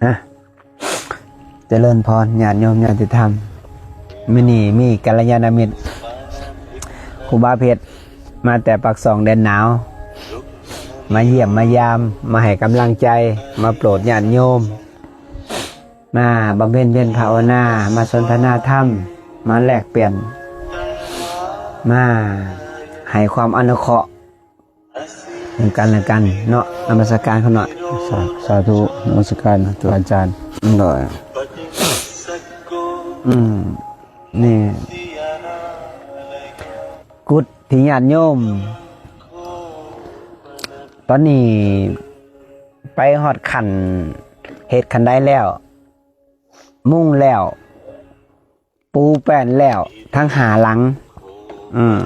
ອະ ຈະເລີນພອນ ຍາດໂຍມຍາດຕິທຳ, ມື້ນີ້ມີກັນລະຍານະມິດ ຄູບາເພັດ ມາແຕ່ປາກຊ່ອງແດນໜາວ ມາຢ້ຽມມາຢາມ ມາໃຫ້ກຳລັງໃຈ ມາໂປດຍາດໂຍມ ມາບຳເພັນພຽນພາວະນາ ມາສົນທະນາທຳ ມາແລກປ່ຽນ ມາໃຫ້ຄວາມອະນຸເຄາະ ເຖິງກັນແລະກັນເນາະ. ນະມັດສະການຂະນ້ອຍ. ສາ ສາທຸ ນະມັດສະການພະອາຈານ. ໂດຍ ອືມ ນີ້ ກຸດທີ່ຍາດໂຍມ ຕອນນີ້ໄປຮອດຂັ້ນເຮັດຂັ້ນໃດແລ້ວ ມຸງແລ້ວ ປູແປ້ນແລ້ວທັງຫ້າຫຼັງ. ອືມ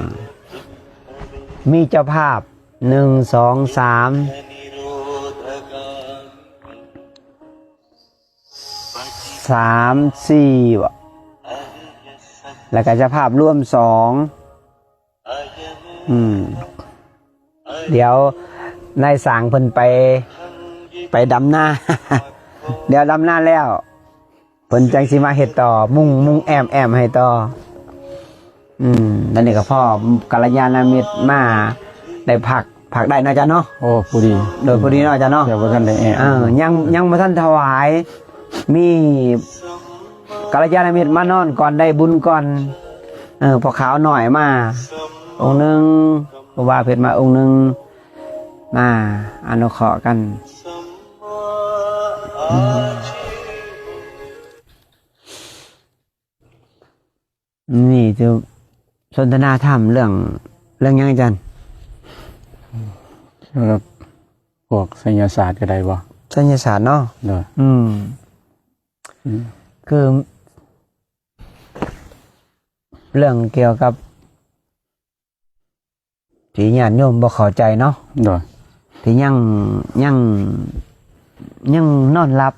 ມີເຈົ້າພາບ ໜຶ່ງ ສອງ ສາມ ສາມ ສີ່ ແລ້ວກະເຈົ້າພາບລວມສອງ. ອືມ ດຽວນາຍຊ່າງເພິ່ນໄປ ໄປດຳນາ ດຽວດຳນາແລ້ວ ເພິ່ນຈັ່ງຊິມາເຮັດຕໍ່ ມຸງ ມຸງແອ້ມ ແອ້ມໃຫ້ຕໍ່. ອືມ ແລ້ວນີ້ກໍພໍກັນລະຍານະມິດມາໄດ້ພັກ ພັກໄດ້ເນາະອາຈານເນາະ. ໂອ້ ພໍດີ ໂດຍ ອືມ ພໍດີເນາະອາຈານເນາະ. ຍັງບໍ່ທັນໄດ້ແອະ ເອີ ຍັງ ຍັງບໍ່ທັນຖວາຍ ມີກັນລະຍານະມິດມານອນກ່ອນ ໄດ້ບຸນກ່ອນ. ເອີ ພໍ່ຂາວນ້ອຍມາອົງໜຶ່ງ ຄູບາເພັດມາອົງໜຶ່ງ ມາອະນຸເຄາະກັນ. ອືມ ນີ້ຈະສົນທະນາທຳເລື່ອງ ເລື່ອງຫຍັງອາຈານ? ສຳລັບພວກໄສຍະສາດກໍໄດ້ບໍ່? ໄສຍະສາດເນາະ. ໂດຍ ອືມ ອືມ ຄືເລື່ອງກ່ຽວກັບ ທີ່ຍາດໂຍມບໍ່ເຂົ້າໃຈເນາະ. ໂດຍ ທີ່ຍັງ ຍັງ ຍັງນອນຫຼັບ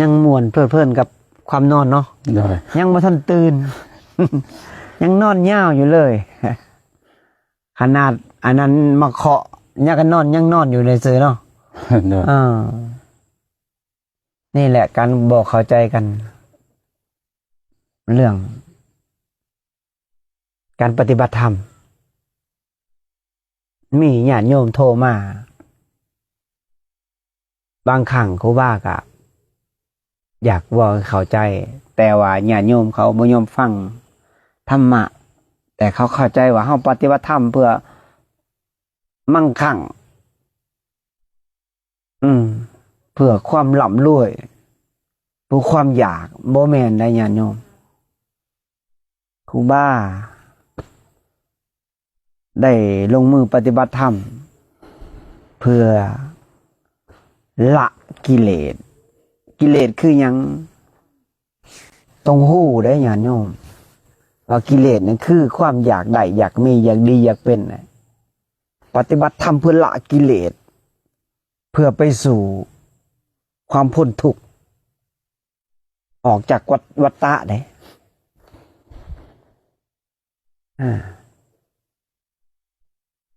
ຍັງມ່ວນເພີດເພີນກັບຄວາມນອນເນາະ. ໂດຍ ຍັງບໍ່ທັນຕື່ນ ຍັງນອນຍາວຢູ່ເລີຍ. ຂະໜາດອັນນັ້ນມາເຄາະ ຍັງກະນອນ ຍັງນອນຢູ່ໃນຊື່ເນາະ. ໂດຍ ເອີ ນີ້ແຫຼະການບໍ່ເຂົ້າໃຈກັນ ເລື່ອງ ການປະຕິບັດທຳ. ມີຍາດໂຍມໂທມາ ບາງຄັ້ງຄູບາກະຢາກເວົ້າໃຫ້ເຂົ້າໃຈ ແຕ່ວ່າຍາດໂຍມເຂົາບໍ່ຍອມຟັງທຳມະ ແຕ່ເຂົາເຂົ້າໃຈວ່າເຮົາປະຕິບັດທຳເພື່ອມັ່ງຄັ່ງ ອືມ ເພື່ອຄວາມລ່ຳລວຍ ເພື່ອຄວາມຢາກ ບໍ່ແມ່ນໄດ໋ຍາດໂຍມ. ຄູບາໄດ້ລົງມືປະຕິບັດທຳ ເພື່ອລະກິເລດ. ກິເລດຄືຫຍັງ? ຕ້ອງຮູ້ເດ້ຍາດໂຍມ ວ່າກິເລດນັ້ນຄືຄວາມຢາກໄດ້ ຢາກມີ ຢາກດີ ຢາກເປັນ. ປະຕິບັດທຳເພື່ອລະກິເລດ ເພື່ອໄປສູ່ຄວາມພົ້ນທຸກ ອອກຈາກວັດ ວັດຕະເດ້. ອາ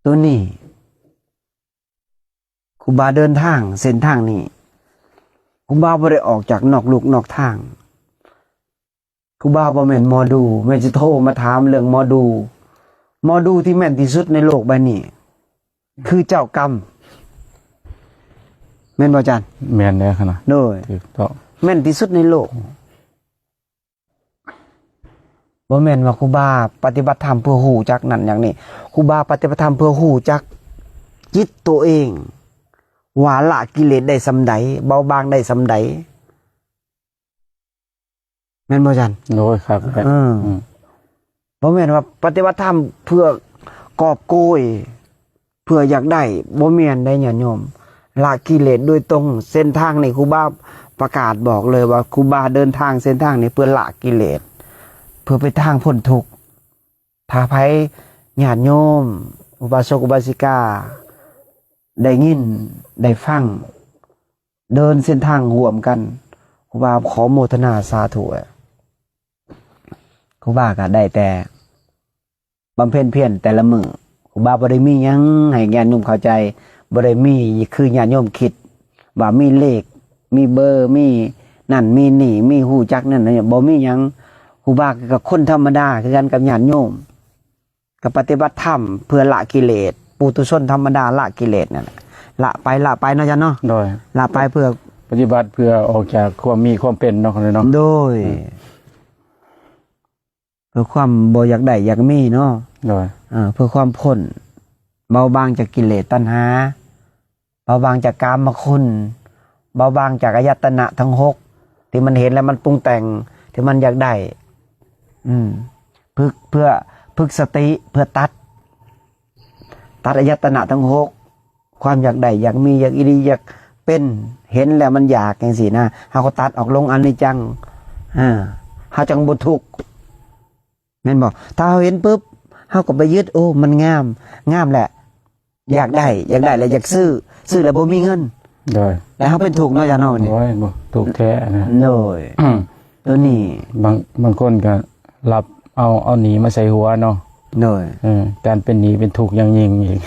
ໂຕນີ້ ຄູບາເດີນທາງເສັ້ນທາງນີ້ ຄູບາບໍ່ໄດ້ອອກຈາກນອກລູກນອກທາງ. ຄູບາບໍ່ແມ່ນໝໍດູ ແມ່ນຊິໂທມາຖາມເລື່ອງໝໍດູ. ໝໍດູທີ່ແມ່ນທີ່ສຸດໃນໂລກໃບນີ້ ຄືເຈົ້າກຳ ແມ່ນບໍ່ອາຈານ? ແມ່ນແລ້ວຫັ້ນນະ. ໂດຍ ຖືກຕ້ອງ ແມ່ນທີ່ສຸດໃນໂລກ. ບໍ່ແມ່ນວ່າຄູບາປະຕິບັດທຳເພື່ອຮູ້ຈັກນັ້ນຢ່າງນີ້. ຄູບາປະຕິບັດທຳເພື່ອຮູ້ຈັກຈິດໂຕເອງ ວ່າລະກິເລດໄດ້ສ່ຳໃດ ເບົາບາງໄດ້ສ່ຳໃດ. ແມ່ນບໍ່ອາຈານ? ໂດຍ ຄັບ ເອີ ອືມ ບໍ່ແມ່ນວ່າປະຕິບັດທຳເພື່ອກອບໂກຍ ເພື່ອຢາກໄດ້ ບໍ່ແມ່ນໄດ໋ຍາດໂຍມ. ລະກິເລດໂດຍຕົງ. ເສັ້ນທາງນີ້ຄູບາປະກາດບອກເລີຍວ່າ ຄູບາເດີນທາງເສັ້ນທາງນີ້ເພື່ອລະກິເລດ ເພື່ອໄປທາງພົ້ນທຸກ. ຖ້າໃຜ ຍາດໂຍມ ອຸບາສົກອຸບາສິກາ ໄດ້ຍິນໄດ້ຟັງ ເດີນເສັ້ນທາງຮ່ວມກັນ ຄູບາຂໍໂມທະນາສາທຸ. ຄູບາກໍໄດ້ແຕ່ບຳເພັນພຽນແຕ່ລະມື້. ຄູບາບໍ່ໄດ້ມີຫຍັງໃຫ້ຍາດໂຍມເຂົ້າໃຈ, ບໍ່ໄດ້ມີຄືຍາດໂຍມຄິດວ່າມີເລກ ມີເບີ ມີນັ້ນມີນີ້ ມີຮູ້ຈັກນັ້ນ ບໍ່ມີຫຍັງ. ຄູບາກໍຄົນທຳມະດາຄືກັນກັບຍາດໂຍມ, ກໍປະຕິບັດທຳເພື່ອລະກິເລດ, ປຸຖຸຊົນທຳມະດາລະກິເລດນັ້ນແຫຼະ, ລະໄປ ລະໄປເນາະ ອາຈານເນາະ. ໂດຍ ລະໄປເພື່ອ ປະຕິບັດເພື່ອອອກຈາກຄວາມມີຄວາມເປັນເນາະ ເນາະ. ໂດຍ ອືມ ເພື່ອຄວາມບໍ່ຢາກໄດ້ຢາກມີເນາະ. ໂດຍ ເອີ ເພື່ອຄວາມພົ້ນ ເບົາບາງຈາກກິເລດຕັນຫາ, ເບົາບາງຈາກກາມະຄຸນ, ເບົາບາງຈາກອາຍະຕະນະທັງຫົກ ທີ່ມັນເຫັນແລ້ວມັນປຸງແຕ່ງ ທີ່ມັນຢາກໄດ້. ອືມ ຝຶກ ເພື່ອຝຶກສະຕິ ເພື່ອຕັດ ຕັດອາຍະຕະນະທັງຫົກ ຄວາມຢາກໄດ້ ຢາກມີ ຢາກອີ່ຫຼີ ຢາກເປັນ ເຫັນແລ້ວມັນຢາກ ຈັ່ງຊີ້ນະ, ເຮົາກໍຕັດອອກລົງອະນິດຈັງ ອາ ເຮົາຈັ່ງບໍ່ທຸກ ແມ່ນບໍ່? ຖ້າເຮົາເຫັນປຶບ ເຮົາກໍໄປຍຶດ ໂອ້ ມັນງາມ ງາມແຫຼະ ຢາກໄດ້ ຢາກໄດ້ແລ້ວຢາກຊື້ ຊື້ແລ້ວບໍ່ມີເງິນ. ໂດຍ ແລ້ວເຮົາເປັນທຸກເນາະ ອາຈານເນາະ ນີ້. ໂອ້ຍ ບໍ່ ທຸກແທ້ນະ. ໂດຍ ຕົວນີ້ ບາງ ບາງຄົນກໍລັບເອົາ ເອົາໜີມາໃສ່ຫົວເນາະ. ໂດຍ ເອີ ການເປັນໜີເປັນທຸກຢ່າງຍິ່ງອີກ.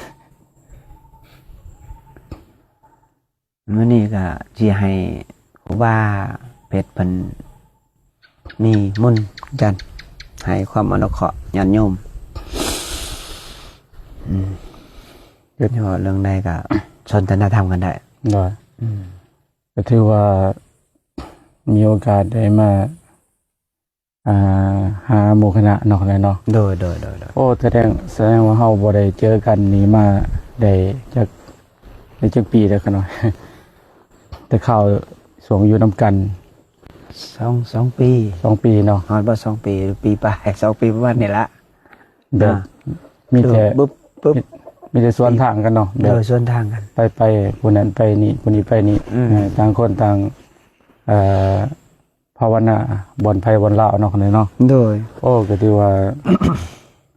ມື້ນີ້ກໍຊິໃຫ້ຄູບາເພັດເພິ່ນນິມົນຈັນ ໃຫ້ຄວາມອະນຸເຄາະຍາດໂຍມ. ອືມ ເວົ້າເລື່ອງໃດກໍສົນທະນາທຳກັນໄດ້. ໂດຍ ອືມ ກໍຖືວ່າມີໂອກາດໄດ້ມາ ອ່າ ຫາໝູ່ຄະນະເນາະ ແລ້ວເນາະ. ໂດຍ ໂດຍ ໂດຍ ໂດຍ. ໂອ້ ສະແດງ ສະແດງວ່າເຮົາບໍ່ໄດ້ເຈີກັນນີ້ມາໄດ້ຈັກ ໄດ້ຈັກປີແລ້ວຂະນ້ອຍ? ແຕ່ຄາວຊ່ວງຢູ່ນຳກັນ ສອງ ສອງປີ ສອງປີເນາະ. ຮອດບໍ່ ສອງປີ ປີປາຍ ສອງປີປະມານນີ້ລະ. ແບບ ອ່າ ມີແຕ່ ບຶບ ບຶບ ມີ ມີແຕ່ສວນທາງກັນເນາະ. ແບບ ໂດຍ ສວນທາງກັນ ໄປ ໄປຜູ້ນັ້ນໄປນີ້ ຜູ້ນີ້ໄປນີ້. ອືມ ເອີ ຕ່າງຄົນຕ່າງ ເອີ ພາວະນາບ່ອນໃຜບ່ອນລາວເນາະ ເນາະ. ໂດຍ ໂອ້ ກໍຖືວ່າ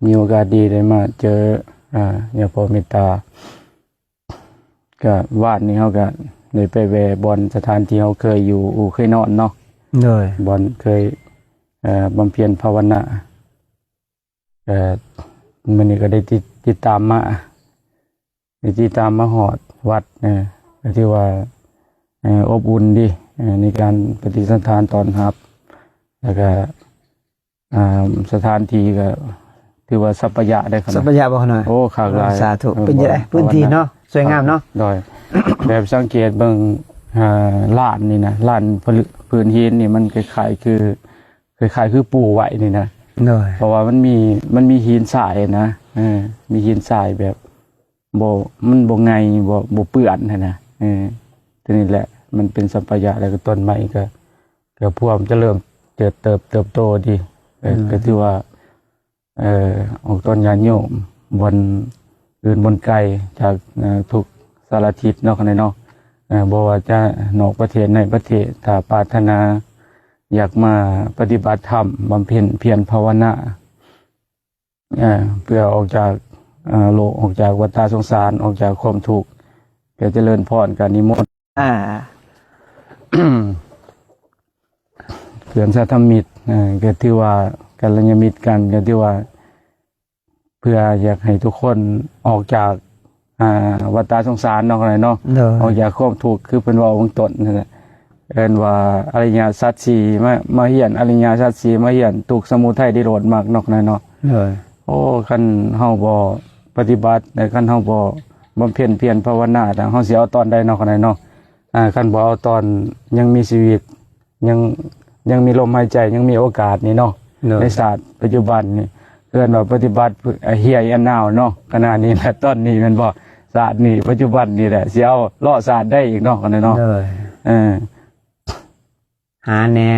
ມີໂອກາດດີໄດ້ມາເຈີ ອ່າ ຍາພໍ່ເມດຕາ. ກໍວານນີ້ເຮົາກໍໄດ້ໄປແວ່ບ່ອນສະຖານທີ່ເຮົາເຄີຍຢູ່ ເຄີຍນອນເນາະ. ໂດຍ ບ່ອນເຄີຍ ເອີ ບຳເພັນພາວະນາ. ເອີ ມື້ນີ້ກໍໄດ້ຕິດ ຕິດຕາມມາ ໄດ້ຕິດຕາມມາຮອດວັດ. ເອີ ກໍຖືວ່າ ເອີ ອົບອຸ່ນດີ ເອີ ໃນການປະຕິສັນຖານຕ້ອນຮັບ ແລ້ວກໍ ອ່າ ສະຖານທີ່ກໍຖືວ່າສັບປະຍະໄດ້ຂະໜາດ ສັບປະຍະບໍ່ຂະໜາດ. ໂອ້ ຄັກຫຼາຍ. ສາທຸ. ເອີ ເປັນຈັ່ງໃດ ບ່ອນ ພື້ນທີ່ເນາະ ສວຍງາມເນາະ. ໂດຍ ແບບສັງເກດເບິ່ງ ອ່າ ລານນີ້ນະ ລານພື້ນຫີນນີ້ ມັນຄ້າຍໆຄື ຄ້າຍໆຄືປູໄວ້ນີ້ນະ. ໂດຍ ເພາະວ່າມັນມີ ມັນມີຫີນຊາຍນະ. ເອີ ມີຫີນຊາຍແບບ ບໍ່ ມັນບໍ່ໄງ່ ບໍ່ ບໍ່ເປື້ອນຫັ້ນນະ. ເອີ ຕົວນີ້ແຫຼະ ມັນເປັນສັບປະຍະ ແລ້ວກໍຕົ້ນໄມ້ກໍ ກໍພວມຈະເລີ່ມເຕີບ ເຕີບ ເຕີບໂຕດີ. ເອີ ອືມ ກໍຖືວ່າ ເອີ ອອກຕົນຍາດໂຍມບ່ອນອື່ນບ່ອນໄກ ຈາກ ເອີ ທຸກສາລະທິດເນາະ ຂ້ານ້ອຍເນາະ. ເອີ ບໍ່ວ່າຈະນອກປະເທດໃນປະເທດ ຖ້າປາດຖະໜາຢາກມາປະຕິບັດທຳ ບຳເພັນພຽນພາວະນາ ເອີ ເພື່ອອອກຈາກ ເອີ ໂລກ ອອກຈາກວັດຕະສົງສານ ອອກຈາກຄວາມທຸກ ກໍຈະເລີນພອນ ກໍນິມົນ ອ່າ ເພື່ອນສາທຳມິດ ເອີ ກໍຖືວ່າກັນລະຍານມິດກັນ ກໍຖືວ່າເພື່ອຢາກໃຫ້ທຸກຄົນອອກຈາກ ອ່າ ວັດຕະສົງສານເນາະ ຂ້ານ້ອຍເນາະ. ໂດຍ ອອກຈາກຄວາມທຸກ ຄືເພິ່ນເວົ້າເບື້ອງຕົ້ນນັ້ນແຫຼະ ເອີ້ນວ່າອະລິຍະສັດສີ່ ມາ ມາຮຽນອະລິຍະສັດສີ່ ມາຮຽນທຸກ ສະມຸໄທ ນິໂຣດ ມັກເນາະ ຂ້ານ້ອຍເນາະ. ໂດຍ ໂອ້ ຄັນເຮົາບໍ່ປະຕິບັດ ແລະ ຄັນເຮົາບໍ່ບຳເພັນພຽນພາວະນາ ແລ້ວເຮົາຊິເອົາຕອນໃດເນາະ ຂ້ານ້ອຍເນາະ. ອ່າ ຄັນບໍ່ເອົາຕອນຍັງມີຊີວິດ ຍັງ ຍັງມີລົມຫາຍໃຈ ຍັງມີໂອກາດນີ້ເນາະ. ໂດຍ ໃນຊາດປັດຈຸບັນນີ້ ເອີ້ນວ່າປະຕິບັດ here and now ເນາະ ຂະນະນີ້ແຫຼະ ຕອນນີ້ແມ່ນບໍ່? ຊາດນີ້ ປັດຈຸບັນນີ້ແຫຼະ ຊິເອົາເລາະຊາດໃດອີກເນາະ ຂະນະເນາະ. ໂດຍ ເອີ ຫາແດ່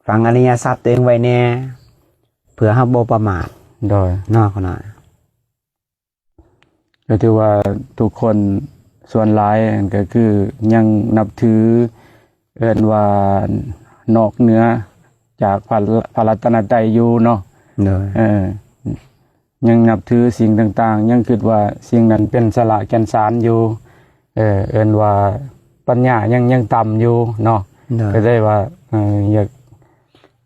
ຝັງອະລິຍະສັດຕົວເອງໄວ້ແດ່ ເພື່ອເຮົາບໍ່ປະໝາດ. ໂດຍ ເນາະ ຂະນະ ກໍຖືວ່າທຸກຄົນສ່ວນຫຼາຍກໍຄືຍັງນັບຖື ເອີ້ນວ່ານອກເໜືອຈາກພະ ພະລັດຕະນະໄຕຢູ່ເນາະ. ໂດຍ ເອີ ຍັງນັບຖືສິ່ງຕ່າງໆ ຍັງຄິດວ່າສິ່ງນັ້ນເປັນສາລະແກ່ນສານຢູ່. ເອີ ເອີ້ນວ່າປັນຍາຍັງ ຍັງຕ່ຳຢູ່ເນາະ. ໂດຍ ກໍໄດ້ວ່າ ເອີ ຢາກ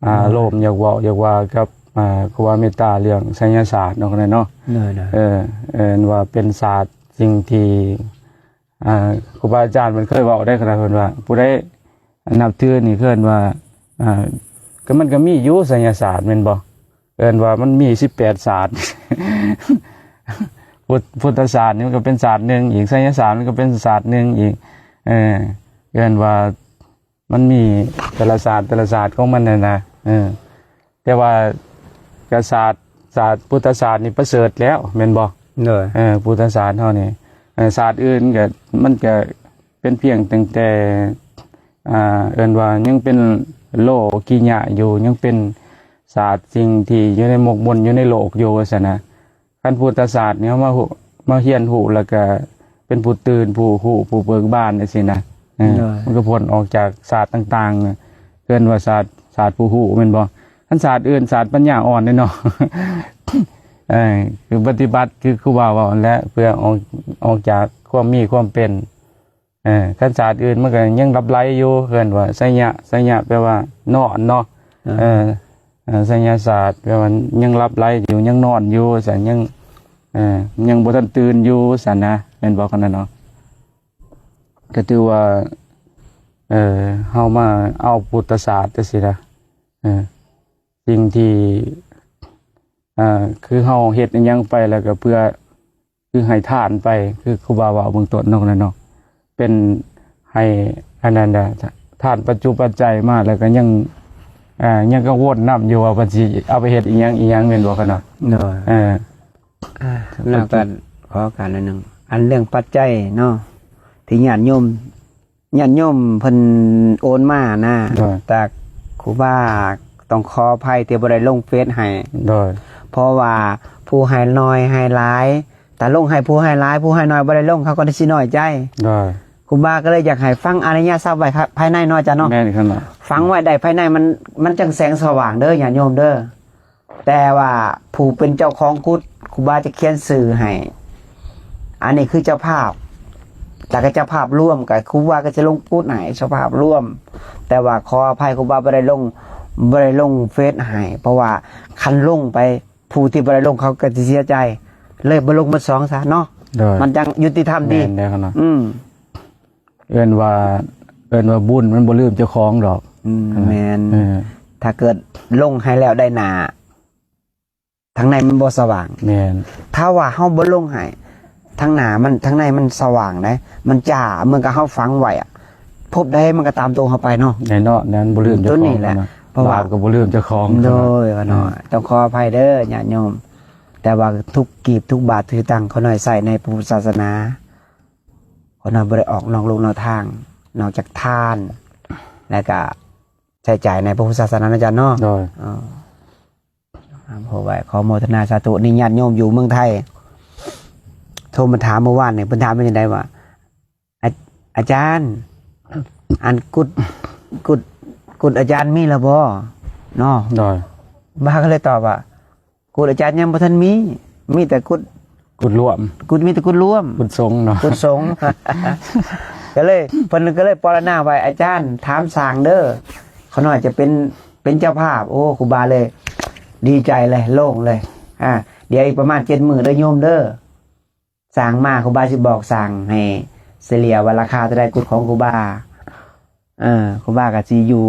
ອ່າ ໂອ້ ໂລມ ຢາກເວົ້າ ຢາກວ່າກັບ ອ່າ ຄູບາເມດຕາເລື່ອງໄສຍະສາດເນາະ ເນາະ ໂດຍໆ ເອີ ເອີ້ນວ່າເປັນສາດ ສິ່ງທີ່ ອ່າ ຄູບາອາຈານເພິ່ນເຄີຍເວົ້າໄດ້ ຂະໜາດເພິ່ນວ່າ ຜູ້ໃດນັບຖືນີ້ ເອີ້ນວ່າ ອ່າ ກໍມັນກໍມີຢູ່ໄສຍະສາດແມ່ນບໍ່? ເອີ້ນວ່າມັນມີສິບແປດສາດ ພຸດ ພຸດທະສາດນີ້ມັນກໍເປັນສາດໜຶ່ງອີກ ໄສຍະສາດມັນກໍເປັນສາດໜຶ່ງອີກ ເອີ ເອີ້ນວ່າ ມັນມີແຕ່ລະສາດ ແຕ່ລະສາດຂອງມັນຫັ້ນນະ ເອີ ແຕ່ວ່າກະສາດ ສາດ ພຸດທະສາດນີ້ປະເສີດແລ້ວແມ່ນບໍ່? ໂດຍ ເອີ ພຸດທະສາດເຮົານີ້ ເອີ ສາດອື່ນກະ ມັນກະເປັນພຽງຕັ້ງແຕ່ ອ່າ ເອີ້ນວ່າຍັງເປັນໂລກິຍະຢູ່ ຍັງເປັນສາດສິ່ງທີ່ຢູ່ໃນໝົກໝຸ່ນຢູ່ໃນໂລກຢູ່ວ່າຊັ້ນນະ. ຄັນພຸດທະສາດນີ້ເຮົາມາຮູ້ ມາຮຽນຮູ້ ແລ້ວກະເປັນຜູ້ຕື່ນ ຜູ້ຮູ້ ຜູ້ເບີກບານຈັ່ງຊີ້ນະ ເອີ ໂດຍ ມັນກໍພົ້ນອອກຈາກສາດຕ່າງໆ ເອີ້ນວ່າສາດ ສາດຜູ້ຮູ້ແມ່ນບໍ່? ຄັນສາດອື່ນ ສາດປັນຍາອ່ອນເດ້ເນາະ ເອີ ຄືປະຕິບັດ ຄືຄູບາເວົ້າຫັ້ນແຫຼະ ເພື່ອອອກ ອອກຈາກຄວາມມີຄວາມເປັນ ເອີ ຄັນສາດອື່ນມັນກໍຍັງຫຼັບໄຫຼຢູ່ ເອີ້ນວ່າໄສຍະ ໄສຍະແປວ່ານອນເນາະ ເອີ ເອີ ໄສຍະສາດແປວ່າຍັງຫຼັບໄຫຼຢູ່ ຍັງນອນຢູ່ຊັ້ນ ຍັງ ເອີ ຍັງບໍ່ທັນຕື່ນຢູ່ຊັ້ນນະ ແມ່ນບໍ່ ຄັນນັ້ນເນາະ? ກໍຖືວ່າ ເອີ ເຮົາມາເອົາພຸດທະສາດຈັ່ງຊີ້ນະ ເອີ ສິ່ງທີ່ ອ່າ ຄືເຮົາເຮັດອີ່ຫຍັງໄປແລ້ວກໍເພື່ອ ຄືໃຫ້ທານໄປ ຄືຄູບາເວົ້າເບື້ອງຕົ້ນເນາະ ເນາະ ເປັນໃຫ້ອັນນັ້ນນະ ທານປັດຈຸປັດໄຈມາ ແລ້ວກໍຍັງ ອ່າ ຍັງກັງວົນນຳຢູ່ວ່າເພິ່ນຊິເອົາໄປເຮັດອີ່ຫຍັງ ອີ່ຫຍັງແມ່ນບໍ່ ຂະເນາະ? ໂດຍ ເອີ ອ່າ ແລ້ວກໍຂໍໂອກາດໜ້ອຍໜຶ່ງ ອັນເລື່ອງປັດໄຈເນາະ ທີ່ຍາດໂຍມ ຍາດໂຍມເພິ່ນໂອນມານະ ໂດຍ ແຕ່ຄູບາຕ້ອງຂໍອະໄພທີ່ບໍ່ໄດ້ລົງເຟສໃຫ້ ໂດຍ ເພາະວ່າຜູ້ໃຫ້ໜ້ອຍໃຫ້ຫຼາຍ ຖ້າລົງໃຫ້ຜູ້ໃຫ້ຫຼາຍ ຜູ້ໃຫ້ໜ້ອຍບໍ່ໄດ້ລົງ ເຂົາກໍຊິນ້ອຍໃຈ ໂດຍ ຄູບາກໍເລີຍຢາກໃຫ້ຝັງອະລິຍະຊັບໄວ້ພາຍໃນເນາະ ອາຈານເນາະ ແມ່ນຄັນລະ ຝັງໄວ້ໄດ້ພາຍໃນ ມັນ ມັນຈັ່ງແສງສະຫວ່າງເດີຍາດໂຍມເດີ. ແຕ່ວ່າຜູ້ເປັນເຈົ້າຂອງກຸດ ຄູບາຈະຂຽນຊື່ໃຫ້ ອັນນີ້ຄືເຈົ້າພາບ ແລ້ວກໍເຈົ້າພາບລວມ ກໍຄູບາກໍຈະລົງກຸດໃຫ້ເຈົ້າພາບລວມ ແຕ່ວ່າຂໍອະໄພຄູບາບໍ່ໄດ້ລົງ ບໍ່ໄດ້ລົງເຟສໃຫ້ ເພາະວ່າຄັນລົງໄປ ຜູ້ທີ່ບໍ່ໄດ້ລົງເຂົາກໍຊິເສຍໃຈ ເລີຍບໍ່ລົງໝົດສອງຊະເນາະ ໂດຍ ມັນຈັ່ງຍຸຕິທຳດີ ແມ່ນແລ້ວເນາະ ອືມ ເອີ້ນວ່າ ເອີ້ນວ່າບຸນມັນບໍ່ລືມເຈົ້າຂອງດອກ ອືມ ແມ່ນ ເອີ ຖ້າເກີດລົງໃຫ້ແລ້ວໄດ້ໜ້າ ທາງໃນມັນບໍ່ສະຫວ່າງ ແມ່ນ ຖ້າວ່າເຮົາບໍ່ລົງໃຫ້ ທາງໜ້າມັນ ທາງໃນມັນສະຫວ່າງເດ້ ມັນຈ້າ ເໝືອນກັບເຮົາຝັງໄວ້ອະ ພົບໃດມັນກໍຕາມໂຕເຮົາໄປເນາະ ແນ່ນອນ ແມ່ນ ບໍ່ລືມເຈົ້າຂອງ ໂຕນີ້ແຫຼະ ເພາະວ່າ ບາບກໍບໍ່ລືມເຈົ້າຂອງ ໂດຍ ເນາະ ຕ້ອງຂໍອະໄພເດີຍາດໂຍມ ແຕ່ວ່າທຸກກີບທຸກບາດທຸກສະຕາງ ຂ້ານ້ອຍໃຊ້ໃນພະພຸດທະສາສະໜາ ຂ້ານ້ອຍບໍ່ໄດ້ອອກນອກລູກນອກທາງ ນອກຈາກທານ ແລ້ວກະໃຊ້ຈ່າຍໃນພະພຸດທະສາສະໜາເນາະ ອາຈານເນາະ ໂດຍ ເອີ ຂໍອະໄພ ຂໍໂມທະນາສາທຸ ນີ້ຍາດໂຍມຢູ່ເມືອງໄທ ໂທມາຖາມມື້ວານນີ້ ເພິ່ນຖາມວ່າຈັ່ງໃດວ່າ ອາ ອາຈານ ອັນກຸດ ກຸດ ກຸດອາຈານມີແລ້ວບໍ່ ເນາະ ໂດຍ ບາກໍເລີຍຕອບວ່າ ກຸດອາຈານຍັງບໍ່ທັນມີ ມີແຕ່ກຸດ ກຸດລວມ ກຸດ ມີແຕ່ກຸດລວມ ກຸດສົງເນາະ ກຸດສົງ ກໍເລີຍ ເພິ່ນກໍເລີຍປະລະນາໄວ້ ອາຈານຖາມສ້າງເດີ ຂ້ານ້ອຍຈະເປັນ ເປັນເຈົ້າພາບ ໂອ້ ຄູບາເລີຍດີໃຈເລີຍ ໂລ່ງເລີຍ ອາ ດຽວອີກປະມານເຈັດມື້ເດີໂຍມເດີ ສ້າງມາ ຄູບາຊິບອກສ້າງໃຫ້ສະເລ່ຍວ່າລາຄາເທົ່າໃດ ກຸດຂອງຄູບາ ເອີ ຄູບາກໍຊິຢູ່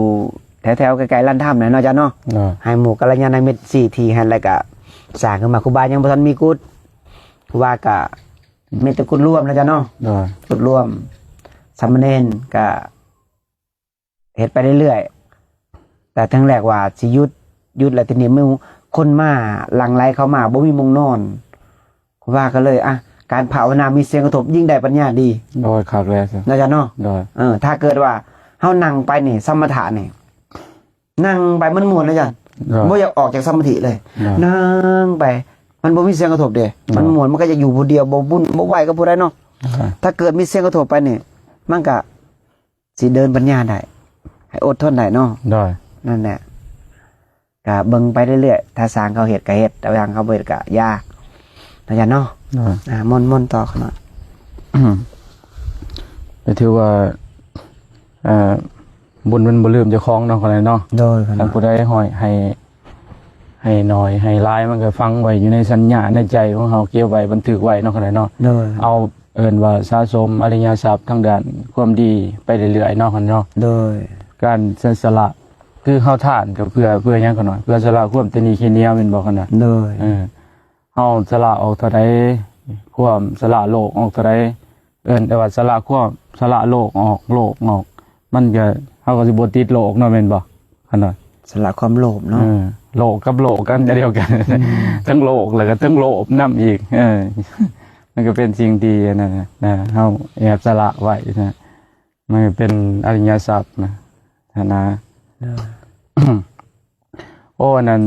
ແຖວໆໃກ້ໆລານທຳນັ້ນເນາະ ອາຈານເນາະ ໃຫ້ໝູ່ກັນລະຍານະມິດຊີ້ທີ່ຫັ້ນ ແລ້ວກໍສ້າງຂຶ້ນມາ ຄູບາຍັງບໍ່ທັນມີກຸດ ຄູບາກໍມີແຕ່ກຸດລວມເນາະ ອາຈານເນາະ ກຸດລວມ ສາມະເນນກໍ ເຮັດໄປເລື້ອຍໆ ແຕ່ຄັ້ງແລກວ່າຊິຢຸດ ຢຸດແລ້ວທີນີ້ມີຄົນມາຫຼັ່ງໄຫຼເຂົ້າມາ ບໍ່ມີໝ່ອງນອນ ຄູບາກໍເລີຍ ອ່ະ ການພາວະນາມີສຽງກະທົບ ຍິ່ງໄດ້ປັນຍາດີ ໂດຍ ຄັກແລ້ວ ເນາະ ອາຈານເນາະ ໂດຍ ເອີ ຖ້າເກີດວ່າເຮົານັ່ງໄປນີ້ ສະມະຖະນີ້ ນັ່ງໄປມັນມ່ວນ ອາຈານ ໂດຍ ບໍ່ຢາກອອກຈາກສະມາທິເລີຍ ໂດຍ ນັ່ງໄປ ມັນບໍ່ມີສຽງກະທົບເດ້ ໂດຍ ມັນມ່ວນ ມັນກໍຢາກຢູ່ຜູ້ດຽວ ບໍ່ວຸ່ນ ບໍ່ວາຍກັບຜູ້ໃດເນາະ ໂດຍ ຖ້າເກີດມີສຽງກະທົບໄປນີ້ ມັນກໍ ຊິເດີນປັນຍາໄດ້ ໃຫ້ອົດທົນໄດ້ເນາະ ໂດຍ ນັ້ນແຫຼະ ກະເບິ່ງໄປເລື້ອຍໆ ຖ້າສ້າງເຂົາເຮັດກະເຮັດ ຖ້າສ້າງເຂົາບໍ່ເຮັດກະຢ່າ ເນາະ ອາຈານເນາະ ໂດຍ ອ່າ ມົນໆຕໍ່ຂະນ້ອຍ ກໍຖືວ່າ ອ່າ ບຸນມັນບໍ່ລືມເຈົ້າຂອງເນາະ ຂະນ້ອຍເນາະ. ໂດຍ ຄັນຜູ້ໃດຫ້ອຍໃຫ້ ໃຫ້ໜ້ອຍໃຫ້ຫຼາຍ ມັນກໍຝັງໄວ້ຢູ່ໃນສັນຍາໃນໃຈຂອງເຮົາ ເກັບໄວ້ບັນທຶກໄວ້ເນາະ ຂະນ້ອຍເນາະ. ໂດຍ ເອົາ ເອີ້ນວ່າສະສົມອະລິຍະຊັບທາງດ້ານຄວາມດີໄປເລື້ອຍໆເນາະ ຂະນ້ອຍເນາະ. ໂດຍ ການເສຍສະຫຼະ ຄືເຮົາທານກໍເພື່ອ ເພື່ອຫຍັງ ຂະນ້ອຍ? ເພື່ອສະຫຼະຄວາມຕະໜີ່ຂີ້ໜຽວແມ່ນບໍ່ ຂະນ້ອຍ? ໂດຍ ເອີ ເຮົາສະຫຼະອອກເທົ່າໃດ ຄວາມສະຫຼະໂລກອອກເທົ່າໃດ ເອີ້ນແຕ່ວ່າສະຫຼະຄວາມ ສະຫຼະໂລກອອກ ໂລກອອກ ມັນກໍ ເຮົາກໍຊິບໍ່ຕິດໂລກເນາະ ແມ່ນບໍ່ ຂະນ້ອຍ? ສະຫຼະຄວາມໂລບເນາະ. ເອີ ໂລກກັບໂລກກັນ ອັນດຽວກັນ ອືມ ທັງໂລກແລ້ວກໍທັງໂລບນຳອີກ. ເອີ ມັນກໍເປັນສິ່ງທີ່ ອັນນັ້ນນະ ເຮົາແອບສະຫຼະໄວ້ນະ ມັນເປັນອະລິຍະຊັບນະ ຫັ້ນນະ. ໂອ້ ອັນນັ້ນ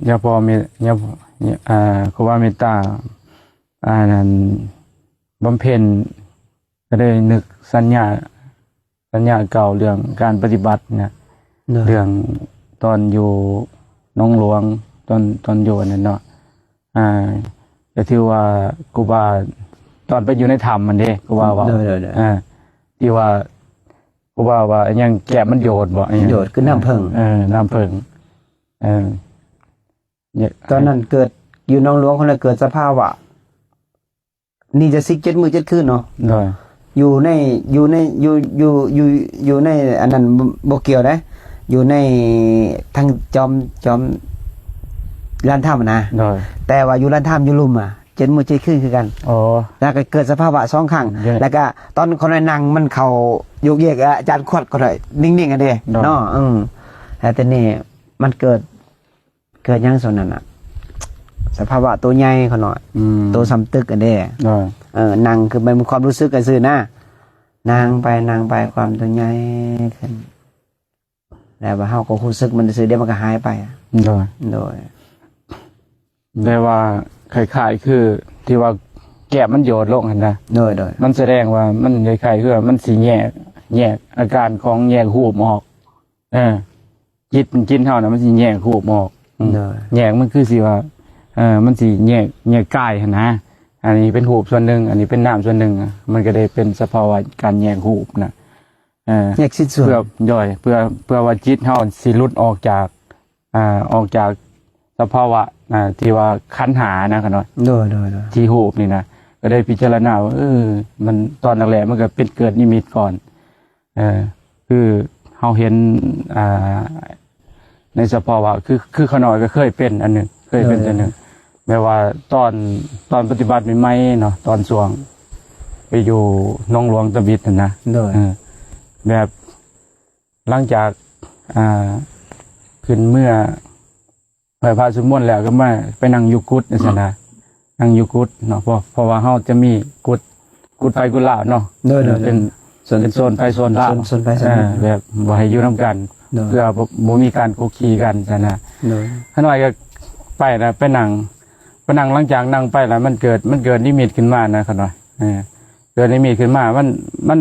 ຍາພໍ່ເມ ຍາ ອ່າ ຄູບາເມດຕາ ອັນນັ້ນ ບຳເພັນ ກໍໄດ້ນຶກສັນຍາ ສັນຍາເກົ່າເລື່ອງການປະຕິບັດນະ. ໂດຍ ເລື່ອງຕອນຢູ່ໜອງຫຼວງ ຕອນ ຕອນຢູ່ອັນນັ້ນເນາະ. ອ່າ ກໍຖືວ່າຄູບາ ຕອນໄປຢູ່ໃນຖ້ຳຫັ້ນເດ້ ຄູບາເວົ້າ. ໂດຍໆໆ ອ່າ ທີ່ວ່າຄູບາວ່າຫຍັງ ແກ້ມມັນໂຍດບໍ ຫຍັງ ໂຍດຄືນ້ຳເຜິ້ງ. ເອີ ນ້ຳເຜິ້ງ. ເອີ ຕອນນັ້ນເກີດຢູ່ໜອງຫຼວງ ຄົນນັ້ນເກີດສະພາວະ ນີ້ຈະສິບເຈັດມື້ເຈັດຄືນເນາະ. ໂດຍ ຢູ່ໃນ ຢູ່ໃນ ຢູ່ ຢູ່ ຢູ່ ຢູ່ໃນອັນນັ້ນ ບໍ່ ບໍ່ກ່ຽວເດ້ ຢູ່ໃນທາງຈອມ ຈອມລານຖ້ຳນະ. ໂດຍ ແຕ່ວ່າຢູ່ລານຖ້ຳຢູ່ລຸ່ມອະ ເຈັດມື້ເຈັດຄືນຄືກັນ. ອໍ ແລ້ວກໍເກີດສະພາວະສອງຄັ້ງ. ແລ້ວກໍຕອນຂ້ອຍນັ່ງມັນເຂົ້າໂຍກເຢກ ອາຈານຂວັດຂ້ອຍນິ່ງໆ ຫັ້ນເດ້ເນາະ. ເອີ ແລ້ວທີນີ້ມັນເກີດ ເກີດຫຍັງຊ່ວງນັ້ນນະ ສະພາວະໂຕໃຫຍ່ຂະນ້ອຍ. ອືມ ໂຕສ່ຳຕຶກຫັ້ນເດ້. ເອີ ນັ່ງຄືມັນມີຄວາມຮູ້ສຶກຊື່ໆນະ ນັ່ງໄປ ນັ່ງໄປ ຄວາມໂຕໃຫຍ່ຂຶ້ນ ແລ້ວວ່າເຮົາກໍຮູ້ສຶກມັນຊື່ໆ ດຽວມັນກໍຫາຍໄປ. ໂດຍ ໂດຍ ແຕ່ວ່າຄ້າຍໆຄືທີ່ວ່າແກ້ມມັນໂຍດລົງຫັ້ນນະ. ໂດຍໆ ມັນສະແດງວ່າມັນຄ້າຍໆຄືວ່າມັນຊິແຍກ ແຍກອາການຂອງແຍກຮູບອອກ. ເອີ ຈິດ ຈິດເຮົານະ ມັນຊິແຍກຮູບອອກ. ອືມ ໂດຍ ແຍກມັນຄືຊິວ່າ ເອີ ມັນຊິແຍກ ແຍກກາຍຫັ້ນນະ. ອັນນີ້ເປັນຮູບສ່ວນໜຶ່ງ ອັນນີ້ເປັນນາມສ່ວນໜຶ່ງ ມັນກໍໄດ້ເປັນສະພາວະການແຍກຮູບນະ. ເອີ ແຍກຊິ້ນສ່ວນ ເພື່ອ ໂດຍ ເພື່ອ ເພື່ອວ່າຈິດເຮົາຊິຫຼຸດອອກຈາກ ອ່າ ອອກຈາກສະພາວະ ອ່າ ທີ່ວ່າຂັນຫ້ານະ ຂະນ້ອຍ. ໂດຍໆໆ ທີ່ຮູບນີ້ນະ ກໍໄດ້ພິຈາລະນາວ່າ ເອີ ມັນ ຕອນແລກໆ ມັນກໍເປັນເກີດນິມິດກ່ອນ. ເອີ ຄືເຮົາເຫັນ ອ່າ ໃນສະພາວະ ຄື ຄືຂະນ້ອຍກໍເຄີຍເປັນອັນໜຶ່ງ ເຄີຍເປັນ ໂດຍ ອັນໜຶ່ງ ແບບວ່າຕອນ ຕອນປະຕິບັດໃໝ່ໆເນາະ ຕອນຊ່ວງໄປຢູ່ໜອງຫຼວງຕະບິດຫັ້ນນະ. ໂດຍ ເອີ ແບບຫຼັງຈາກ ອ່າ ຂຶ້ນເມືອ ໄຫວ້ພະສວດມົນແລ້ວກໍມາໄປນັ່ງຢູ່ກຸດຈັ່ງຊີ້ນະ ອືມ ນັ່ງຢູ່ກຸດເນາະ. ເພາະ ເພາະວ່າເຮົາຈະມີກຸດ ກຸດໄພກຸດລາວເນາະ. ໂດຍໆ ເປັນ ເປັນໂຊນໄພໂຊນລາວ ໂຊນ ໂຊນໄພໂຊນ ເອີ ລາວ ແບບບໍ່ໃຫ້ຢູ່ນຳກັນ ໂດຍ ເພື່ອບໍ່ ບໍ່ມີການຄຸກຄີກັນຊັ້ນນະ. ໂດຍ ຂ້ານ້ອຍກໍໄປນະ ໄປນັ່ງ ໄປນັ່ງ ຫຼັງຈາກນັ່ງໄປແລ້ວ ມັນເກີດ ມັນເກີດນິມິດຂຶ້ນມານະ ຂ້ານ້ອຍ. ເອີ ເກີດນິມິດຂຶ້ນມາ ມັນ ມັນ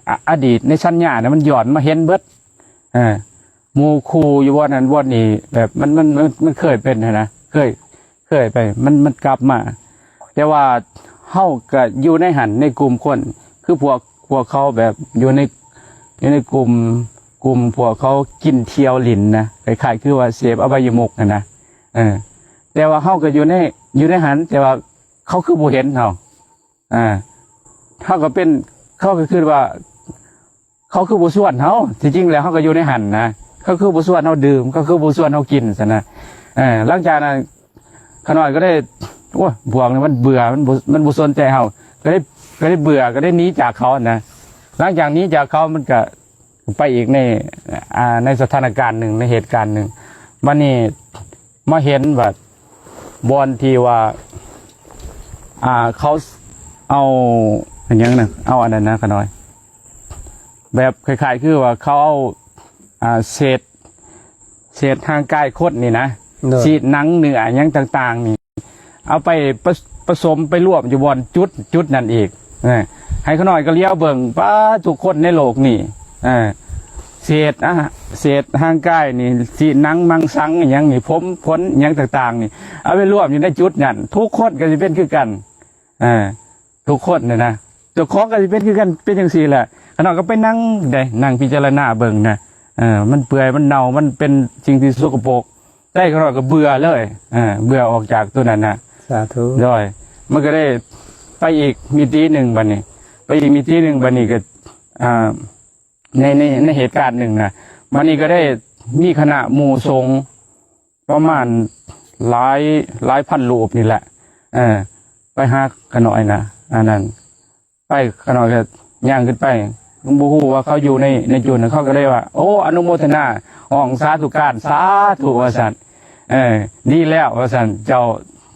ອະ ອະດີດໃນສັນຍານະ ມັນຍ້ອນມາເຫັນເບິດ. ເອີ ໝູ່ຄູ່ຢູ່ບ່ອນນັ້ນບ່ອນນີ້ ແບບມັນ ມັນ ມັນ ມັນເຄີຍເປັນຫັ້ນນະ ເຄີຍ ເຄີຍໄປ ມັນ ມັນກັບມາ. ແຕ່ວ່າເຮົາກະຢູ່ໃນຫັ້ນ ໃນກຸ່ມຄົນ ຄືພວກ ພວກເຂົາແບບຢູ່ໃນ ຢູ່ໃນກຸ່ມ ກຸ່ມພວກເຂົາກິນທ່ຽວຫຼິ້ນນະ ຄ້າຍໆຄືວ່າເສບອະບາຍະມຸກຫັ້ນນະ. ເອີ ແຕ່ວ່າເຮົາກໍຢູ່ໃນ ຢູ່ໃນຫັ້ນ ແຕ່ວ່າເຂົາຄືບໍ່ເຫັນເຮົາ. ອ່າ ເຮົາກໍເປັນ ເຂົາກໍຄິດວ່າ ເຂົາຄືບໍ່ຊວນເຮົາ ທີ່ຈິງແລ້ວເຮົາກໍຢູ່ໃນຫັ້ນນະ ເຂົາຄືບໍ່ຊວນເຮົາດື່ມ ເຂົາຄືບໍ່ຊວນເຮົາກິນຊັ້ນນະ. ເອີ ຫຼັງຈາກນັ້ນ ຂ້ານ້ອຍກໍໄດ້ ໂອ້ຍ ພວກນີ້ມັນເບື່ອ ມັນບໍ່ ມັນບໍ່ສົນໃຈເຮົາ ກໍໄດ້ ກໍໄດ້ເບື່ອ ກໍໄດ້ໜີຈາກເຂົານະ. ຫຼັງຈາກໜີຈາກເຂົາ ມັນກໍ ໄປອີກໃນ ອ່າ ໃນສະຖານະການໜຶ່ງ ໃນເຫດການໜຶ່ງ ບາດນີ້ມາເຫັນວ່າ ບ່ອນທີ່ວ່າ ອ່າ ເຂົາເອົາ ອັນຫຍັງນະ ເອົາອັນນັ້ນນະ ຂະນ້ອຍ ແບບຄ້າຍໆຄືວ່າເຂົາເອົາ ອ່າ ເສດ ເສດຮ່າງກາຍຄົນນີ້ນະ ໂດຍ ຊີດໜັງເນື້ອຫຍັງຕ່າງໆນີ້ ເອົາໄປປະ ປະສົມໄປລວມຢູ່ບ່ອນຈຸດ ຈຸດນັ້ນອີກ ເອີ ໃຫ້ຂ້ານ້ອຍກໍຫຼຽວເບິ່ງ ປາ ທຸກຄົນໃນໂລກນີ້ ເອີ ເສດອາ ເສດຮ່າງກາຍນີ້ ຊີດໜັງມັງສັງອີ່ຫຍັງນີ້ ຜົມ ຂົນອີ່ຫຍັງຕ່າງໆນີ້ ເອົາໄປລວມຢູ່ໃນຈຸດນັ້ນ ທຸກຄົນກໍຊິເປັນຄືກັນ ເອີ ທຸກຄົນນີ້ນະ ເຈົ້າຂອງກໍຊິເປັນຄືກັນ ເປັນຈັ່ງຊີ້ແຫຼະ. ຂ້ານ້ອຍກໍໄປນັ່ງເດ້ ນັ່ງພິຈາລະນາເບິ່ງນະ ເອີ ມັນເປື່ອຍ ມັນເນົ່າ ມັນເປັນສິ່ງທີ່ສົກກະປົກ ໃຈຂ້ານ້ອຍກໍເບື່ອເລີຍ ເອີ ເບື່ອອອກຈາກໂຕນັ້ນນະ ສາທຸ ໂດຍ ມັນກໍໄດ້ໄປອີກມິຕິໜຶ່ງບັດນີ້ ໄປອີກມິຕິໜຶ່ງບັດນີ້ກໍ ອ່າ ໃນ ໃນ ໃນເຫດການໜຶ່ງນະ ບັດນີ້ກໍໄດ້ມີຄະນະໝູ່ສົງປະມານຫຼາຍ ຫຼາຍພັນຮູບນີ້ແຫຼະ ເອີ ໄປຫາຂ້ານ້ອຍນະ ອັນນັ້ນ ໄປ ຂ້ານ້ອຍກໍຍ່າງຂຶ້ນໄປ ບໍ່ຮູ້ວ່າເຂົາຢູ່ໃນ ໃນຈຸດນັ້ນ ເຂົາກໍເລີຍວ່າ ໂອ້ ອະນຸໂມທະນາ ຮ້ອງສາທຸການ ສາທຸ ວ່າຊັ້ນ ເອີ ດີແລ້ວ ວ່າຊັ້ນ ເຈົ້າ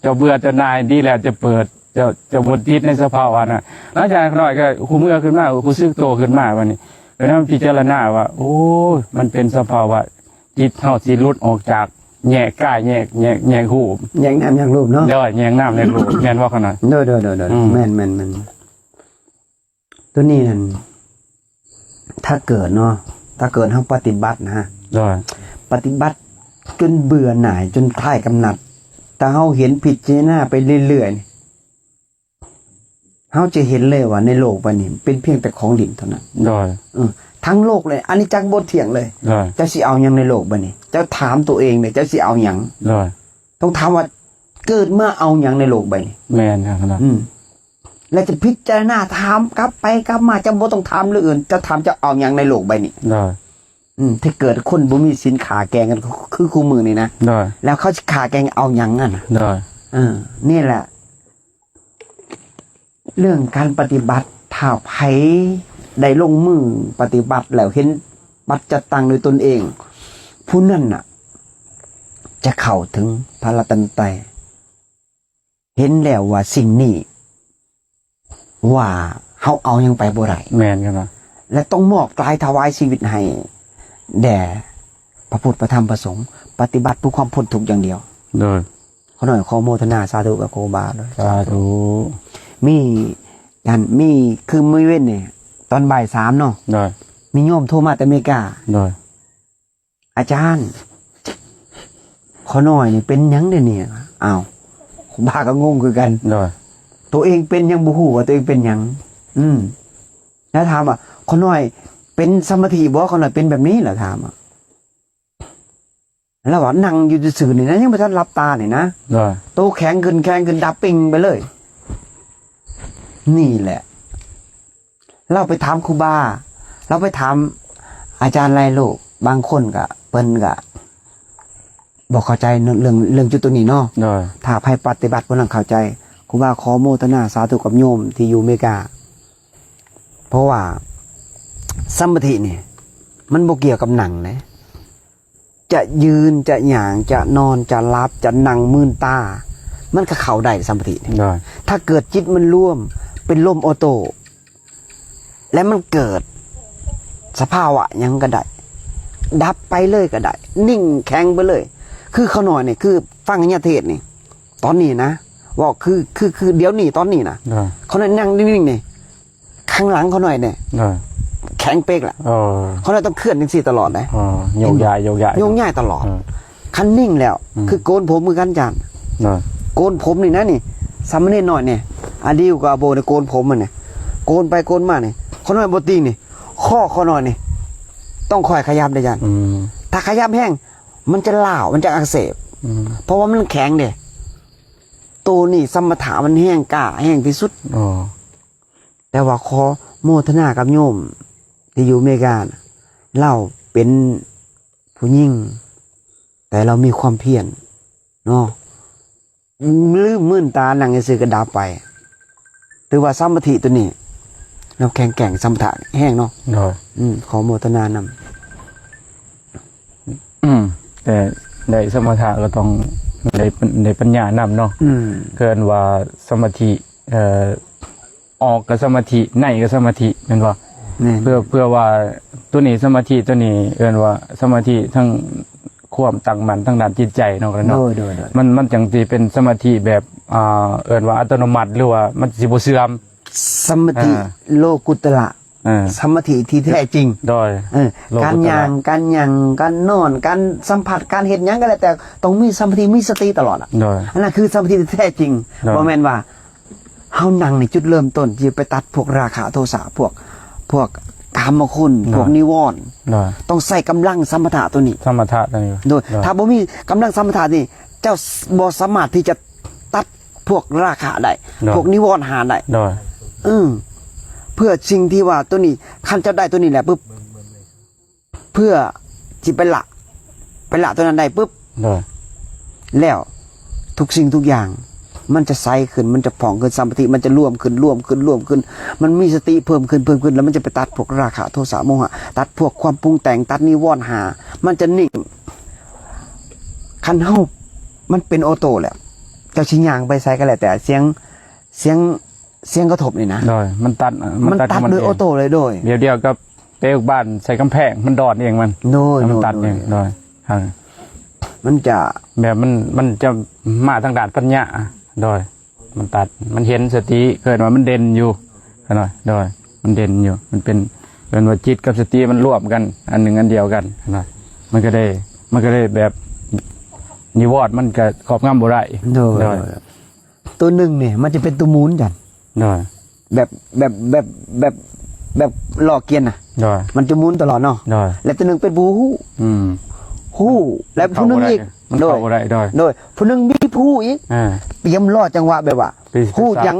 ເຈົ້າເບື່ອເຈົ້າໜ່າຍ ດີແລ້ວ ເຈົ້າເປີດ ເຈົ້າ ເຈົ້າບໍ່ຕິດໃນສະພາວະນັ້ນ. ຫຼັງຈາກນັ້ນ ຂ້ານ້ອຍກໍຮູ້ເມືອຂຶ້ນມາ ຮູ້ສຶກໂຕຂຶ້ນມາ ບັດນີ້ ແລ້ວນຳພິຈາລະນາວ່າ ໂອ້ຍ ມັນເປັນສະພາວະ ຈິດເຮົາຊິຫຼຸດອອກຈາກແຍກກາຍ ແຍກ ແຍກ ແຍກຮູບ ແຍກນາມແຍກຮູບເນາະ ໂດຍ ແຍກນາມແຍກຮູບ ແມ່ນບໍ່ຂະນ້ອຍ? ໂດຍ ໂດຍ ໂດຍ ໂດຍ ອືມ ແມ່ນ ແມ່ນ ແມ່ນ ໂຕນີ້ຫັ້ນ ຖ້າເກີດເນາະ ຖ້າເກີດເຮົາປະຕິບັດນະ ໂດຍ ປະຕິບັດຈົນເບື່ອໜ່າຍ ຈົນຄ້າຍກຳໜັດ ຖ້າເຮົາເຫັນ ພິຈາລະນາໄປເລື້ອຍໆ ເຮົາຈະເຫັນເລີຍວ່າໃນໂລກໃບນີ້ເປັນພຽງແຕ່ຂອງຫຼິ້ນເທົ່ານັ້ນ ໂດຍ ເອີ ທັງໂລກເລີຍ ອະນິດຈັງບໍ່ທ່ຽງເລີຍ ໂດຍ ເຈົ້າຊິເອົາຫຍັງໃນໂລກໃບນີ້ ເຈົ້າຖາມຕົວເອງເລີຍ ເຈົ້າຊິເອົາຫຍັງ ໂດຍ ຕ້ອງຖາມວ່າເກີດມາເອົາຫຍັງໃນໂລກໃບນີ້ ແມ່ນ ອືມ ແລະ ຈະພິຈາລະນາຖາມກັບໄປກັບມາ ເຈົ້າບໍ່ຕ້ອງຖາມເລື່ອງອື່ນ ເຈົ້າຖາມເຈົ້າເອົາຫຍັງໃນໂລກໃບນີ້ ໂດຍ ອືມ ທີ່ເກີດຄົນບໍ່ມີສິນຂ້າແກ່ງກັນຄື ຄືຄູ່ມື້ນີ້ນະ ໂດຍ ແລ້ວເຂົາຊິຂ້າແກ່ງເອົາຫຍັງຫັ້ນນະ ໂດຍ ເອີ ນີ້ແຫຼະ ເລື່ອງການປະຕິບັດ ຖ້າໃຜໄດ້ລົງມືປະຕິບັດແລ້ວເຫັນປັດຈະຕັງດ້ວຍຕົນເອງ ຜູ້ນັ້ນນະຈະເຂົ້າເຖິງພະລັດຕະນະໄຕ ເຫັນແລ້ວວ່າສິ່ງນີ້ ວ່າເຮົາເອົາຫຍັງໄປບໍ່ໄດ້ ແມ່ນຄັບ ແລະ ຕ້ອງມອບກາຍຖວາຍຊີວິດໃຫ້ແດ່ພະພຸດ ພະທຳ ພະສົງ ປະຕິບັດເພື່ອຄວາມພົ້ນທຸກຢ່າງດຽວ ໂດຍ ຂໍໜ້ອຍຂໍໂມທະນາສາທຸກັບຄູບາ ສາທຸ ມີ ອັນ ມີ ຄືມື້ເວັນນີ້ ຕອນບ່າຍສາມເນາະ ໂດຍ ມີໂຍມໂທມາແຕ່ເມກາ ໂດຍ ອາຈານ ຂໍໜ້ອຍນີ້ເປັນຫຍັງເດນີ້? ອ້າວ ຄູບາກໍງົງຄືກັນ ໂດຍ ຕົວເອງເປັນຫຍັງ ບໍ່ຮູ້ວ່າຕົວເອງເປັນຫຍັງ ອືມ ແລ້ວຖາມວ່າ ຂໍໜ້ອຍເປັນສະມາທິບໍ່? ຂໍໜ້ອຍເປັນແບບນີ້ ລາວຖາມ ລາວວ່ານັ່ງຢູ່ຊື່ໆນີ້ນະ ຍັງບໍ່ທັນຫຼັບຕານີ້ນະ ໂຕແຂງຂຶ້ນ ແຂງຂຶ້ນ ດັບປິງໄປເລີຍ ນີ້ແຫຼະ ລາວໄປຖາມຄູບາ ລາວໄປຖາມອາຈານໄລໂລກ ບາງຄົນກະ ເພິ່ນກະບໍ່ເຂົ້າໃຈເລື່ອງ ເລື່ອງຈຸດຕົງນີ້ເນາະ ໂດຍ ຖ້າໃຜປະຕິບັດຜູ້ນັ້ນເຂົ້າໃຈ ຄູບາຂໍໂມທະນາສາທຸກັບໂຍມທີ່ຢູ່ເມກາ ເພາະວ່າສະມາທິນີ້ ມັນບໍ່ກ່ຽວກັບນັ່ງເດ້ ຈະຢືນ ຈະຍ່າງ ຈະນອນ ຈະຫຼັບ ຈະນັ່ງ ມືນຕາ ມັນກໍເຂົ້າໄດ້ສະມາທິນີ້ ໂດຍ ຖ້າເກີດຈິດມັນລວມເປັນລົມອໍໂຕ້ ແລະ ມັນເກີດສະພາວະຫຍັງກໍໄດ້ ດັບໄປເລີຍກໍໄດ້ ນິ່ງແຂງໄປເລີຍ ຄືຂ້ານ້ອຍນີ້ ຄືຟັງຍາເທດນີ້ ຕອນນີ້ນະ ເວົ້າຄື ຄື ຄືດຽວນີ້ຕອນນີ້ນະ ໂດຍ ຂ້ານ້ອຍນັ່ງນິ່ງໆນີ້ ຂ້າງຫຼັງຂ້ານ້ອຍນີ້ ໂດຍ ແຂງເປັກລະ ເອີ ຂ້ານ້ອຍຕ້ອງເຄື່ອນຈັ່ງຊີ້ຕະຫຼອດເດ້ ໂຍກຍ້າຍ ໂຍກຍ້າຍ ໂຍກຍ້າຍຕະຫຼອດ ເອີ ຄັນນິ່ງແລ້ວ ອືມ ຄືໂກນຜົມຄືກັນ ອາຈານ ໂດຍ ໂກນຜົມນີ້ນະນີ້ ສາມະເນນນ້ອຍນີ້ ອາດິວກັບອາໂບນີ້ ໂກນຜົມມັນນີ້ ໂກນໄປໂກນມານີ້ ຂ້ານ້ອຍບໍ່ຕິງນີ້ ຄໍຂ້ານ້ອຍນີ້ ຕ້ອງຄ່ອຍຂະຫຍັບເດ້ ອາຈານ ອືມ ຖ້າຂະຫຍັບແຮງ ມັນຈະລ້າວ ມັນຈະອັກເສບ ອືມ ເພາະວ່າມັນແຂງເດ້ ໂຕນີ້ສະມະຖະມັນແຮງກ້າແຮງທີ່ສຸດ ອໍ ແຕ່ວ່າຂໍໂມທະນາກັບໂຍມທີ່ຢູ່ເມການະ ລາວເປັນຜູ້ຍິງ ແຕ່ລາວມີຄວາມພຽນເນາະ ລືມ ມືນຕານັ່ງຊື່ໆກໍດັບໄປ ຖືວ່າສະມາທິໂຕນີ້ ລາວແຂງແກ່ງ ສະມະຖະແຮງເນາະ ໂດຍ ອືມ ຂໍໂມທະນານຳ ອືມ ແຕ່ໄດ້ສະມະຖະກໍຕ້ອງໄດ້ ໄດ້ປັນຍານຳເນາະ ອືມ ເອີ້ນວ່າສະມາທິ ເອີ ອອກກໍສະມາທິ ໃນກໍສະມາທິ ແມ່ນບໍ່? ແມ່ນ ເພື່ອ ເພື່ອວ່າຕົວນີ້ສະມາທິ ຕົວນີ້ເອີ້ນວ່າສະມາທິທັງຄວາມຕັ້ງໝັ້ນທາງດ້ານຈິດໃຈເນາະ ໂດຍ ໂດຍ ໂດຍ ມັນ ມັນຈັ່ງຊິເປັນສະມາທິແບບ ອ່າ ເອີ້ນວ່າອັດຕະໂນມັດ ຫຼືວ່າມັນຊິບໍ່ເສື່ອມ ສະມາທິ ອ່າ ໂລກຸດຕະລະ ເອີ ສະມາທິທີ່ແທ້ຈິງ ໂດຍ ເອີ ໂລກຸດຕະລະ ການຍ່າງ ການຫຍັງ ການນອນ ການສຳຜັດ ການເຮັດຫຍັງກໍແລ້ວແຕ່ ຕ້ອງມີສະມາທິ ມີສະຕິຕະຫຼອດ ໂດຍ ອັນນັ້ນຄືສະມາທິທີ່ແທ້ຈິງ ໂດຍ ບໍ່ແມ່ນວ່າ ເຮົານັ່ງໃນຈຸດເລີ່ມຕົ້ນທີ່ໄປຕັດພວກລາຄະໂທສະ ພວກ ພວກ ກາມະຄຸນ ໂດຍ ພວກນິວອນ ໂດຍ ຕ້ອງໃຊ້ກຳລັງສຳມະທະໂຕນີ້ ສຳມະທະໂຕນີ້ ໂດຍ ໂດຍ ຖ້າບໍ່ມີກຳລັງສຳມະທະນີ້ ເຈົ້າບໍ່ສາມາດທີ່ຈະຕັດພວກລາຄະໄດ້ ໂດຍ ພວກນິວອນຫ້າໄດ້ ໂດຍ ເອີ ເພື່ອສິ່ງທີ່ວ່າໂຕນີ້ ຄັນເຈົ້າໄດ້ໂຕນີ້ແລ້ວປຶບ ເພື່ອຊິໄປລະ ໄປລະໂຕນັ້ນໄດ້ປຶບ ໂດຍ ແລ້ວທຸກສິ່ງທຸກຢ່າງມັນຈະໃສຂຶ້ນ ມັນຈະຜ່ອງຂຶ້ນ ສະມາທິມັນຈະລວມຂຶ້ນ ລວມຂຶ້ນ ລວມຂຶ້ນ ມັນມີສະຕິເພີ່ມຂຶ້ນ ເພີ່ມຂຶ້ນ ແລ້ວມັນຈະໄປຕັດພວກລາຄະ ໂທສະ ໂມຫະ ຕັດພວກຄວາມປຸງແຕ່ງ ຕັດນິວອນຫ້າ ມັນຈະນິ່ງ. ຄັນເຮົາ ມັນເປັນໂອໂຕແລ້ວ ເຈົ້າຊິຍ່າງໄປໃສກໍແລ້ວແຕ່ ສຽງ ສຽງ ສຽງກະທົບນີ້ນະ ໂດຍ ມັນຕັດ ມັນຕັດ ມັນຕັດ ຂອງມັນໂດຍ ເອງ ໂອໂຕເລີຍ ໂດຍ ດຽວໆກັບ ເຕະລູກບານໃສ່ກຳແພງ ມັນດອນເອງມັນ ໂດຍ ມັນຕັດເອງ ໂດຍ ໂດຍ ເອີ ມັນຈະ ແບບມັນ ມັນຈະມາທາງດ້ານປັນຍາ ໂດຍ ມັນຕັດ ມັນເຫັນສະຕິ ເອີ້ນວ່າມັນເດັ່ນຢູ່ ໂດຍ ໂດຍ ມັນເດັ່ນຢູ່ ມັນເປັນ ເອີ້ນວ່າຈິດກັບສະຕິມັນລວມກັນ ອັນໜຶ່ງອັນດຽວກັນ ໂດຍ ມັນກໍໄດ້ ມັນກໍໄດ້ແບບ ນິວອນມັນກໍຄອບງຳບໍ່ໄດ້ ໂດຍ ໂດຍ ໂຕໜຶ່ງນີ້ມັນຈະເປັນໂຕໝູນຈັນ ໂດຍ ແບບ ແບບ ແບບ ແບບ ແບບລໍ້ກຽນນະ ໂດຍ ມັນຈະໝູນຕະຫຼອດເນາະ ໂດຍ ແລະໂຕໜຶ່ງເປັນຜູ້ຮູ້ ອືມ ຮູ້ ແລະຜູ້ໜຶ່ງອີກ ມັນເຂົ້າບໍ່ໄດ້ ໂດຍ ໂດຍ ໂດຍ ຜູ້ໜຶ່ງມີຜູ້ຮູ້ອີກ ອາ ຕຽມລໍຈັງຫວະແບບວ່າ ຮູ້ຫຍັງ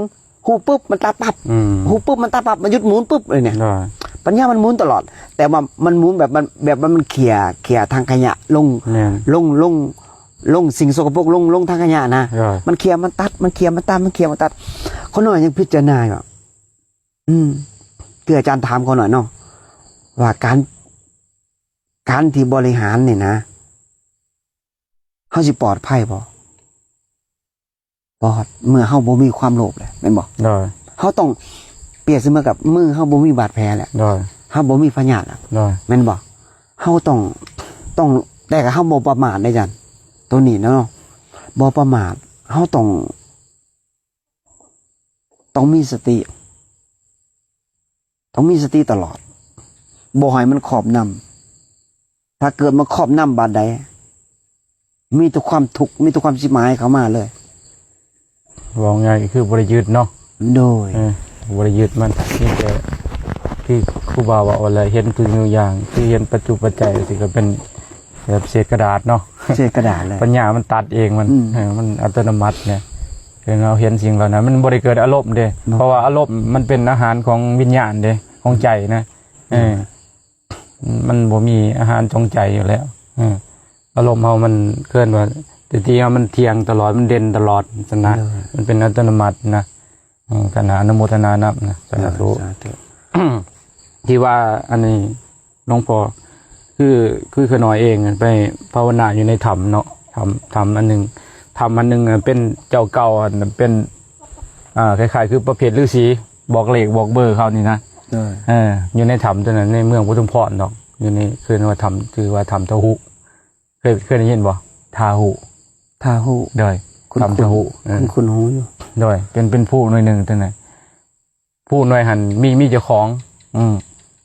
ຮູ້ປຶບມັນຕັດປັບ ອືມ ຮູ້ປຶບມັນຕັດປັບ ມັນຢຸດໝູນປຶບເລີຍນີ້ ໂດຍ ປັນຍາມັນໝູນຕະຫຼອດ ແຕ່ວ່າມັນໝູນແບບມັນ ແບບວ່າມັນເຂ່ຍ ເຂ່ຍຖັງຂະຫຍະລົງ ແມ່ນ ລົງ ລົງ ລົງສິ່ງສົກກະປົກ ລົງ ລົງຖັງຂະຫຍະນະ ໂດຍ ມັນເຂ່ຍ ມັນຕັດ ມັນເຂ່ຍ ມັນຕັດ ມັນເຂ່ຍ ມັນຕັດ ຂ້ອຍນ້ອຍຍັງພິຈາລະນາຢູ່ ອືມ ຄືອາຈານຖາມຂ້ອຍນ້ອຍເນາະ ວ່າການ ການທີ່ບໍລິຫານນີ້ນະ ເຮົາຊິປອດໄພບໍ່? ປອດ ເມື່ອເຮົາບໍ່ມີຄວາມໂລບແລ້ວ ແມ່ນບໍ່? ໂດຍ ເຮົາຕ້ອງ ປຽບສະເໝືອກັບມືເຮົາບໍ່ມີບາດແຜແລ້ວ ໂດຍ ເຮົາບໍ່ມີພະຍາດແລ້ວ ໂດຍ ແມ່ນບໍ່? ເຮົາຕ້ອງ ຕ້ອງ ແຕ່ກໍເຮົາບໍ່ປະໝາດເດ້ຈັນ ໂຕນີ້ນະເນາະ ບໍ່ປະໝາດ ເຮົາຕ້ອງ ຕ້ອງມີສະຕິ ຕ້ອງມີສະຕິຕະຫຼອດ ບໍ່ໃຫ້ມັນຄອບນຳ ຖ້າເກີດມັນຄອບນຳບາດໃດ ມີແຕ່ຄວາມທຸກ ມີແຕ່ຄວາມຊິບຫາຍເຂົ້າມາເລີຍ ເວົ້າງ່າຍກໍຄືບໍ່ໄດ້ຍຶດເນາະ ໂດຍ ເອີ ບໍ່ໄດ້ຍຶດມັນ ມີແຕ່ຄືຄູບາເວົ້າແຫຼະ ເຫັນທຸກສິ່ງທຸກຢ່າງ ຄືເຫັນປັດຈຸປັດໄຈ ຊິກໍເປັນ ແບບເສດກະດາດເນາະ ເສດກະດາດແຫຼະ ປັນຍາມັນຕັດເອງມັນ ອືມ ເອີ ມັນອັດຕະໂນມັດເນຍ ເຫັນ ເຮົາເຫັນສິ່ງເຫຼົ່ານັ້ນ ມັນບໍ່ໄດ້ເກີດອາລົມເດ້ ເນາະ ເພາະວ່າອາລົມມັນເປັນອາຫານຂອງວິນຍານເດ້ ຂອງໃຈນະ ເອີ ອືມ ມັນບໍ່ມີອາຫານຂອງໃຈຢູ່ແລ້ວ ເອີ ອາລົມເຮົາມັນເອີ້ນວ່າ ສະຕິເຮົາມັນທ່ຽງຕະຫຼອດ ມັນເດັ່ນຕະຫຼອດຊັ້ນນະ ໂດຍ ມັນເປັນອັດຕະໂນມັດນະ ເອີ ກັນນະ ອະນຸໂມທະນານຳນະ ສາທຸ ສາທຸ ທີ່ວ່າອັນນີ້ ຫຼວງພໍ່ ຄື ຄືຂ້ານ້ອຍເອງໄປພາວະນາຢູ່ໃນຖ້ຳເນາະ ຖ້ຳ ຖ້ຳອັນໜຶ່ງ ຖ້ຳອັນໜຶ່ງເປັນເຈົ້າເກົ່າ ອັນເປັນ ອ່າ ຄ້າຍໆຄືປະເພດລືສີ ບອກເລກບອກເບີເຂົານີ້ນະ ເອີ ເອີ ຢູ່ໃນຖ້ຳຕົວນັ້ນ ໃນເມືອງປະທຸມພອນດອກ ຢູ່ໃນ ເອີ້ນວ່າຖ້ຳ ຊື່ວ່າຖ້ຳທະຫຸ ເຄີຍ ເຄີຍໄດ້ຍິນບໍ່? ທາຫຸ ທາຫຸ ໂດຍ ຖ້ຳທະຫຸ ເອີ ຄຸ້ນໆ ຫູຢູ່ ໂດຍ ເປັນ ເປັນພູໜ່ວຍໜຶ່ງຕົວນັ້ນ ພູໜ່ວຍຫັ້ນມີ ມີເຈົ້າຂອງ ອືມ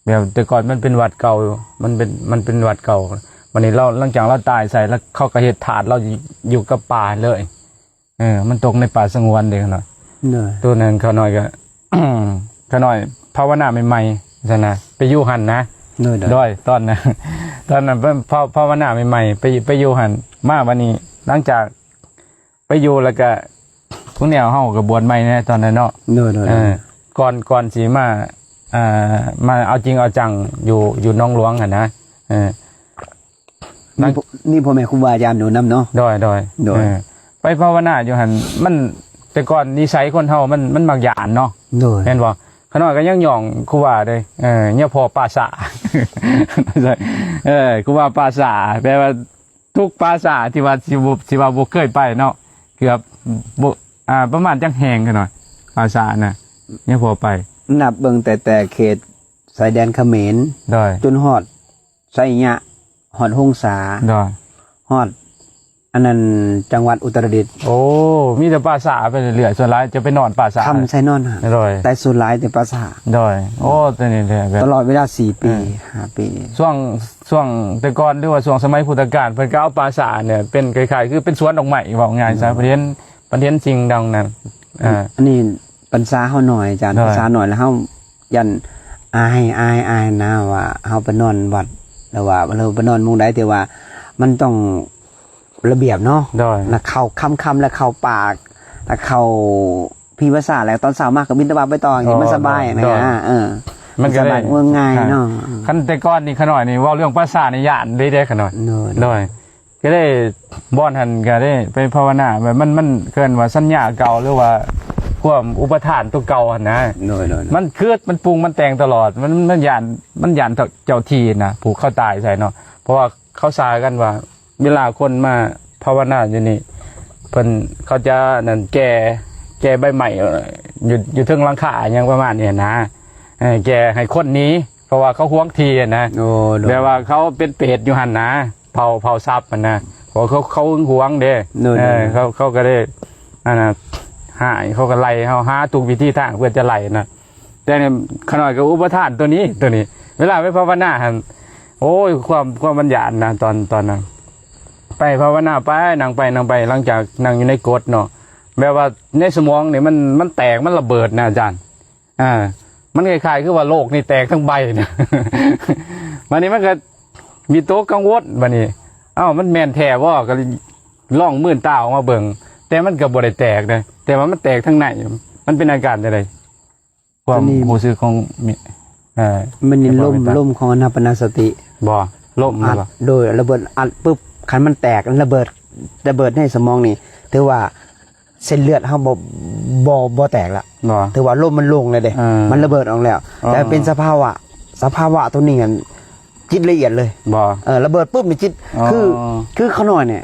ແບບແຕ່ກ່ອນມັນເປັນວັດເກົ່າ ມັນເປັນ ມັນເປັນວັດເກົ່າ ບັດນີ້ລາວ ຫຼັງຈາກລາວຕາຍໄປແລ້ວ ເຂົາກໍເຮັດທາດລາວຢູ່ກັບປ່າເລີຍ ເອີ ມັນຕົກໃນປ່າສະຫງວນເດ້ເນາະ ໂດຍ ໂຕນັ້ນຂ້ານ້ອຍກໍ ຂ້ານ້ອຍພາວະນາໃໝ່ໆ ຊັ້ນນະ ໄປຢູ່ຫັ້ນນະ ໂດຍ ໂດຍ ໂດຍ ຕອນນັ້ນ ຕອນນັ້ນພາ ພາວະນາໃໝ່ໆ ໄປ ໄປຢູ່ຫັ້ນ ມາບັດນີ້ ຫຼັງຈາກ ໄປຢູ່ແລ້ວກະ ພວກແນວເຮົາກໍບວດໃໝ່ແດ່ຕອນນັ້ນເນາະ ໂດຍໆ ເອີ ກ່ອນ ກ່ອນຊິມາ ອ່າ ມາເອົາຈິງເອົາຈັງຢູ່ ຢູ່ໜອງຫຼວງຫັ້ນນະ ເອີ ມີພໍ່ ມີພໍ່ແມ່ຄູບາອາຈານຢູ່ນຳເນາະ ໂດຍໆ ໂດຍ ເອີ ໄປພາວະນາຢູ່ຫັ້ນ ມັນ ແຕ່ກ່ອນນິໄສຄົນເຮົາມັນ ມັນມັກຢ້ານເນາະ ໂດຍ ແມ່ນບໍ່? ຂ້ານ້ອຍກໍຍັງຍ້ອງຄູບາເດ້ ເອີ ຍາພໍ່ປ່າຊ້າ ເອີ ຄູບາປ່າຊ້າ ແປວ່າ ທຸກປ່າຊ້າທີ່ວ່າ ທີ່ ທີ່ວ່າບໍ່ເຄີຍໄປເນາະ ເກືອບບໍ່ ອ່າ ປະມານຈັກແຫ່ງກັນໜ້ອຍ ປ່າຊ້ານະ ຍັງພໍໄປ ນັບເບິ່ງແຕ່ ແຕ່ເຂດຊາຍແດນຂະເໝນ ໂດຍ ຈົນຮອດໄຊຍະ ຮອດຫົງສາ ໂດຍ ຮອດອັນນັ້ນ ຈັງຫວັດອຸດຕະລະດິດ ໂອ້ ມີແຕ່ປ່າຊ້າໄປເລື້ອຍໆ ສ່ວນຫຼາຍຈະໄປນອນປ່າຊ້າ ຄຳໃສ່ນອນຫັ້ນ ໂດຍ ແຕ່ສ່ວນຫຼາຍແຕ່ປ່າຊ້າ ໂດຍ ໂອ້ ໂຕນີ້ແຫຼະ ແບບ ຕະຫຼອດເວລາສີ່ປີ ເອີ ຫ້າປີນີ້ ຊ່ວງ ຊ່ວງແຕ່ກ່ອນ ຫຼືວ່າຊ່ວງສະໄໝພຸດທະການ ເພິ່ນກໍເອົາປ່າຊ້ານີ້ແຫຼະ ເປັນຄ້າຍໆຄືເປັນສວນດອກໄມ້ ເວົ້າງ່າຍຊະ ອືມ ເພິ່ນເຫັນ ເພິ່ນເຫັນສິ່ງດັ່ງນັ້ນ ອ່າ ອັນນີ້ພັນສາເຮົາໜ້ອຍ ອາຈານ ໂດຍ ພັນສາໜ້ອຍ ແລ້ວເຮົາຢ້ານ ອາຍ ອາຍ ອາຍນະ ວ່າເຮົາໄປນອນວັດ ຫຼືວ່າເຮົາໄປນອນໝ່ອງໃດ ທີ່ວ່າມັນຕ້ອງລະບຽບເນາະ ໂດຍ ລະເຂົ້າຄ່ຳໆ ລະເຂົ້າປາກ ລະເຂົ້າພີພາສາ ແລ້ວຕອນເຊົ້າມາກໍບິນທະບາດໄປຕໍ່ ອໍ ມັນສະບາຍ ໂດຍ ນະ ໂດຍ ເອີ ມັນກໍ ສະບາຍ ໄດ້ ງ່າຍເນາະ ຄັນແຕ່ກ່ອນນີ້ຂະນ້ອຍນີ້ເວົ້າເລື່ອງພາສານີ້ຢ້ານເລີຍເດ້ຂະນ້ອຍ ໂດຍ ໂດຍ ກໍໄດ້ ບ່ອນຫັ້ນກໍໄດ້ໄປພາວະນາ ແບບມັນ ມັນເອີ້ນວ່າສັນຍາເກົ່າ ຫຼືວ່າຄວາມອຸປະທານຕົວເກົ່າຫັ້ນນະ ໂດຍໆໆ ມັນຄຶດ ມັນປຸງ ມັນແຕ່ງຕະຫຼອດ ມັນ ມັນຢ້ານ ມັນຢ້ານເຈົ້າ ເຈົ້າທີ່ນະ ຜູ້ເຂົາຕາຍໃສ່ເນາະ ເພາະວ່າເຂົາສາກັນວ່າ ເວລາຄົນມາພາວະນາຢູ່ນີ້ ເພິ່ນ ເຂົາຈະນັ້ນ ແກ່ ແກ່ໃບໄມ້ ເອີ ຢູ່ ຢູ່ເທິງຫຼັງຄາຫຍັງປະມານນີ້ນະ ເອີ ແກ່ໃຫ້ຄົນໜີ ເພາະວ່າເຂົາຫວງທີ່ນະ ໂອ້ ໂດຍ ແບບວ່າເຂົາເປັນເປດຢູ່ຫັ້ນນະ ເຜົ່າ ເຜົ່າສັບຫັ້ນນະ ເພາະເຂົາ ເຂົາຫຶງຫວງເດ້ ໂດຍໆ ເອີ ເຂົາ ເຂົາກໍໄດ້ ອັນນ່າ ຮ້າຍ ເຂົາກໍໄລ່ເຮົາ ຫາທຸກວິທີທາງເພື່ອຈະໄລ່ນະ ແຕ່ນີ້ຂະນ້ອຍກໍອຸປະທານຕົວນີ້ ຕົວນີ້ ເວລາໄປພາວະນາຫັ້ນ ໂອ້ຍ ຄວາມ ຄວາມມັນຢ້ານນະ ຕອນ ຕອນນັ້ນ ໄປພາວະນາໄປ ນັ່ງໄປ ນັ່ງໄປ ຫຼັງຈາກນັ່ງຢູ່ໃນກົດເນາະ ແບບວ່າໃນສະໝອງນີ້ມັນ ມັນແຕກ ມັນລະເບີດນະອາຈານ ອ່າ ມັນຄ້າຍໆຄືວ່າໂລກນີ້ແຕກທັງໃບນະ ບາດນີ້ມັນກໍວິຕົກກັງວົນ ບາດນີ້ ເອົ້າ ມັນແມ່ນແທ້ບໍ່ ກໍລອງມືນຕາອອກມາເບິ່ງ ແຕ່ມັນກໍບໍ່ໄດ້ແຕກເດ້ ແຕ່ວ່າມັນແຕກທາງໃນ ມັນເປັນອາການຈັ່ງໃດ ຄວາມ ຕົວນີ້ ຮູ້ສຶກຂອງ ເອີ ມັນລົມ ລົມຂອງອານາປານະສະຕິ ບໍ່ ລົມ ອັດ ບໍ່ ໂດຍລະເບີດອັດປຶບ ຄັນມັນແຕກ ລະເບີດ ລະເບີດໃນສະໝອງນີ້ ຖືວ່າ ເສັ້ນເລືອດເຮົາບໍ່ ບໍ່ ບໍ່ແຕກລະ ບໍ່ ຖືວ່າລົມມັນລົງແລ້ວເດ້ ເອີ ມັນລະເບີດອອກແລ້ວ ອໍ ແຕ່ເປັນສະພາວະ ສະພາວະຕົວນີ້ຫັ້ນ ຈິດລະອຽດເລີຍ ບໍ່ ເອີ ລະເບີດປຶບນີ້ຈິດ ອໍ ຄື ຄືຂະນ້ອຍນີ້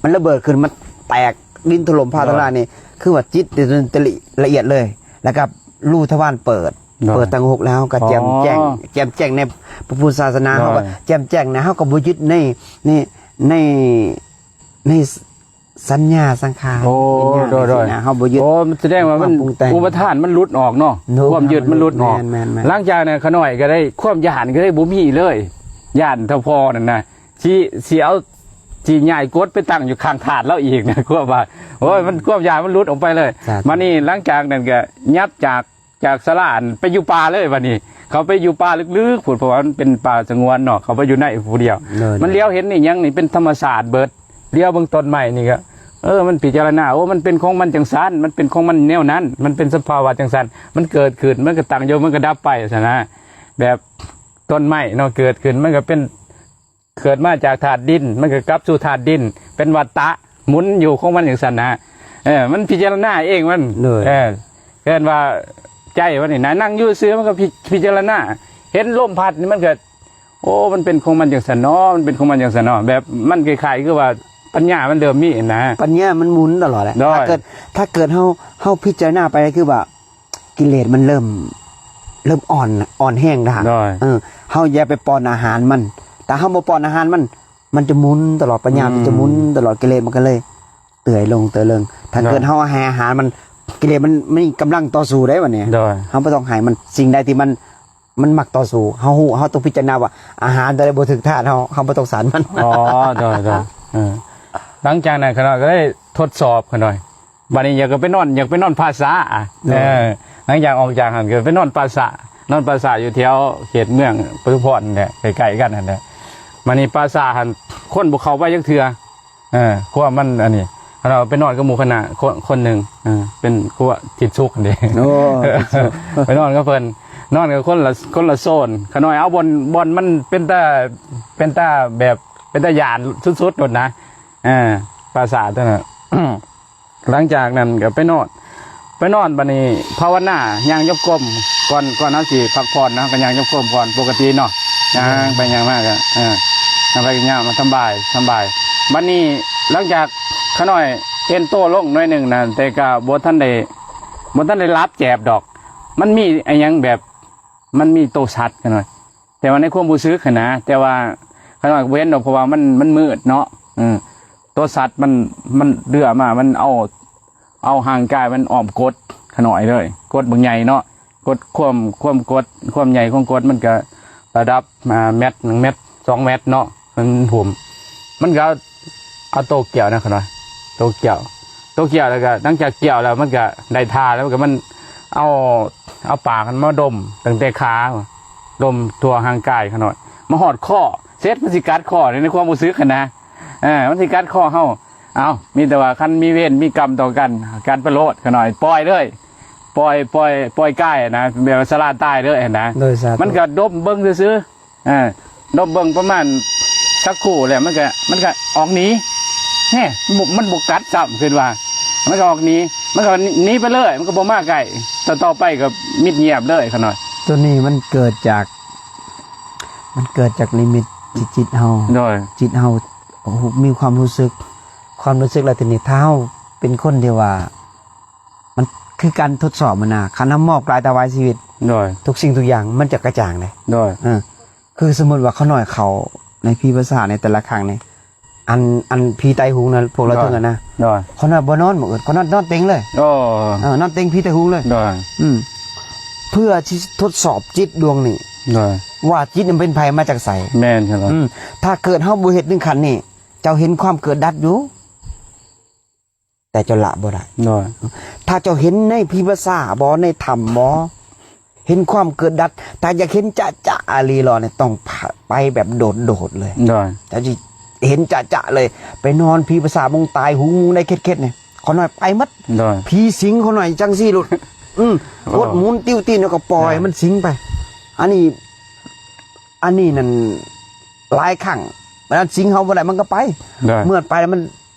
ມັນລະເບີດຂຶ້ນ ມັນແຕກ ດິນຖະຫຼົ່ມຟ້າ ໂດຍ ທະລາຍນີ້ ຄືວ່າຈິດຈະລະອຽດເລີຍ ແລ້ວກໍຮູທະວານເປີດ ໂດຍ ເປີດທາງຫົກ ແລ້ວເຮົາກໍແຈ່ມແຈ້ງ ອໍ ແຈ່ມແຈ້ງໃນພະພຸດທະສາສະໜາ ໂດຍ ເຮົາກໍແຈ່ມແຈ້ງນະ ເຮົາກໍບໍ່ຍຶດໃນ ໃນ ໃນ ໃນ ສ- ສັນຍາສັງຂານ ໂອ້ ວິນຍານ ໂດຍໆ ຈັ່ງຊີ້ນະ ເຮົາບໍ່ຍຶດ ໂອ້ ມັນສະແດງວ່າມັນ ຄວາມປຸງແຕ່ງ ອຸປະທານມັນຫຼຸດອອກເນາະ ໂດຍ ຄວາມຍຶດມັນຫຼຸດອອກ ແມ່ນໆໆ ຫຼັງຈາກນັ້ນຂະນ້ອຍກໍໄດ້ ຄວາມຢ້ານກໍໄດ້ບໍ່ມີເລີຍ ຢ້ານເທົ່າພໍ່ນັ້ນນະ ຊິ ຊິເອົາ ຊິຍ້າຍກົດໄປຕັ້ງຢູ່ຂ້າງທາດລາວອີກນະ ຄວາມວ່າ ໂອ້ຍ ມັນ ຄວາມຢ້ານມັນຫຼຸດອອກໄປເລີຍ ສາທຸ ມານີ້ ຫຼັງຈາກນັ້ນກໍຫຍັບຈາກ ຈາກສາລາ ອັນ ໄປຢູ່ປ່າເລີຍ ບາດນີ້ ເຂົ້າໄປຢູ່ປ່າເລິກໆພຸ້ນ ເພາະວ່າມັນເປັນປ່າສະຫງວນເນາະ ເຂົ້າໄປຢູ່ໃນຜູ້ດຽວ ໂດຍ ມັນຫຼຽວເຫັນອີ່ຫຍັງນີ້ເປັນທຳມະຊາດເບິດ ຫຼຽວເບິ່ງຕົ້ນໄມ້ນີ້ກໍ ເອີ ມັນພິຈາລະນາ ໂອ້ ມັນເປັນຂອງມັນຈັ່ງຊັ້ນ ມັນເປັນຂອງມັນແນວນັ້ນ ມັນເປັນສະພາວະຈັ່ງຊັ້ນ ມັນເກີດຂຶ້ນ ມັນກໍຕັ້ງຢູ່ ມັນກໍດັບໄປ ຊັ້ນນະ ແບບຕົ້ນໄມ້ເນາະ ເກີດຂຶ້ນ ມັນກໍເປັນ ເກີດມາຈາກທາດດິນ ມັນກໍກັບສູ່ທາດດິນ ເປັນວັດຕະ ໝູນຢູ່ຂອງມັນຈັ່ງຊັ້ນນະ ເອີ ມັນພິຈາລະນາເອງມັນ ໂດຍ ເອີ ເອີ້ນວ່າໃຈມັນນີ້ນະ ນັ່ງຢູ່ຊື່ມັນກໍພິ ພິຈາລະນາ ເຫັນລົມພັດນີ້ມັນກໍ ໂອ້ ມັນເປັນຂອງມັນຈັ່ງຊັ້ນເນາະ ມັນເປັນຂອງມັນຈັ່ງຊັ້ນເນາະ ແບບມັນຄ້າຍໆຄືວ່າປັນຍາມັນເລີ່ມມີນະ ປັນຍາມັນໝູນຕະຫຼອດແຫຼະ ໂດຍ ຖ້າເກີດ ຖ້າເກີດເຮົາ ເຮົາພິຈາລະນາໄປ ຄືວ່າ ກິເລດມັນເລີ່ມ ເລີ່ມອ່ອນ ອ່ອນແຮງລະ ໂດຍ ເອີ ເຮົາຢ່າໄປປ້ອນອາຫານມັນ ຖ້າເຮົາບໍ່ປ້ອນອາຫານມັນ ມັນຈະໝູນຕະຫຼອດ ປັນຍາ ອືມ ມັນຈະໝູນຕະຫຼອດ ກິເລດມັນກໍເລີຍເຕີຍລົງ ເຕີຍລົງ ຖ້າ ໂດຍ ເກີດເຮົາໃຫ້ອາຫານມັນ ກິເລດມັນ ມັນມີກຳລັງຕໍ່ສູ້ໄດ້ບັດນີ້ ໂດຍ ເຮົາບໍ່ຕ້ອງໃຫ້ມັນ ສິ່ງໃດທີ່ມັນ ມັນມັກຕໍ່ສູ້ ເຮົາຮູ້ ເຮົາຕ້ອງພິຈາລະນາວ່າ ອາຫານຕົວໃດບໍ່ຖືກທາດເຮົາ ເຮົາບໍ່ຕ້ອງສານມັນ ອໍ ໂດຍ ໂດຍ ເອີ ຫຼັງຈາກນັ້ນຂ້ານ້ອຍກໍໄດ້ທົດສອບຂ້ານ້ອຍ ບາດນີ້ຢາກກໍໄປນອນ ຢາກໄປນອນປ່າຊ້າ ເອີ ເອີ ຫຼັງຈາກອອກຈາກຫັ້ນກໍໄປນອນປ່າຊ້າ ນອນປ່າຊ້າຢູ່ແຖວເຂດເມືອງປະທຸມພອນແຫຼະ ໃກ້ໆກັນຫັ້ນແຫຼະ ບາດນີ້ປ່າຊ້າຫັ້ນຄົນບໍ່ເຂົ້າໄປຈັກເທື່ອ ເອີ ຄົວມັນອັນນີ້ ເຮົາໄປນອນກັບໝູ່ຄະນະຄົນ ຄົນໜຶ່ງ ເອີ ເປັນຄົວທິດສຸກຫັ້ນເດ້ ໂອ້ ທິດສຸກ ໄປນອນກັບເພິ່ນ ນອນກັບຄົນລະ ຄົນລະໂຊນ ຂະນ້ອຍເອົາບ່ອນ ບ່ອນມັນເປັນຕາ ເປັນຕາແບບ ເປັນຕາຢ້ານສຸດໆໂລດນະ ເອີ ປ່າຊ້າຕົວນັ້ນ ຫຼັງຈາກນັ້ນກໍໄປນອນ ໄປນອນ ບາດນີ້ພາວະນາ ຍ່າງຈົງກົມ ກ່ອນ ກ່ອນເຮົາຊິພັກຜ່ອນນະ ກໍຍ່າງຈົງກົມກ່ອນ ປົກກະຕິເນາະ ຍ່າງໄປຍ່າງມາກໍ ເອີ ຍ່າງໄປຍ່າງມາ ສຳບາຍ ສຳບາຍ ບາດນີ້ຫຼັງຈາກຂະນ້ອຍເອັນໂຕລົງໜ້ອຍໜຶ່ງນະ ແຕ່ກໍບໍ່ທັນໄດ້ ບໍ່ທັນໄດ້ຫຼັບແຈບດອກ ມັນມີອີ່ຫຍັງແບບ ມັນມີໂຕສັດຂະນ້ອຍ ແຕ່ວ່າໃນຄວາມຮູ້ສຶກຫັ້ນນະ ແຕ່ວ່າຂະນ້ອຍກໍບໍ່ເຫັນດອກ ເພາະວ່າມັນ ມັນມືດເນາະ ເອີ ໂຕສັດມັນ ມັນເດືອມາ ມັນເອົາ ເອົາຮ່າງກາຍມັນອ້ອມກົດຂະນ້ອຍເລີຍ ກົດບັກໃຫຍ່ເນາະ ກົດຄວາມ ຄວາມກົດ ຄວາມໃຫຍ່ຂອງກົດມັນກໍລະດັບ ອ່າ ແມັດ ໜຶ່ງແມັດ ສອງແມັດເນາະ ມັນຫຸ້ມ ມັນກໍເອົາໂຕກ່ຽວນະຂະນ້ອຍ ໂຕກ່ຽວ ໂຕກ່ຽວແລ້ວກໍ ຫຼັງຈາກກ່ຽວແລ້ວ ມັນກໍໄດ້ທ່າແລ້ວ ມັນກໍ ມັນເອົາ ເອົາປາກມັນມາດົມຕັ້ງແຕ່ຂາ ດົມທົ່ວຮ່າງກາຍຂະນ້ອຍ ມາຮອດຄໍ ເສັດມັນຊິກັດຄໍໃນຄວາມຮູ້ສຶກຫັ້ນນະ. ເອີ ມັນຊິກັດຄໍເຮົາ. ເອົ້າ ມີແຕ່ວ່າຄັນມີເວນມີກຳຕໍ່ກັນ ກັນໄປໂລດຂະນ້ອຍ ປ່ອຍເລີຍ ປ່ອຍ ປ່ອຍ ປ່ອຍກາຍນະ ແບບວ່າສະຫຼາດຕາຍເລີຍຫັ້ນນະ. ໂດຍ ສາທຸ ມັນກໍດົມເບິ່ງຊື່ໆ ເອີ ດົມເບິ່ງປະມານສັກຄູ່ແລ້ວ ມັນກໍ ມັນກໍອອກໜີ. ແຮະ ມັນບໍ່ ມັນບໍ່ກັດຊ້ຳ ຄິດວ່າ ມັນກໍອອກໜີ ມັນກໍໜີໄປເລີຍ ມັນກໍບໍ່ມາໃກ້. ຕໍ່ ຕໍ່ໄປກໍມິດງຽບເລີຍຂະນ້ອຍ. ໂຕນີ້ມັນເກີດຈາກ ມັນເກີດຈາກນິມິດທີ່ຈິດເຮົາ ໂດຍ ຈິດເຮົາ ໂອ້ໂຫ ມີຄວາມຮູ້ສຶກ ຄວາມຮູ້ສຶກ ແລ້ວທີນີ້ ຖ້າເຮົາເປັນຄົນທີ່ວ່າ ມັນຄືການທົດສອບຫັ້ນນະ ຄັນເຮົາມອບກາຍຖວາຍຊີວິດ ໂດຍ ທຸກສິ່ງທຸກຢ່າງມັນຈະກະຈ່າງເດ້. ໂດຍ ເອີ ຄືສົມມຸດວ່າຂ້ານ້ອຍເຂົ້າໃນຜີປາສາດໃນແຕ່ລະຄັ້ງນີ້ ອັນ ອັນຜີຕາຍໂຫງນະ ພວກລາວ ໂດຍ ເຖິງຫັ້ນນະ ໂດຍ ຂ້ານ້ອຍບໍ່ນອນມື້ອື່ນ ຂ້ານ້ອຍນອນເຕັງເລີຍ. ໂອ້ ເອີ ນອນເຕັງຜີຕາຍໂຫງເລີຍ. ໂດຍ ອືມ ເພື່ອທີ່ທົດສອບຈິດດວງນີ້ ໂດຍ ວ່າຈິດມັນເປັນໃຜມາຈາກໃສ. ແມ່ນຄັບ ອືມ ຖ້າເກີດເຮົາບໍ່ເຮັດເຖິງຂັ້ນນີ້ ເຈົ້າເຫັນຄວາມເກີດດັບຢູ່ ແຕ່ເຈົ້າລະບໍ່ໄດ້. ໂດຍ ຖ້າເຈົ້າເຫັນໃນຜີພາສາບໍ ໃນຖ້ຳບໍ ເຫັນຄວາມເກີດດັບ ຖ້າຢາກເຫັນຈະໆ ອີ່ຫຼີຫຼໍນີ້ ຕ້ອງໄປແບບໂດດໆເລີຍ. ໂດຍ ເຈົ້າຊິເຫັນຈະໆເລີຍ ໄປນອນຜີພາສາ ມຸງຕາຍຫູ ມຸງໄດ້ເຂັດໆນີ້ ຂ້ານ້ອຍໄປໝົດ. ໂດຍ ຜີສິງຂ້ານ້ອຍຈັ່ງຊີ້ໂລດ. ອືມ ໂອ້ ກົດໝູນຕິວຕີນ ແລ້ວກໍປ່ອຍ ໂດຍ ມັນສິງໄປ. ອັນນີ້ ອັນນີ້ນັ້ນຫຼາຍຄັ້ງ ເວລາສິງເຮົາບໍ່ໄດ້ ມັນກໍໄປ. ໂດຍ ເມື່ອໄປແລ້ວມັນ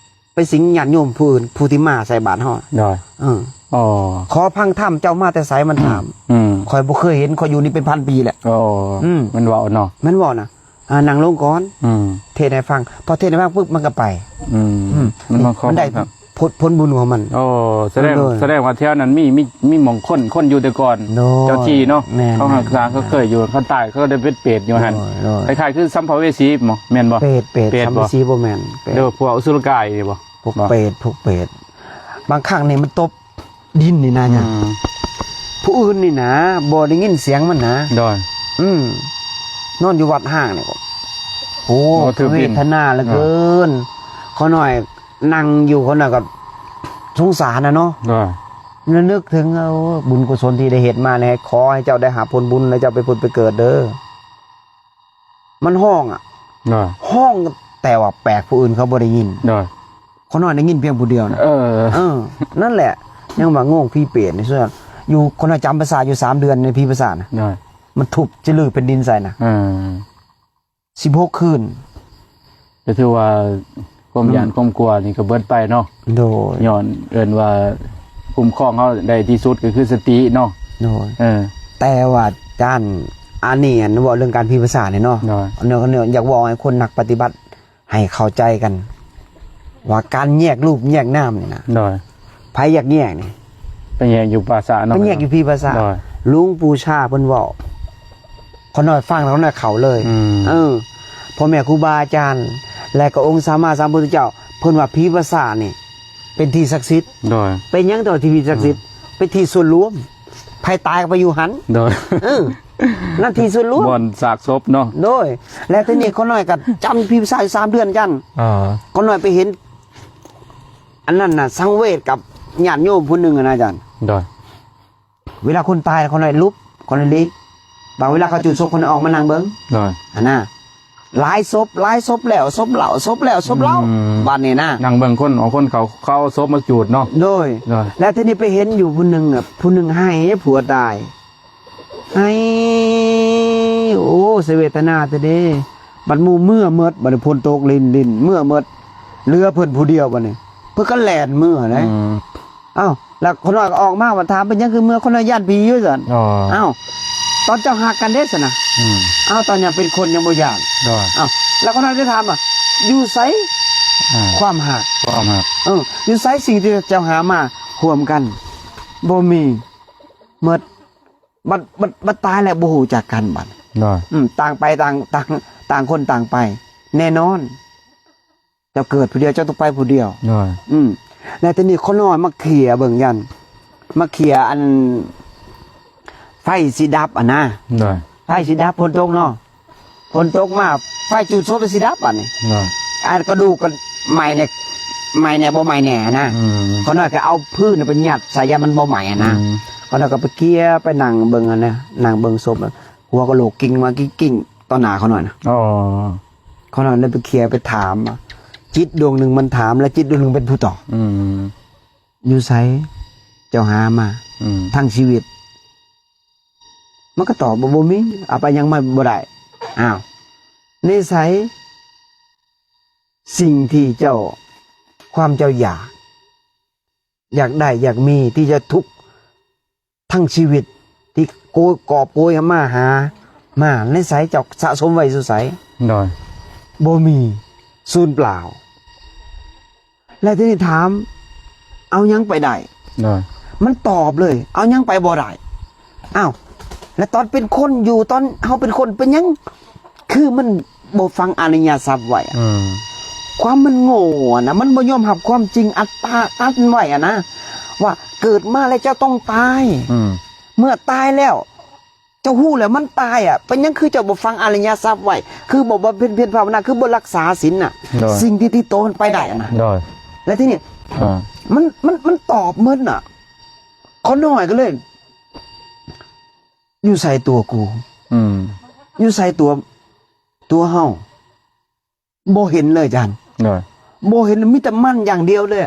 ໄປສິງຍາດໂຍມຜູ້ອື່ນ ຜູ້ທີ່ມາໃສ່ບາດເຮົາ. ໂດຍ ເອີ ອໍ ຂໍຟັງທຳ ເຈົ້າມາແຕ່ໃສ ມັນຖາມ. ອືມ ຂ້ອຍບໍ່ເຄີຍເຫັນ ຂ້ອຍຢູ່ນີ້ເປັນພັນປີແລ້ວ. ໂອ້ ອືມ ມັນເວົ້າເນາະ ມັນເວົ້ານະ ອ່າ ນັ່ງລົງກ່ອນ. ອືມ ເທດໃຫ້ຟັງ ພໍເທດໃຫ້ຟັງປຶບ ມັນກໍໄປ. ອືມ ອືມ ມັນມາຂໍ ມັນໄດ້ ຜົນ ຜົນບຸນຂອງມັນ. ໂອ້ ສະແດງ ໂດຍ ສະແດງວ່າແຖວນັ້ນມີ ມີ ມີໝ່ອງຄົນ ຄົນຢູ່ແຕ່ກ່ອນ. ໂດຍ ເຈົ້າທີ່ເນາະ ແມ່ນ ເຂົາຫາກ ເຂົາເຄີຍຢູ່ ເຂົາຕາຍ ເຂົາໄດ້ເປັນເປດຢູ່ຫັ້ນ. ໂດຍ ໂດຍ ຄ້າຍໆຄືສຳພະເວສີບໍ ແມ່ນບໍ່? ເປດ ເປດ ເປັນ ສຳພະເວສີບໍ່ແມ່ນ ເປັດ ເປັນ ຫຼືພວກອະສຸລະກາຍນີ້ບໍ່? ພວກເປັດ ພວກເປັດ ບາງຄັ້ງນີ້ມັນຕົບດິນນີ້ນະ. ອືມ ຜູ້ອື່ນນີ້ນະ ບໍ່ໄດ້ຍິນສຽງມັນນະ. ໂດຍ ອືມ ນອນຢູ່ວັດຮ້າງນີ້ກໍ ໂອ້ ໂອ້ ຖືກດິນ ເວທະນາເຫຼືອເກີນ. ເອີ ຂ້ານ້ອຍ ນັ່ງຢູ່ຄົນນັ້ນກໍສົງສານນະເນາະ. ໂດຍ ລະນຶກເຖິງ ເອີ ບຸນກຸສົນທີ່ໄດ້ເຮັດມານີ້ ຂໍໃຫ້ເຈົ້າໄດ້ຮັບຜົນບຸນ ແລ້ວເຈົ້າໄປຜຸດໄປເກີດເດີ. ມັນຮ້ອງອະ. ໂດຍ ຮ້ອງ ແຕ່ວ່າແປກ ຜູ້ອື່ນເຂົາບໍ່ໄດ້ຍິນ. ໂດຍ ຂ້ານ້ອຍໄດ້ຍິນພຽງຜູ້ດຽວນະ. ເອີ ເອີ ນັ້ນແຫຼະ ຍັງວ່າໂງ່ງຜີເປດນີ້ ສ່ວນ ຢູ່ ຂ້ານ້ອຍຈຳພາສາຢູ່ສາມເດືອນໃນຜີພາສານະ. ໂດຍ ມັນທຸບຈະລືແຜ່ນດິນໃສ່ນະ. ເອີ ສິບຫົກຄືນ ກໍຖືວ່າຄວາມຢ້ານ ອືມ ຄວາມກົວນີ້ກໍເບິດໄປເນາະ. ໂດຍ ຍ້ອນເອີ້ນວ່າຄຸ້ມຄອງເຮົາໄດ້ທີ່ສຸດກໍຄືສະຕິເນາະ. ໂດຍ ເອີ ແຕ່ວ່າຈານ ອັນນີ້ ອັນເວົ້າເລື່ອງການຜີພາສານີ້ເນາະ. ໂດຍ ເນາະ ເນາະ ຢາກເວົ້າໃຫ້ຄົນນັກປະຕິບັດ ໃຫ້ເຂົ້າໃຈກັນວ່າການແຍກຮູບແຍກນາມນີ້ນະ. ໂດຍ ໃຜຢາກແຍກນີ້ ໄປແຍກຢູ່ພາສາເນາະ ໄປແຍກຢູ່ຜີພາສາ. ໂດຍ ຫຼວງປູ່ຊາເພິ່ນເວົ້າ ຂ້ານ້ອຍຟັງແລ້ວຂ້ານ້ອຍເຂົ້າເລີຍ. ອືມ ເອີ ພໍ່ແມ່ຄູບາອາຈານ ແລະກໍອົງສຳມາສຳພຸດທະເຈົ້າ ເພິ່ນວ່າຜີພາສານີ້ເປັນທີ່ສັກສິດ. ໂດຍ ເປັນຫຍັງຕ້ອງທີ່ສັກສິດ? ອືມ ເປັນທີ່ສ່ວນລວມ ໃຜຕາຍກໍໄປຢູ່ຫັ້ນ. ໂດຍ ເອີ ນັ້ນທີ່ສ່ວນລວມ ບ່ອນຊາກສົບເນາະ. ໂດຍ ແລ້ວທີນີ້ຂ້ານ້ອຍກໍຈຳຜີພາສາຢູ່ສາມເດືອນ. ອືມ ຂ້ານ້ອຍໄປເຫັນ ອັນນັ້ນນະ ສັງເວດກັບຍາດໂຍມຜູ້ໜຶ່ງຫັ້ນນະອາຈານ. ໂດຍ ເວລາຄົນຕາຍ ຂ້ານ້ອຍຫຼຸບ ຂ້ານ້ອຍຫຼີກ ບາງເວລາເຂົາຈູດສົບ ຂ້ານ້ອຍອອກມານັ່ງເບິ່ງ. ໂດຍ ຫັ້ນນະ ຫຼາຍສົບ ຫຼາຍສົບແລ້ວສົບເລົ່າ ສົບແລ້ວສົບເລົ່າ. ອືມ ບາດນີ້ນະ ນັ່ງເບິ່ງຄົນ ເອົາຄົນເຂົາ ເຂົາເອົາສົບມາຈູດເນາະ. ໂດຍ ໂດຍ ແລ້ວທີນີ້ໄປເຫັນຢູ່ຜູ້ໜຶ່ງ ຜູ້ໜຶ່ງໄຫ້ ຜົວຕາຍ ໄຫ້ ໂອ້ ສະເວທະນາແທ້ເດ້. ບັດໝູ່ເມືອໝົດ ບັດນີ້ຝົນຕົກລິນ ລິນເມືອໝົດ ເຫຼືອເພິ່ນຜູ້ດຽວ. ບັດນີ້ເພິ່ນກໍແລ່ນເມືອເດ້. ອືມ ອ້າວ ແລ້ວຂ້ານ້ອຍກໍອອກມາ ມາຖາມເປັນຫຍັງຄືເມືອ ຂ້ານ້ອຍຢ້ານຜີຢູ່ຊັ້ນ. ອໍ ອ້າວ ຕອນເຈົ້າຮັກກັນເດ້ຊັ້ນນະ. ອືມ ອ້າວ ຕອນຍັງເປັນຄົນຍັງບໍ່ຢ້ານ. ໂດຍ ອ້າວ ແລ້ວຂ້ານ້ອຍໄດ້ຖາມວ່າ ຢູ່ໃສ ອ່າ ຄວາມຮັກ ຄວາມຮັກ ເອີ ຢູ່ໃສສິ່ງທີ່ເຈົ້າຫາມາຮ່ວມກັນ? ບໍ່ມີ ໝົດ ບັດ ບັດ ບັດຕາຍແລ້ວບໍ່ຮູ້ຈັກກັນບັດ. ໂດຍ ອືມ ຕ່າງໄປຕ່າງ ຕ່າງ ຕ່າງຄົນຕ່າງໄປ ແນ່ນອນ ເຈົ້າເກີດຜູ້ດຽວ ເຈົ້າຕ້ອງໄປຜູ້ດຽວ. ໂດຍ ອືມ ແລ້ວທີນີ້ຂ້ານ້ອຍມາເຄຍເບິ່ງ ຢ້ານ ມາເຄຍ ອັນ ໄຟຊິດັບຫັ້ນນະ. ໂດຍ ໄຟຊິດັບ ຝົນຕົກເນາະ ຝົນຕົກມາ ໄຟຈູດສົບຊິດັບບັດນີ້. ໂດຍ ອັນກະດູກກໍໄໝ້ແດ່ ໄໝ້ແດ່ບໍ່ໄໝ້ແດ່ນະ. ອືມ ຂ້ານ້ອຍກໍເອົາພື້ນໄປຍັດໃສ່ ຢ້ານມັນບໍ່ໄໝ້ຫັ້ນນະ. ອືມ ຂ້ານ້ອຍກໍໄປເຄຍ ໄປນັ່ງເບິ່ງຫັ້ນນະ ນັ່ງເບິ່ງສົບ. ຫົວກະໂຫຼກກິ້ງມາກິ້ງໆຕໍ່ໜ້າຂ້ານ້ອຍນະ. ອໍ ຂ້ານ້ອຍເລີຍໄປເຄຍໄປຖາມ ຈິດດວງໜຶ່ງມັນຖາມ ແລະ ຈິດດວງໜຶ່ງເປັນຜູ້ຕອບ. ອືມ ຢູ່ໃສເຈົ້າຫາມາ ອືມ ທັງຊີວິດ? ມັນກໍຕອບວ່າ ບໍ່ມີ ເອົາໄປຫຍັງມາບໍ່ໄດ້. ອ້າວ ໃນໃສສິ່ງທີ່ເຈົ້າ ຄວາມເຈົ້າຢາກ ຢາກໄດ້ຢາກມີ ທີ່ຈະທຸກທັງຊີວິດ ທີ່ໂກຍ ກອບໂກຍມາຫາມາ ໃນໃສເຈົ້າສະສົມໄວ້ຢູ່ໃສ? ໂດຍ ບໍ່ມີ ສູນເປົ່າ. ແລະ ທີນີ້ຖາມ ເອົາຫຍັງໄປໄດ້? ໂດຍ ມັນຕອບເລີຍ ເອົາຫຍັງໄປບໍ່ໄດ້. ອ້າວ ແລະ ຕອນເປັນຄົນຢູ່ ຕອນເຮົາເປັນຄົນເປັນຫຍັງ ຄືມັນບໍ່ຝັງອະລິຍະສັບໄວ້ອະ. ອືມ ຄວາມມັນໂງ່ຫັ້ນນະ ມັນບໍ່ຍອມຮັບຄວາມຈິງອັດຕາອັດໄວ້ຫັ້ນນະ ວ່າເກີດມາແລ້ວເຈົ້າຕ້ອງຕາຍ. ອືມ ເມື່ອຕາຍແລ້ວ ເຈົ້າຮູ້ແລ້ວມັນຕາຍອະ ເປັນຫຍັງຄືເຈົ້າບໍ່ຝັງອະລິຍະສັບໄວ້? ຄືບໍ່ບຳເພັນພຽນພາວະນາ? ຄືບໍ່ຮັກສາສິນນະ? ໂດຍ ສິ່ງທີ່ຕິດໂຕມັນໄປໄດ້ຫັ້ນນະ. ໂດຍ ແລ້ວທີນີ້ ອ່າ ມັນ ມັນ ມັນຕອບໝົດນະ. ຂ້ານ້ອຍກໍເລີຍ ຢູ່ໃສຕົວກູ? ອືມ ຢູ່ໃສຕົວ ຕົວເຮົາ? ບໍ່ເຫັນເລີຍອາຈານ. ໂດຍ ບໍ່ເຫັນ ມີແຕ່ມັນຢ່າງດຽວເລີຍ.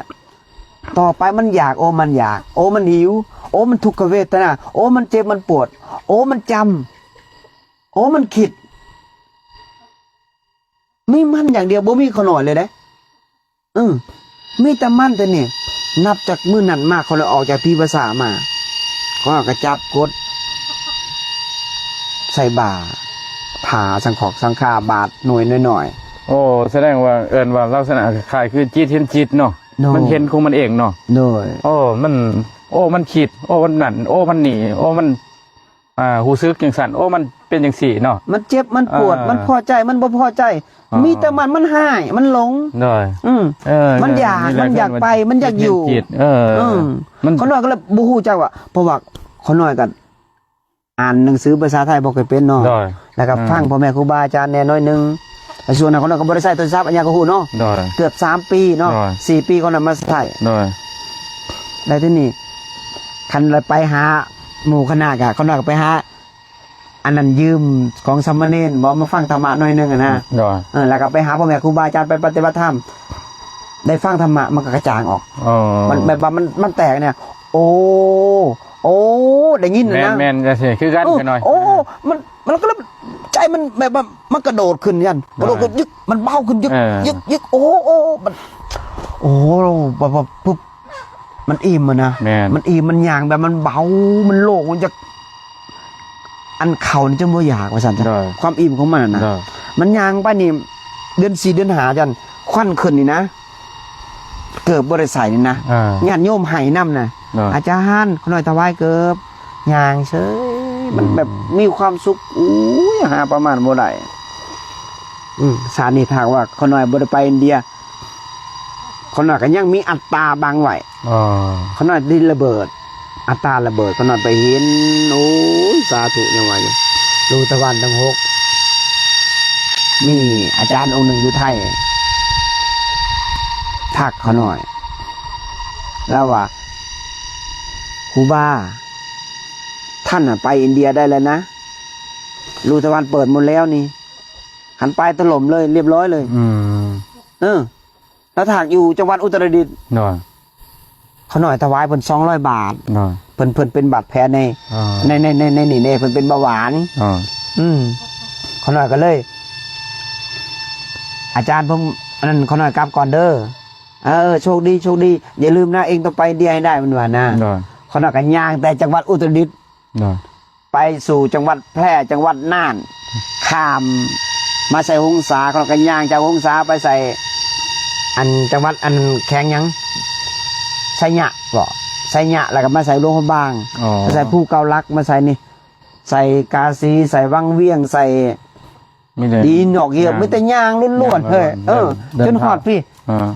ຕໍ່ໄປມັນຢາກ ໂອ້ ມັນຢາກ ໂອ້ ມັນຫິວ ໂອ້ ມັນທຸກຂະເວທະນາ ໂອ້ ມັນເຈັບ ມັນປວດ ໂອ້ ມັນຈຳ ໂອ້ ມັນຄິດ ມີມັນຢ່າງດຽວ ບໍ່ມີຂ້ານ້ອຍເລີຍເດ້. ເອີ ມີແຕ່ມັນແຕ່ນີ້. ນັບຈາກມື້ນັ້ນມາ ຂ້ອຍເລີຍອອກຈາກທີ່ປຶກສາມາ ຂ້ອຍກໍຈັບກົດໃສ່ບ່າ ຜ້າສັງຂອກສັງຂາບາດໜ່ວຍນ້ອຍໆ. ໂອ້ ສະແດງວ່າເອີ້ນວ່າລັກສະນະຄ້າຍຄືຈິດເຫັນຈິດເນາະ. ໂດຍ ມັນເຫັນຂອງມັນເອງເນາະ. ໂດຍ ໂອ້ ມັນ ໂອ້ ມັນຄິດ ໂອ້ ມັນນັ້ນ ໂອ້ ມັນນີ້ ໂອ້ ມັນ ອ່າ ຮູ້ສຶກຈັ່ງຊັ້ນ ໂອ້ ມັນເປັນຈັ່ງຊີ້ເນາະ. ມັນເຈັບ ມັນປວດ ເອີ ມັນພໍໃຈ ມັນບໍ່ພໍໃຈ ອໍ ມີແຕ່ມັນ ມັນຮ້າຍ ມັນຫຼົງ. ໂດຍ ອືມ ເອີ ມັນຢາກ ມັນຢາກໄປ ມັນຢາກຢູ່. ເອີ ເອີ ມັນ ຂ້ານ້ອຍກໍເລີຍບໍ່ຮູ້ຈັກວ່າ ເພາະວ່າຂ້ານ້ອຍກໍອ່ານໜັງສືພາສາໄທບໍ່ຄ່ອຍເປັນເນາະ. ໂດຍ ແລ້ວກໍ ອືມ ຟັງພໍ່ແມ່ຄູບາອາຈານແດ່ໜ້ອຍໜຶ່ງ. ແລ້ວຊ່ວງນັ້ນຂ້ານ້ອຍກໍບໍ່ໄດ້ໃຊ້ໂທລະສັບ ອັນຫຍັງກໍຮູ້ເນາະ. ໂດຍ ເກືອບສາມປີເນາະ. ໂດຍ ສີ່ປີຂ້ານ້ອຍມາໃຊ້. ໂດຍ ແລ້ວທີນີ້ ຄັນໄປຫາໝູ່ຄະນະກະ ຂ້ານ້ອຍກໍໄປຫາ ອັນນັ້ນຢືມຂອງສາມະເນນບໍ ມາຟັງທຳມະໜ້ອຍໜຶ່ງຫັ້ນນະ. ໂດຍ ເອີ ແລ້ວກໍໄປຫາພໍ່ແມ່ຄູບາອາຈານ ໄປປະຕິບັດທຳ ໄດ້ຟັງທຳມະ ມັນກໍກະຈ່າງອອກ. ອໍ ມັນແບບວ່າມັນ ມັນແຕກນີ້ ໂອ້ ໂອ້ ໄດ້ຍິນນະ. ແມ່ນໆ ຈັ່ງຊີ້ຄືກັນ. ເອີ ຂ້ານ້ອຍ ໂອ້ ເອີ ມັນ ມັນກໍເລີຍ ໃຈມັນແບບວ່າມັນກະໂດດຂຶ້ນ ຢ້ານກະໂດດຂຶ້ນ ເອີ ຍຶກ ມັນເບົາຂຶ້ນ ຍຶກ ເອີ ຍຶກ ຍຶກ ໂອ້ ໂອ້ ມັນ ໂອ້ ແບບວ່າປຶບ ມັນອີ່ມຫັ້ນນະ. ແມ່ນ ມັນອີ່ມ ມັນຍ່າງແບບມັນເບົາ ມັນໂລ່ງ ມັນຈະ ອັນເຂົ້ານີ້ຈະບໍ່ຢາກວ່າຊັ້ນຊະ. ໂດຍ ຄວາມອີ່ມຂອງມັນຫັ້ນນະ. ໂດຍ ມັນຍ່າງໄປນີ້ ເດືອນສີ່ເດືອນຫ້າ ຢ້ານຄວັນຂຶ້ນນີ້ນະ ເກີບບໍ່ໄດ້ໃສ່ນີ້ນະ. ອ່າ ຍາດໂຍມໄຫ້ນຳນະ. ໂດຍ ອາຈານ ຂ້ານ້ອຍຖວາຍເກີບ ຍ່າງເສີຍ ມັນແບບ ອືມ ມີຄວາມສຸກ ໂອ້ຍ ຫາປະມານບໍ່ໄດ້. ອືມ ຊາດນີ້ຖ້າຫາກວ່າຂ້ານ້ອຍບໍ່ໄດ້ໄປອິນເດຍ ຂ້ານ້ອຍກໍຍັງມີອັດຕາບັງໄວ້. ອໍ ຂ້ານ້ອຍໄດ້ລະເບີດ ອັດຕາລະເບີດ ຂ້ານ້ອຍໄປເຫັນ. ໂອ້ຍ ສາທຸ ຍັງວ່າຢູ່ ລູກຕາວັນທັງຫົກ ມີອາຈານອົງໜຶ່ງຢູ່ໄທ ທັກຂ້ານ້ອຍ ລາວວ່າ ຄູບາ ທ່ານນະໄປອິນເດຍໄດ້ແລ້ວນະ ລູກຕາວັນເປີດໝົດແລ້ວນີ້ ຫັນໄປຖະຫຼົ່ມເລີຍ ລຽບຮ້ອຍເລີຍ. ອືມ ເອີ ລາວຖາກຢູ່ຈັງຫວັດອຸດຕະລະດິດ. ໂດຍ ຂ້ານ້ອຍຖວາຍເພິ່ນສອງຮ້ອຍບາດ. ໂດຍ ເພິ່ນ ເພິ່ນເປັນບາດແຜໃນ ອໍ ໃນ ໃນ ໃນ ໃນນີ້ເດ້ ເພິ່ນເປັນເບົາຫວານ. ອໍ ອືມ ຂ້ານ້ອຍກໍເລີຍ ອາຈານ ເພິ່ນ ອັນນັ້ນ ຂ້ານ້ອຍກັບກ່ອນເດີ. ເອີ ໂຊກດີ ໂຊກດີ ຢ່າລືມນະ ເອງຕ້ອງໄປອິນເດຍໃຫ້ໄດ້ ເພິ່ນວ່ານະ. ໂດຍ ຂ້ານ້ອຍກໍຍ່າງແຕ່ຈັງຫວັດອຸດຕະລະດິດ ໂດຍ ໄປສູ່ຈັງຫວັດແພ່ ຈັງຫວັດນ່ານ ຂ້າມມາໃສ່ຫົງສາ ຂ້ານ້ອຍກໍຍ່າງຈາກຫົງສາໄປໃສ່ ອັນ ຈັງຫວັດ ອັນ ແຂວງຫຍັງ ໄຊຍະບໍ ໄຊຍະ ແລ້ວກໍມາໃສ່ຫຼວງພະບາງ. ອໍ ມາໃສ່ພູເກົ້າຫຼັກ ມາໃສ່ນີ້ ໃສ່ກາສີ ໃສ່ວັງວຽງ ໃສ່ ມີແຕ່ ຕີນອກເຫື່ອ ມີແຕ່ຍ່າງລ້ວນໆ ເຮີ້ຍ. ເອີ ຈົນຮອດພີ້ ອ່າ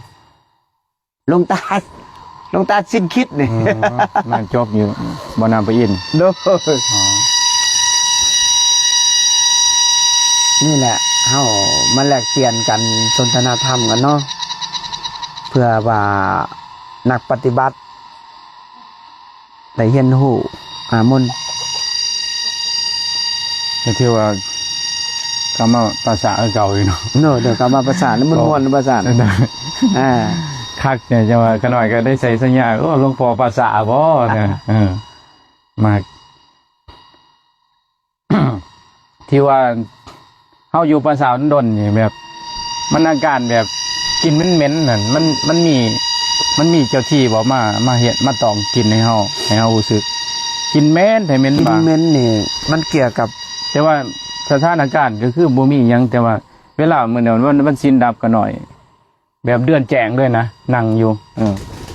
ຫຼວງຕາ ຫຼວງຕາສິ້ນຄິດນີ້. ອືມ ແມ່ນ ຈົບຢູ່ບໍ່ນ້ຳປະອິນ. ໂດຍ ອໍ ນີ້ແຫຼະ ເຮົາມາແລກປ່ຽນກັນ ສົນທະນາທຳກັນເນາະ ເພື່ອວ່ານັກປະຕິບັດ ໄດ້ຮຽນຮູ້ ອາ ມົນ ກໍຖືວ່າກັບມາປາສາຄືເກົ່າຢູ່ເນາະ. ໂດຍ ໂດຍ ກັບມາປາສາ ມັນມ່ວນປາສາ. ອ່າ ຄັກແດ່ ຈັ່ງວ່າຂະນ້ອຍກໍໄດ້ໃສ່ສະຍາ ໂອ້ ຫຼວງພໍ່ປາສາບໍນະ. ເອີ ມັກ ທີ່ວ່າເຮົາຢູ່ປ່າຊ້າດົນໆນີ້ ແບບ ມັນອາການແບບກິ່ນເໝັນໆນັ້ນ ມັນ ມັນມີ ມັນມີເຈົ້າທີ່ບໍ່ ມາ ມາເຮັດ ມາຕອງກິ່ນໃຫ້ເຮົາ ໃຫ້ເຮົາຮູ້ສຶກ ກິ່ນເໝັນແທ້ເໝັນ ກິ່ນເໝັນນີ້ ມັນກ່ຽວກັບ ແຕ່ວ່າສະຖານະການກໍຄືບໍ່ມີຫຍັງ ແຕ່ວ່າເວລາມື້ນັ້ນ ວັນ ວັນສິນດັບກໍໜ້ອຍ ແບບເດືອນແຈ້ງເລີຍນະ ນັ່ງຢູ່ ເອີ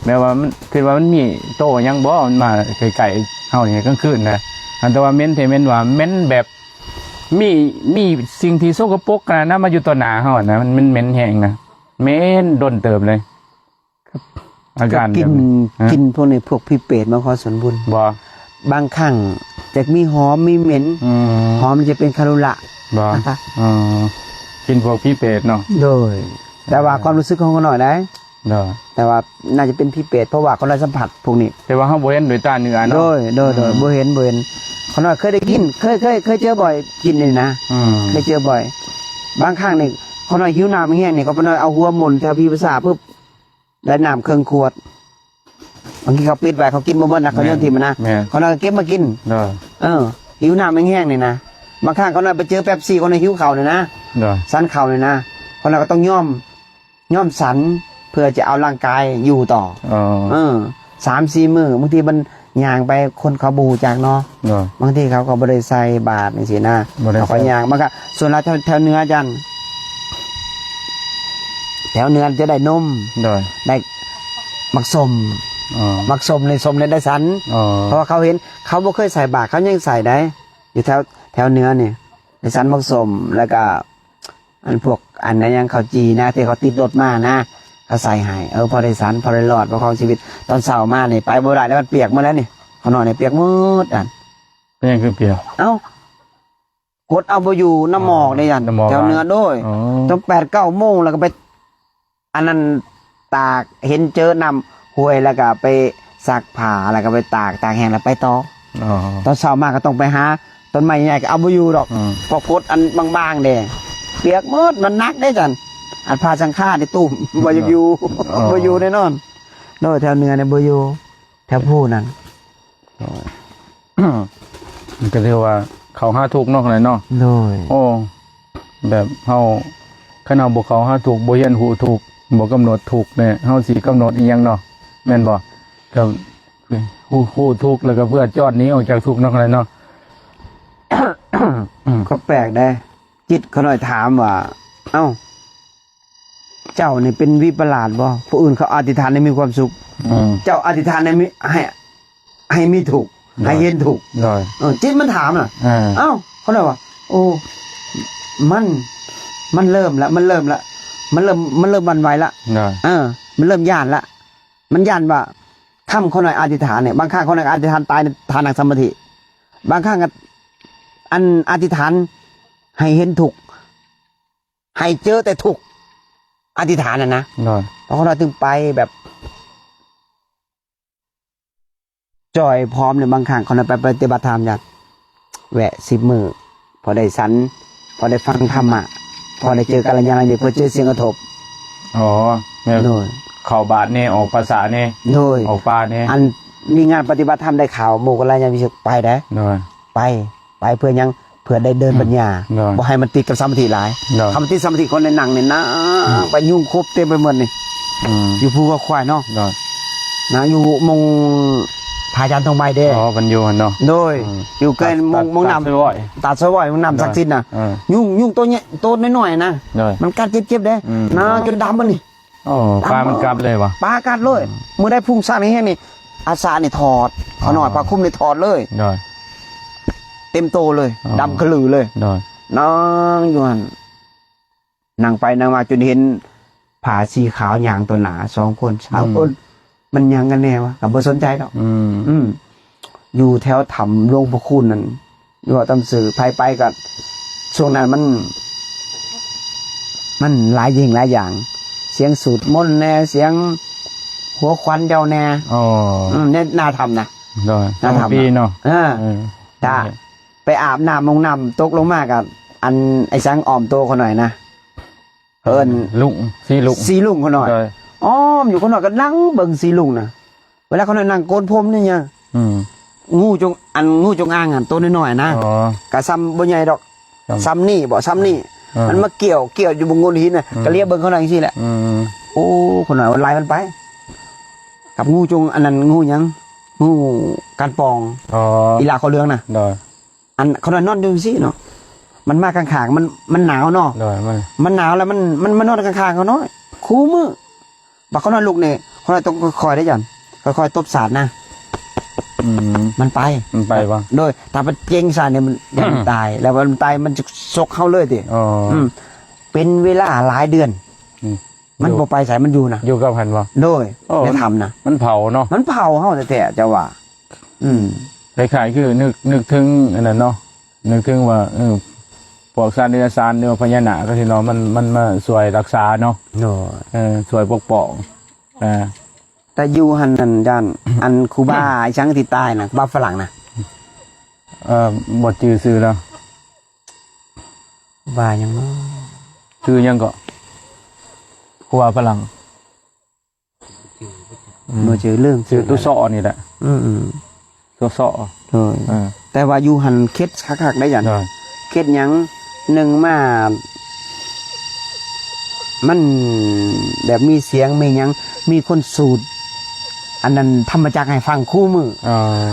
ແບບວ່າມັນ ຄິດວ່າມັນມີໂຕຫຍັງບໍ່ ມັນມາໃກ້ໆເຮົານີ້ກາງຄືນນະ. ອັນແຕ່ວ່າເໝັນທີ່ເໝັນວ່າເໝັນແບບ ມີ ມີສິ່ງທີ່ສົກກະປົກນະ ນຳມາຢູ່ຕໍ່ໜ້າເຮົານະ ມັນ ມັນເໝັນແຮງນະ ເໝັນດົນເຕີບເລີຍ. ອາການ ກໍກິ່ນ ແບບນີ້ ກິ່ນພວກນີ້ ພວກຜີເປດມາຂໍສ່ວນບຸນບໍ່? ບາງຄັ້ງຈະມີຫອມມີເໝັນ ອືມ ຫອມຈະເປັນຄາລຸລະບໍ່? ອໍ ກິ່ນພວກຜີເປດເນາະ. ໂດຍ ແຕ່ວ່າຄວາມຮູ້ສຶກຂອງຂ້ານ້ອຍໄດ໋ ໂດຍ ແຕ່ວ່າໜ້າຈະເປັນຜີເປດ ເພາະວ່າຂ້ານ້ອຍສຳຜັດພວກນີ້ ແຕ່ວ່າເຮົາບໍ່ເຫັນດ້ວຍຕາເນື້ອເນາະ. ໂດຍ ໂດຍ ໂດຍ ອືມ ບໍ່ເຫັນ ບໍ່ເຫັນ. ຂ້ານ້ອຍເຄີຍໄດ້ກິ່ນ ເຄີຍ ເຄີຍ ເຄີຍເຈີບ່ອຍກິ່ນນີ້ນະ. ອືມ ເຄີຍເຈີບ່ອຍ. ບາງຄັ້ງນີ້ຂ້ານ້ອຍຫິວນ້ຳແຮງໆນີ້ ຂ້ານ້ອຍເອົາຫົວໝົນແຖວຜີປາສາດປຶບ ໄດ້ນ້ຳເຄິ່ງຂວດ. ບາງທີເຂົາປິດໄວ້ ເຂົາກິນບໍ່ໝົດນະ ເຂົາໂຍນຖິ້ມນະ. ແມ່ນ ຂ້ານ້ອຍກໍເກັບມາກິນ. ໂດຍ ເອີ ຫິວນ້ຳແຮງໆນີ້ນະ ບາງຄັ້ງຂ້ານ້ອຍໄປເຈີເປັບຊີ ຂ້ານ້ອຍຫິວເຂົ້ານີ້ນະ. ໂດຍ ສັນເຂົ້ານີ້ນະ ຂ້ານ້ອຍກໍຕ້ອງຍອມ ຍອມສັນ ເພື່ອຈະເອົາຮ່າງກາຍຢູ່ຕໍ່. ອໍ ເອີ ສາມສີ່ມື້ ບາງທີມັນ ຍ່າງໄປ ຄົນເຂົາບໍ່ຮູ້ຈັກເນາະ. ໂດຍ ບາງທີເຂົາກໍບໍ່ໄດ້ໃສ່ບາດຈັ່ງຊີ້ນະ ບໍ່ໄດ້ໃສ່ ເຂົາກໍຍ່າງ ມັນກໍ ສ່ວນຫຼາຍແຖວ ແຖວເໜືອ ອາຈານ ແຖວເໜືອຈະໄດ້ນົມ. ໂດຍ ໄດ້ໝາກສົ້ມ. ອໍ ໝາກສົ້ມນີ້ ສົ້ມນີ້ໄດ້ສັນ. ອໍ ເພາະວ່າເຂົາເຫັນ ເຂົາບໍ່ເຄີຍໃສ່ບາດ ເຂົາຍັງໃສ່ໄດ້ ຢູ່ແຖວ ແຖວເໜືອນີ້ ໄດ້ສັນໝາກສົ້ມ ແລ້ວກໍ ອັນພວກ ອັນນັ້ນຫຍັງ ເຂົ້າຈີ່ນະ ທີ່ເຂົາຕິດລົດມານະ ເຂົາໃສ່ໃຫ້ ເອີ ພໍໄດ້ສັນ ພໍໄດ້ລອດປະຄອງຊີວິດ. ຕອນເຊົ້າມານີ້ໄປບໍ່ໄດ້ແລ້ວ ມັນປຽກໝົດແລ້ວນີ້ ຂ້ານ້ອຍນີ້ປຽກໝົດ. ອັນ ເປັນຫຍັງຄືປຽກ? ເອົ້າ ກົດເອົາບໍ່ຢູ່ ນ້ຳໝອກເດ້ ອັນ ນ້ຳໝອກ ແຖວເໜືອ. ໂດຍ ອໍ ຕ້ອງແປດເກົ້າໂມງ ແລ້ວກໍໄປ ອັນນັ້ນ ຕາກ ເຫັນເຈີນ້ຳຫ້ວຍ ແລ້ວກໍໄປຊັກຜ້າ ແລ້ວກໍໄປຕາກ ຕາກແຫ້ງ ແລ້ວໄປຕໍ່. ອໍ ຕອນເຊົ້າມາກໍຕ້ອງໄປຫາ ຕົ້ນໄມ້ໃຫຍ່ກໍເອົາບໍ່ຢູ່ດອກ ອືມ ເພາະກົດອັນບາງໆເດ້ ປຽກໝົດ ມັນໜັກເດ້ຈັ່ງ ອັນຜ້າສັງຄານີ້ຕຸ້ມ ບໍ່ຢາກຢູ່ ອໍ ບໍ່ຢູ່ແນ່ນອນ. ໂດຍ ແຖວເໜືອນີ້ບໍ່ຢູ່ ແຖວພູນັ້ນ. ໂດຍ ມັນກໍຖືວ່າເຂົ້າຫາທຸກເນາະ ຂ້ານ້ອຍເນາະ. ໂດຍ ໂອ້ ແບບເຮົາ ຄັນເຮົາບໍ່ເຂົ້າຫາທຸກ ບໍ່ຮຽນຮູ້ທຸກ ບໍ່ກຳນົດທຸກນີ້ ເຮົາຊິກຳນົດອີ່ຫຍັງເນາະ ແມ່ນບໍ່? ກໍ ຮູ້ ຮູ້ທຸກ ແລ້ວກໍເພື່ອຈອດໜີອອກຈາກທຸກເນາະ ຂ້ານ້ອຍເນາະ. ກໍແປກເດ້ ຈິດຂ້ານ້ອຍຖາມວ່າ ເອົ້າ ເຈົ້ານີ້ເປັນວິປະຫຼາດບໍ່? ຜູ້ອື່ນເຂົາອະທິຖານໃຫ້ມີຄວາມສຸກ ອືມ ເຈົ້າອະທິຖານໃຫ້ມີ ໃຫ້ ໃຫ້ມີທຸກ ໂດຍ ໃຫ້ເຫັນທຸກ. ໂດຍ ເອີ ຈິດມັນຖາມນະ ເອີ ເອົ້າ ເຂົາເລີຍວ່າ ໂອ້ ມັນ ມັນເລີ່ມລະ ມັນເລີ່ມລະ ມັນເລີ່ມ ມັນເລີ່ມຫວັ່ນໄຫວລະ ໂດຍ ເອີ ມັນເລີ່ມຢ້ານລະ ມັນຢ້ານວ່າ ຄຳຂ້ານ້ອຍອະທິຖານນີ້ ບາງຄັ້ງຂ້ານ້ອຍອະທິຖານຕາຍໃນທ່ານັ່ງສະມາທິ ບາງຄັ້ງກໍ ອັນ ອະທິຖານໃຫ້ເຫັນທຸກ ໃຫ້ເຈີແຕ່ທຸກ ອະທິຖານນັ້ນນະ ໂດຍ ເພາະຂ້ານ້ອຍຈຶ່ງໄປແບບ ຈ່ອຍພ້ອມເລີຍ. ບາງຄັ້ງຂ້ານ້ອຍໄປປະຕິບັດທຳ ຢາກແວະສິບມື້ ພໍໄດ້ສັນ ພໍໄດ້ຟັງທຳມະ ພໍໄດ້ເຈີກັນລະຍານມິດ ພໍເຈີສິ່ງກະທົບ. ອໍ ແມ່ນ ໂດຍ ເຂົ້າບາດແດ່ ອອກພາສາແດ່ ໂດຍ ອອກປ່າແດ່ ອັນມີງານປະຕິບັດທຳໄດ້ຂ່າວ ໝູ່ກັນລະຍານມິດ ໄປໄດ໋ ໂດຍ ໄປ ໄປເພື່ອຫຍັງ? ເພື່ອໄດ້ເດີນ ອືມ ປັນຍາ ໂດຍ ບໍ່ໃຫ້ມັນຕິດກັບສະມາທິຫຼາຍ ໂດຍ ຄຳຕິດສະມາທິຄົນໃນນັ່ງນີ້ນະ ອືມ ໄປຍຸງຄົບເຕັມໄປໝົດນີ້ ອືມ ຢູ່ພູຄວາຍເນາະ ໂດຍ ນະ ຢູ່ໝ່ອງພະອາຈານທອງໃບເດ້ ອໍ ເພິ່ນຢູ່ຫັ້ນເນາະ ໂດຍ ອືມ ຢູ່ໃກ້ໝ່ອງ ຕາດ ໝ່ອງນ້ຳ ຕາດຊອຍວອຍ ຕາດຊອຍວອຍ ໝ່ອງນ້ຳ ໂດຍ ສັກສິດນະ ເອີ ຍຸງ ຍຸງໂຕໃຫຍ່ ໂຕນ້ອຍໆນະ ໂດຍ ມັນກັດເຈັບໆເດ້ ອືມ ນະ ຈົນດຳໝົດນີ້ ອໍ ປາມັນກັດເລີຍຫວາ? ປາກັດເລີຍ ອືມ ມື້ໃດພຸງສັນແຮງໆນີ້ ອາສານີ້ຖອດ ອໍ ຜ້ານ້ອຍຜ້າຄຸມນີ້ຖອດເລີຍ ໂດຍ ເຕັມໂຕເລີຍ ອໍ ດຳຄະລືເລີຍ ໂດຍ ນັ່ງຢູ່ຫັ້ນ ນັ່ງໄປນັ່ງມາຈົນເຫັນຜ້າສີຂາວຍ່າງຕໍ່ໜ້າ ສອງຄົນ ສາມຄົນ ອືມ ມັນຫຍັງກັນແນ່ວະ ກໍບໍ່ສົນໃຈດອກ ອືມ ອືມ ຢູ່ແຖວຖ້ຳຫຼວງພະຄູນນັ້ນ ຢູ່ເວົ້າຕາມຊື່ ໃຜໄປກໍ ຊ່ວງນັ້ນມັນ ມັນຫຼາຍສິ່ງຫຼາຍຢ່າງ ສຽງສູດມົນແດ່ ສຽງຫົວຂວັນເຈົ້າແດ່ ອໍ ອືມ ໃນໜ້າຖ້ຳນະ ໂດຍ ໜ້າຖ້ຳ ປີເນາະ ເອີ ເອີ ຕາ ໄປອາບນ້ຳ ລົງນ້ຳ ຕົກລົງມາກໍ ອັນ ໄອ້ສັງອ້ອມໂຕຂ້ານ້ອຍນະ ເອີ້ນ ລຸງ ສີລຸງ ສີລຸງຂ້ານ້ອຍ ໂດຍ ອ້ອມຢູ່ ຂ້ານ້ອຍກໍນັ່ງເບິ່ງສີລຸງນະ. ເວລາຂ້ານ້ອຍນັ່ງໂກນຜົມນີ້ຫຍັງ ອືມ ງູຈົງ ອັນ ງູຈົງອາງຫັ້ນ ໂຕນ້ອຍໆນະ ອໍ ກໍສ່ຳບໍ່ໃຫຍ່ດອກ ສ່ຳ ສ່ຳນີ້ບໍ ສ່ຳນີ້ ເອີ ມັນມາກ່ຽວ ກ່ຽວຢູ່ບົນໂງ່ນຫີນນະ ອືມ ກໍລຽບເບິ່ງຂ້ານ້ອຍຈັ່ງຊີ້ແຫຼະ ອືມ ໂອ້ ຂ້ານ້ອຍວ່າໄລ່ມັນໄປ ກັບງູຈົງ ອັນນັ້ນ ງູຫຍັງ ງູການປອງ ອໍ ອີຫຼ້າເຂົາເຫຼືອງນະ ໂດຍ ອັນຂ້ານ້ອຍນອນຢູ່ຈັ່ງຊີ້ເນາະ ມັນມາຂ້າງໆ ມັນ ມັນໜາວເນາະ ໂດຍ ມັນ ມັນໜາວແລ້ວ ມັນ ມັນມານອນຂ້າງໆຂ້ານ້ອຍ ຄູ່ມື້ ບັດຂ້ານ້ອຍລຸກນີ້ ຂ້ານ້ອຍຕ້ອງຄ່ອຍໆເດ້ຈັນ ຄ່ອຍໆຕົບສາດນະ ອືມ ມັນໄປ ມັນໄປບໍ່ ໂດຍ ຖ້າໄປເຈັງໃສ່ນີ້ ມັນ ມັນຕາຍ ແລ້ວມັນຕາຍ ມັນຈະຊົກເຮົາເລີຍຕິ ອໍ ອືມ ເປັນເວລາຫຼາຍເດືອນ ອືມ ມັນບໍ່ໄປໃສ ມັນຢູ່ນະ ຢູ່ກັບຫັ້ນບໍ່ ໂດຍ ໂອ້ ໃນຖ້ຳນະ ມັນເຜົາເນາະ ມັນເຜົາເຮົາແທ້ໆ ເຈົ້າວ່າ ອືມ ຄ້າຍໆຄືນຶກ ນຶກເຖິງອັນນັ້ນເນາະ ນຶກເຖິງວ່າ ເອີ ພວກສັດເດຍລະສານ ຫຼືວ່າພະຍານາກ ກໍຊິເນາະ ມັນ ມັນມາຊ່ວຍຮັກສາເນາະ ໂດຍ ເອີ ຊ່ວຍປົກປ້ອງ ອ່າ ແຕ່ຢູ່ຫັ້ນນັ້ນ ຢ້ານ ອັນຄູບາອີ່ຫຍັງທີ່ຕາຍນະ ຄູບາຝຣັ່ງນະ ເອີ ບໍ່ຈື່ຊື່ແລ້ວ ວ່າຫຍັງເນາະ ຊື່ຫຍັງເກາະ ຄູບາຝຣັ່ງ ອືມ ບໍ່ຈື່ ລືມຊື່ ຊື່ຕຸຊໍນີ້ແຫຼະ ອືມໆ ຕຸຊໍ ໂດຍ ເອີ ແຕ່ວ່າຢູ່ຫັ້ນເຄັດຄັກໆໄດ໋ ຢ້ານ ໂດຍ ເຄັດຫຍັງ ໜຶ່ງມາ ມັນແບບມີສຽງມີຫຍັງ ມີຄົນສູດ ອັນນັ້ນທຳມະຈັກໃຫ້ຟັງຄູ່ມື້ ອໍ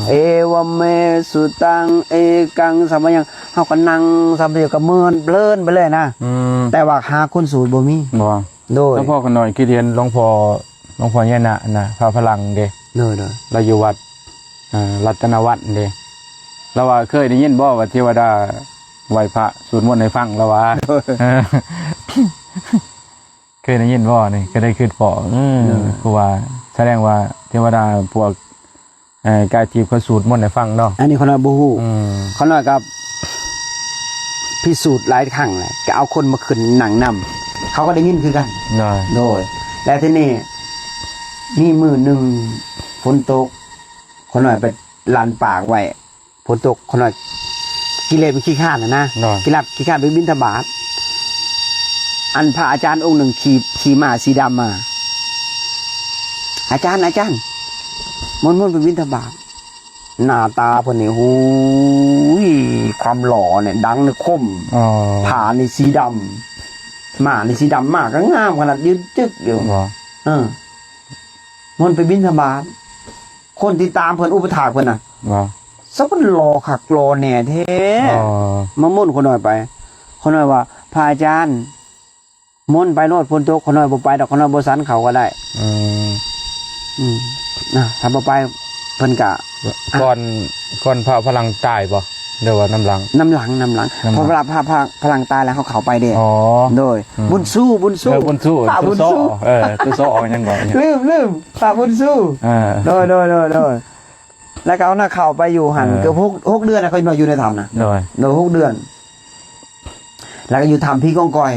ເອວະເມສຸຕັງເອກັງສະມະຍັງ ເຮົາກໍນັ່ງສຳເພຍ ກໍເມີນເລີນໄປເລີຍນະ ອືມ ແຕ່ວ່າຫາຄົນສູດບໍ່ມີ ບໍ່ ໂດຍ ແລ້ວພໍ່ຂ້ານ້ອຍຄິດເຫັນຫຼວງພໍ່ ຫຼວງພໍ່ຍານະນະ ພະຝຣັ່ງເດ້ ໂດຍໆ ລາວຢູ່ວັດ ເອີ ລັດຕະນະວັດເດ້ ລາວວ່າເຄີຍໄດ້ຍິນບໍ່ວ່າເທວະດາໄຫວ້ພະ ສວດມົນໃຫ້ຟັງ ລາວວ່າ ໂດຍ ເອີ ເຄີຍໄດ້ຍິນບໍ່ນີ້ ກໍໄດ້ຄິດພໍ ເອີ ໂດຍ ຄືວ່າສະແດງວ່າເທວະດາພວກ ເອີ ກາຍທິບເຂົາສວດມົນໃຫ້ຟັງເນາະ ອັນນີ້ຂ້ານ້ອຍບໍ່ຮູ້ ອືມ ຂ້ານ້ອຍກໍພິສູດຫຼາຍຄັ້ງແຫຼະ ກໍເອົາຄົນມາຂຶ້ນນັ່ງນຳ ເຂົາກໍໄດ້ຍິນຄືກັນ ໂດຍ ໂດຍ ແລ້ວທີນີ້ມີມື້ໜຶ່ງຝົນຕົກ ຂ້ານ້ອຍໄປລັ່ນປາກໄວ້ ຝົນຕົກ ຂ້ານ້ອຍກິເລດມັນຂີ້ຄ້ານຫັ້ນນະ ໂດຍ ກິລາດຂີ້ຄ້ານໄປບິນທະບາດ ອັນພະອາຈານອົງໜຶ່ງຂີ່ ຂີ່ມ້າສີດຳມາ ອາຈານ ອາຈານ ມົນໆໄປບິນທະບາດ ໜ້າຕາເພິ່ນນີ້ ໂອ້ຍ ຄວາມຫຼໍ່ນີ້ດັງນີ້ຄົມ ອໍ ຜ້ານີ້ສີດຳ ມ້ານີ້ສີດຳ ມ້າກໍງາມຂະໜາດ ຢືນຈຶກຢູ່ ບໍ່ ເອີ ມັນໄປບິນທະບາດ ຄົນຕິດຕາມເພິ່ນ ອຸປະຖາກເພິ່ນນະ ບໍ່ ສະເພິ່ນຫຼໍ່ຄັກຫຼໍ່ແນ່ແທ້ ອໍ ມາມົນຂ້ານ້ອຍໄປ ຂ້ານ້ອຍວ່າ ພະອາຈານ ມົນໄປໂລດ ຝົນຕົກ ຂ້ານ້ອຍບໍ່ໄປດອກ ຂ້ານ້ອຍບໍ່ສັນເຂົ້າກໍໄດ້ ອືມ ອືມ ນະ ຖ້າບໍ່ໄປເພິ່ນກະ ກ່ອນ ກ່ອນພະຝຣັ່ງຕາຍບໍ່ ຫຼືວ່ານຳຫຼັງ? ນຳຫຼັງ ນຳຫຼັງ ນຳຫຼັງ ເພາະເວລາພະ ພະຝຣັ່ງຕາຍແລ້ວເຮົາເຂົ້າໄປເດ້ ອໍ ໂດຍ ອືມ ບຸນຊູ ບຸນຊູ ເອີ ບຸນຊູ ພະບຸນຊູ ຕຸຊໍ ເອີ ຕຸຊໍຫຍັງເກາະ ລືມ ລືມ ພະບຸນຊູ ເອີ ໂດຍ ໂດຍ ໂດຍ ໂດຍ ແລ້ວກໍເອົານະເຂົ້າໄປຢູ່ຫັ້ນ ເອີ ເກືອບຫົກ ຫົກເດືອນນະ ຂ້ານ້ອຍຢູ່ໃນຖ້ຳນະ ໂດຍ ໂດຍ ຫົກເດືອນ ແລ້ວກໍຢູ່ຖ້ຳຜີກອງກອຍ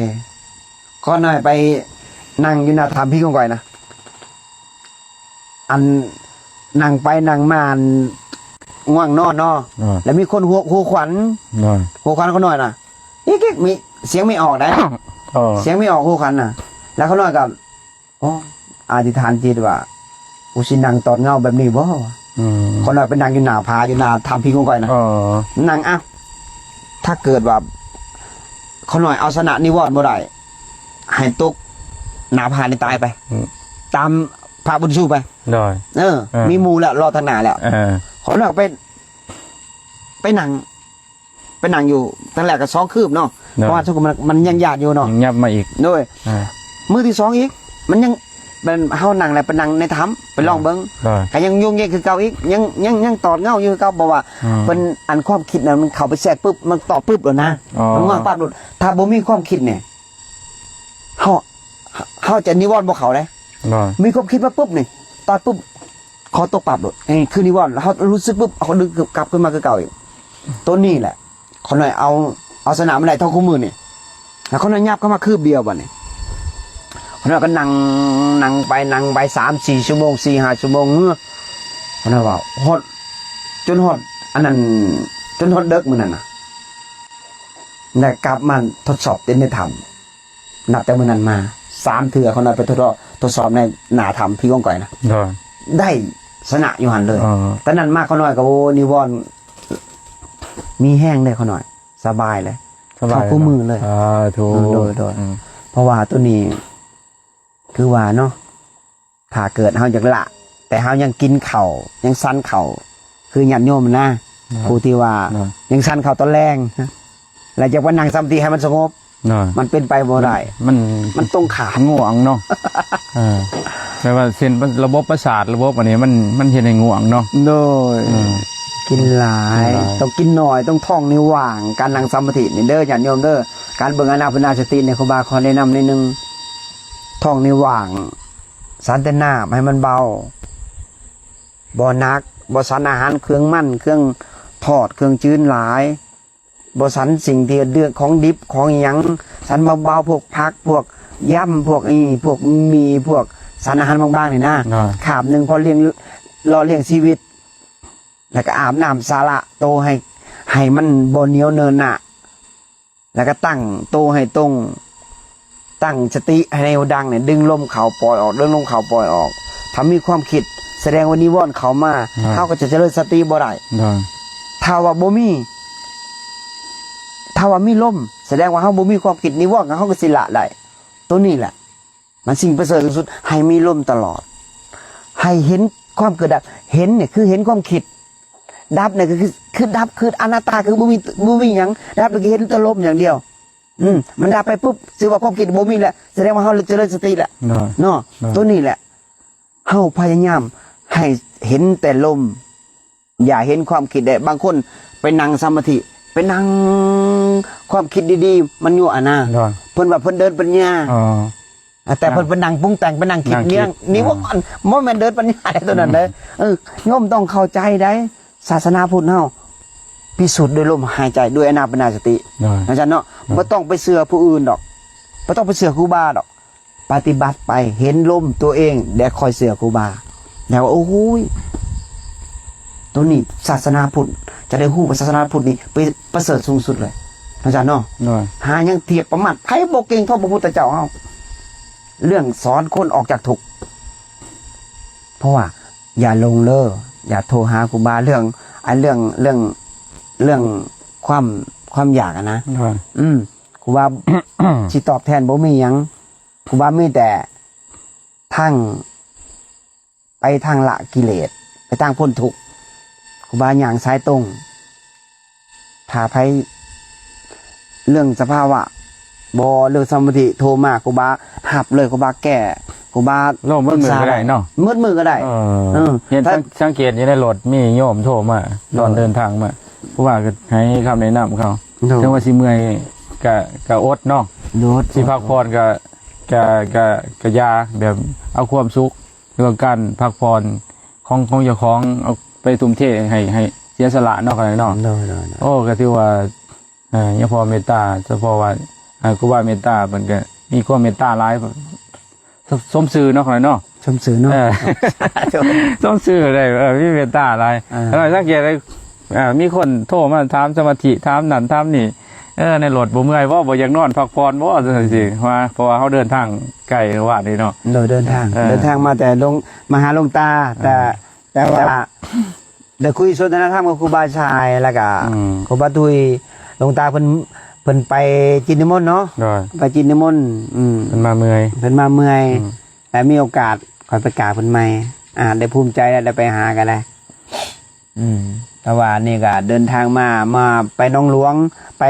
ຂ້ານ້ອຍໄປນັ່ງຢູ່ໜ້າຖ້ຳຜີກອງກອຍນະ ອັນນັ່ງໄປນັ່ງມາ ງ່ວງນອນເນາະ ໂດຍ ແລ້ວມີຄົນຫົວ ຫົວຂວັນ ໂດຍ ຫົວຂວັນຂ້ານ້ອຍນະ ອີກໆ ມີ ສຽງໄມ້ອອກໄດ໋ ເອີ ສຽງໄມ້ອອກຫົວຂວັນນະ ແລ້ວຂ້ານ້ອຍກໍ ອໍ ອະທິຖານຈິດວ່າ ກູຊິນັ່ງຕອດເຫງົ້າແບບນີ້ບໍ່? ອືມ ຂ້ານ້ອຍໄປນັ່ງຢູ່ໜ້າຜາ ຢູ່ໜ້າຖ້ຳຜີກອງກອຍນະ ເອີ ນັ່ງ ອາ ຖ້າເກີດວ່າຂ້ານ້ອຍເອົາຊະນະນິວອນບໍ່ໄດ້ ໃຫ້ຕົກໜ້າຜານີ້ຕາຍໄປ ອືມ ຕາມພະບຸນຊູໄປ ໂດຍ ເອີ ເອີ ມີໝູ່ແລ້ວ ລໍທາງໜ້າແລ້ວ ເອີ ຂ້ານ້ອຍໄປ ໄປນັ່ງ ໄປນັ່ງຢູ່ ຄັ້ງແລກກໍສອງຄືບເນາະ ໂດຍ ເພາະວ່າທຸກຄົນມັນ ມັນຍັງຢ້ານຢູ່ເນາະ ຍັບມາອີກ ໂດຍ ອ່າ ມື້ທີສອງອີກ ມັນຍັງ ແມ່ນເຮົານັ່ງແລ້ວໄປນັ່ງໃນຖ້ຳ ໄປລອງເບິ່ງ ໂດຍ ກໍຍັງໂຍງເຍງຄືເກົ່າອີກ ຍັງ ຍັງ ຍັງຕອດເຫງົ້າຢູ່ຄືເກົ່າ ເພາະວ່າ ອືມ ເພິ່ນ ອັນຄວາມຄິດນັ້ນມັນເຂົ້າໄປແຊກປຶບ ມັນຕອບປຶບໂລດນະ ອໍ ມັນວາງປັບໂລດ ຖ້າບໍ່ມີຄວາມຄິດນີ້ ເຮົາ ເຮົາຈະນິວອນບໍ່ເຂົ້າເດ້ ໂດຍ ມີຄວາມຄິດມາປຶບນີ້ ຕອດປຶບ ຂໍຕົກປັບໂລດ ເອີ ຄືນິວອນ ເຮົາຮູ້ສຶກປຶບ ເຮົາກໍດຶງກັບຄືນມາຄືເກົ່າອີກ ໂຕນີ້ແຫຼະ ຂ້ານ້ອຍເອົາ ເອົາຊະນະມັນໄດ້ເທົ່າຄູ່ມື້ນີ້ ແລ້ວຂ້ານ້ອຍຫຍັບເຂົ້າມາຄືບດຽວບາດນີ້ ຂ້ານ້ອຍກໍນັ່ງ ນັ່ງໄປນັ່ງໄປ ສາມສີ່ຊົ່ວໂມງ ສີ່ຫ້າຊົ່ວໂມງ ເອີ ຂ້ານ້ອຍວ່າຮອດ ຈົນຮອດອັນນັ້ນ ຈົນຮອດເດິກມື້ນັ້ນນະ ແລະກັບມາທົດສອບຢູ່ໃນຖ້ຳ. ນັບແຕ່ມື້ນັ້ນມາ ສາມເທື່ອຂ້ານ້ອຍໄປທົດ ທົດສອບໃນໜ້າຖ້ຳຜີຂອງຂ້ອຍນະ ໂດຍ ໄດ້ຊະນະຢູ່ຫັ້ນເລີຍ. ອໍ ແຕ່ນັ້ນມາຂ້ານ້ອຍກໍ ໂອ້ ນິວອນ ມີແຮງເດ້ຂ້ານ້ອຍ ສະບາຍເລີຍ ສະບາຍເນາະ ເທົ່າຄູ່ມື້ເລີຍ. ສາທຸ ໂດຍ ໂດຍ ອືມ ເພາະວ່າໂຕນີ້ ຄືວ່າເນາະ ຖ້າເກີດເຮົາຢາກລະ ແຕ່ເຮົາຍັງກິນເຂົ້າ ຍັງສັນເຂົ້າ ຄືຍາດໂຍມນະ ເນາະ ຜູ້ທີ່ວ່າ ເນາະ ຍັງສັນເຂົ້າຕອນແລງ ແລ້ວຈະໄປນັ່ງສະມາທິໃຫ້ມັນສະຫງົບ ເນາະ ມັນເປັນໄປບໍ່ໄດ້ ມັນ ມັນ ມັນຕົງຂ້າມ ງ່ວງເນາະ ເອີ ແປວ່າເສັ້ນລະບົບປະສາດ ລະບົບອັນນີ້ມັນ ມັນເຮັດໃຫ້ງ່ວງເນາະ ໂດຍ ເອີ ກິນຫຼາຍ ກິນຫຼາຍ ຕ້ອງກິນໜ້ອຍ ຕ້ອງທ້ອງນີ້ວ່າງ ການນັ່ງສະມາທິນີ້ເດີ ຍາດໂຍມເດີ ການເບິ່ງອານາປານສະຕິນີ້ ຄູບາຂໍແນະນຳໜ້ອຍໜຶ່ງ ທ້ອງນີ້ວ່າງ ສັນແຕ່ນ້ຳໃຫ້ມັນເບົາ ບໍ່ໜັກ ບໍ່ສັນອາຫານເຄື່ອງມັນ ເຄື່ອງທອດ ເຄື່ອງຈືນຫຼາຍ ບໍ່ສັນສິ່ງທີ່ເດືອກ ຂອງດິບຂອງຫຍັງ ສັນເບົາໆ ພວກຜັກ ພວກຢຳ ພວກອີ່ ພວກໝີ່ ພວກສັນອາຫານບາງໆ ນີ້ນະ ຄາບໜຶ່ງພໍລ້ຽງ ຫຼໍ່ລ້ຽງຊີວິດ ແລ້ວກໍອາບນ້ຳສະຫຼະໂຕໃຫ້ ໃຫ້ມັນບໍ່ໜຽວເນີນໜ້າ ແລ້ວກໍຕັ້ງໂຕໃຫ້ຕົງ ຕັ້ງສະຕິໃຫ້ໃນຫູດັງນີ້ ດຶງລົມເຂົ້າປ່ອຍອອກ ດຶງລົມເຂົ້າປ່ອຍອອກ. ຖ້າມີຄວາມຄິດ ສະແດງວ່ານິວອນເຂົ້າມາ ອ່າ ເຮົາກໍຈະຈະເລີນສະຕິບໍ່ໄດ້. ອ່າ ຖ້າວ່າບໍ່ມີ ຖ້າວ່າມີລົມ ສະແດງວ່າເຮົາບໍ່ມີຄວາມຄິດ ນິວອນເຮົາກໍຊິລະໄດ້. ໂຕນີ້ແຫຼະ ມັນສິ່ງປະເສີດທີ່ສຸດ ໃຫ້ມີລົມຕະຫຼອດ ໃຫ້ເຫັນຄວາມເກີດດັບ. ເຫັນນີ້ຄືເຫັນຄວາມຄິດ ດັບນີ້ຄື ຄືດັບ ຄືອະນັດຕາ ຄືບໍ່ມີ ບໍ່ມີຫຍັງ ດັບນີ້ຄືເຫັນແຕ່ລົມຢ່າງດຽວ. ອືມ ມັນດັບໄປປຸບ ຊື່ວ່າຄວາມຄິດບໍ່ມີແລ້ວ ສະແດງວ່າເຮົາຈະເລີນສະຕິແລ້ວເນາະ. ໂຕນີ້ແຫຼະ ເຮົາພະຍາຍາມໃຫ້ເຫັນແຕ່ລົມ ຢ່າເຫັນຄວາມຄິດເດ້. ບາງຄົນໄປນັ່ງສະມາທິ ໄປນັ່ງຄວາມຄິດດີໆ ມັນຢູ່ອະນາ ເພິ່ນວ່າເພິ່ນເດີນປັນຍາ ແຕ່ເພິ່ນໄປນັ່ງປຸງແຕ່ງ ໄປນັ່ງຄິດ ນັ່ງຄິດ ນີ້ ນີ້ບໍ່ ບໍ່ແມ່ນເດີນປັນຍາໃດໂຕນັ້ນເດ້. ເອີ ໂຍມຕ້ອງເຂົ້າໃຈໃດ ສາສະໜາພຸດເຮົາພິສູດດ້ວຍລົມຫາຍໃຈ ດ້ວຍອານາປານສະຕິ ເນາະ ເນາະ ບໍ່ຕ້ອງໄປເຊື່ອຜູ້ອື່ນດອກ ບໍ່ຕ້ອງໄປເຊື່ອຄູບາດອກ. ປະຕິບັດໄປ ເຫັນລົມຕົວເອງ ແລ້ວຄ່ອຍເຊື່ອຄູບາ ແລ້ວວ່າ ໂອ້ຍ ໂຕນີ້ສາສະໜາພຸດ ຈະໄດ້ຮູ້ວ່າສາສະໜາພຸດນີ້ເປັນປະເສີດສູງສຸດເລີຍ ອາຈານເນາະ. ໂດຍ ຫາຫຍັງທຽບປະມາດ ໃຜບໍ່ເກັ່ງເທົ່າພະພຸດທະເຈົ້າເຮົາ ເລື່ອງສອນຄົນອອກຈາກທຸກ. ເພາະວ່າຢ່າຫຼົງເລີ ຢ່າໂທຫາຄູບາເລື່ອງ ອັນເລື່ອງ ເລື່ອງ ເລື່ອງຄວາມ ຄວາມຢາກຫັ້ນນະ. ໂດຍ ອືມ ຄູບາ ຊິຕອບແທນບໍ່ມີຫຍັງ ຄູບາມີແຕ່ທາງ ໄປທາງລະກິເລດ ໄປທາງພົ້ນທຸກ ຄູບາຍ່າງສາຍຕົງ. ຖ້າໃຜເລື່ອງສະພາວະ ບໍ່ເລື່ອງສະມາທິ ໂທມາ ຄູບາຮັບເລີຍ ຄູບາແກ້ ຄູບາເວົ້າໝົດມື້ກໍໄດ້ເນາະ ໝົດມື້ກໍໄດ້. ເອີ ເອີ ເຫັນ ສັງ ສັງເກດຢູ່ໃນລົດ ມີໂຍມໂທມາຕອນເດີນທາງມາ ຄູບາກໍໃຫ້ຄຳແນະນຳເຂົາ ເຖິງວ່າຊິເມື່ອຍກໍ ກໍອົດເນາະ ຊິພັກຜ່ອນກໍ ກະ ກະ ກະຢ່າ ແບບເອົາຄວາມສຸກ ຫຼືວ່າການພັກຜ່ອນຂອງ ຂອງເຈົ້າຂອງ ເອົາໄປທຸ່ມເທໃຫ້ ໃຫ້ເສຍສະຫຼະເນາະ ເນາະ. ໂດຍ ໂດຍ ໂດຍ ໂອ້ ກະຖືວ່າ ເອີ ຍາພໍ່ເມດຕາ ສະເພາະວ່າ ເອີ ຄູບາເມດຕາເພິ່ນກະມີຄວາມເມດຕາຫຼາຍ ສົມຊື່ເນາະ ເນາະ ສົມຊື່ເນາະ. ເອີ ສົມຊື່ໄດ້ ເອີ ມີເມດຕາຫຼາຍ. ເອີ ສັງເກດໄດ້ ອ່າ ມີຄົນໂທມາຖາມສະມາທິ ຖາມນັ້ນຖາມນີ້ ເອີ ໃນລົດບໍ່ເມື່ອຍບໍ່ ບໍ່ຢາກນອນພັກຜ່ອນບໍ່ ຈັ່ງຊີ້ ວ່າ ເພາະວ່າເຮົາເດີນທາງໄກວານນີ້ເນາະ. ໂດຍ ເດີນທາງ ເອີ ເດີນທາງມາແຕ່ລົງ ມາຫາຫຼວງຕາ ເອີ ແຕ່ ແຕ່ວ່າໄດ້ຄຸຍສົນທະນາທຳກັບຄູບາຊາຍ ແລ້ວກະ ອືມ ຄູບາຕຸ້ຍ ຫຼວງຕາເພິ່ນ ເພິ່ນໄປກິນນິມົນເນາະ. ໂດຍ ໄປກິນນິມົນ ອືມ ເພິ່ນມາເມື່ອຍ ເພິ່ນມາເມື່ອຍ ອືມ ແລ້ວມີໂອກາດຂ້ອຍໄປກາບເພິ່ນໃໝ່ ອ່າ ໄດ້ພູມໃຈແລ້ວ ໄດ້ໄປຫາກໍໄດ້. ອືມ ແຕ່ວ່ານີ້ກໍເດີນທາງມາ ມາໄປໜອງຫຼວງ ໄປ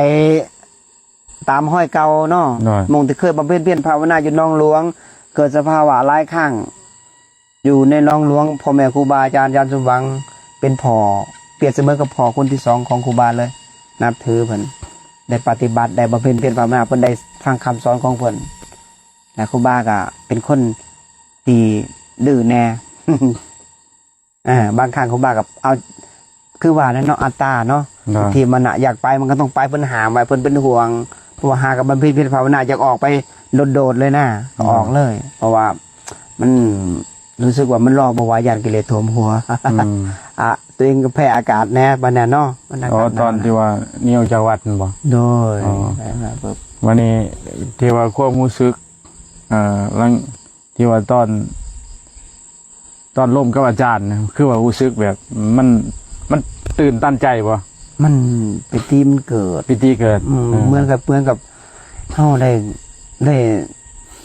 ຕາມຮອຍເກົ່າເນາະ. ໂດຍ ໝ່ອງທີ່ເຄີຍບຳເພັນພຽນພາວະນາຢູ່ໜອງຫຼວງ ເກີດສະພາວະຫຼາຍຄັ້ງ ຢູ່ໃນໜອງຫຼວງ ພໍ່ແມ່ຄູບາອາຈານ ອາຈານສົມຫວັງ ເປັນພໍ່ ປຽບສະເໝືອນກັບພໍ່ຄົນທີສອງຂອງຄູບາເລີຍ ນັບຖືເພິ່ນ ໄດ້ປະຕິບັດ ໄດ້ບຳເພັນພຽນພາວະນາ ເພິ່ນໄດ້ຟັງຄຳສອນຂອງເພິ່ນ ແລະ ຄູບາກໍເປັນຄົນທີ່ດື້ແດ່. ອ່າ ບາງຄັ້ງຄູບາກໍເອົາ ຄືວ່ານັ້ນເນາະ ອັດຕາເນາະ ໂດຍ ທີ່ມັນນະຢາກໄປ ມັນກໍຕ້ອງໄປ ເພິ່ນຫ້າມໄວ້ ເພິ່ນເປັນຫ່ວງ ເພາະວ່າຫາກັບບຳເພັນພຽນພາວະນາ ຢາກອອກໄປໂດດໆເລີຍນະ ໂດຍ ອອກເລີຍ ເພາະວ່າມັນຮູ້ສຶກວ່າມັນລໍບໍ່ໄຫວ ຢ້ານກິເລດຖ້ວມຫົວ. ອືມ ອ່າ ຕົວເອງກໍແພ້ອາກາດແດ່ບາດນັ້ນເນາະ ມັນອາກາດໜາວ. ອໍ ຕອນທີ່ວ່າໜີອອກຈາກວັດນັ້ນບໍ່? ໂດຍ. ອໍ ແລ້ວມາປຶບ ບາດນີ້ທີ່ວ່າຄວາມຮູ້ສຶກ ເອີ ຫຼັງທີ່ວ່າຕອນ ຕອນລົມກັບອາຈານ ຄືວ່າຮູ້ສຶກແບບ ມັນ ມັນຕື່ນຕັນໃຈບໍ່? ມັນ ປີຕິມັນເກີດ ປີຕິເກີດ. ອືມ ເອີ ເໝືອນກັບ ເໝືອນກັບເຮົາໄດ້ ໄດ້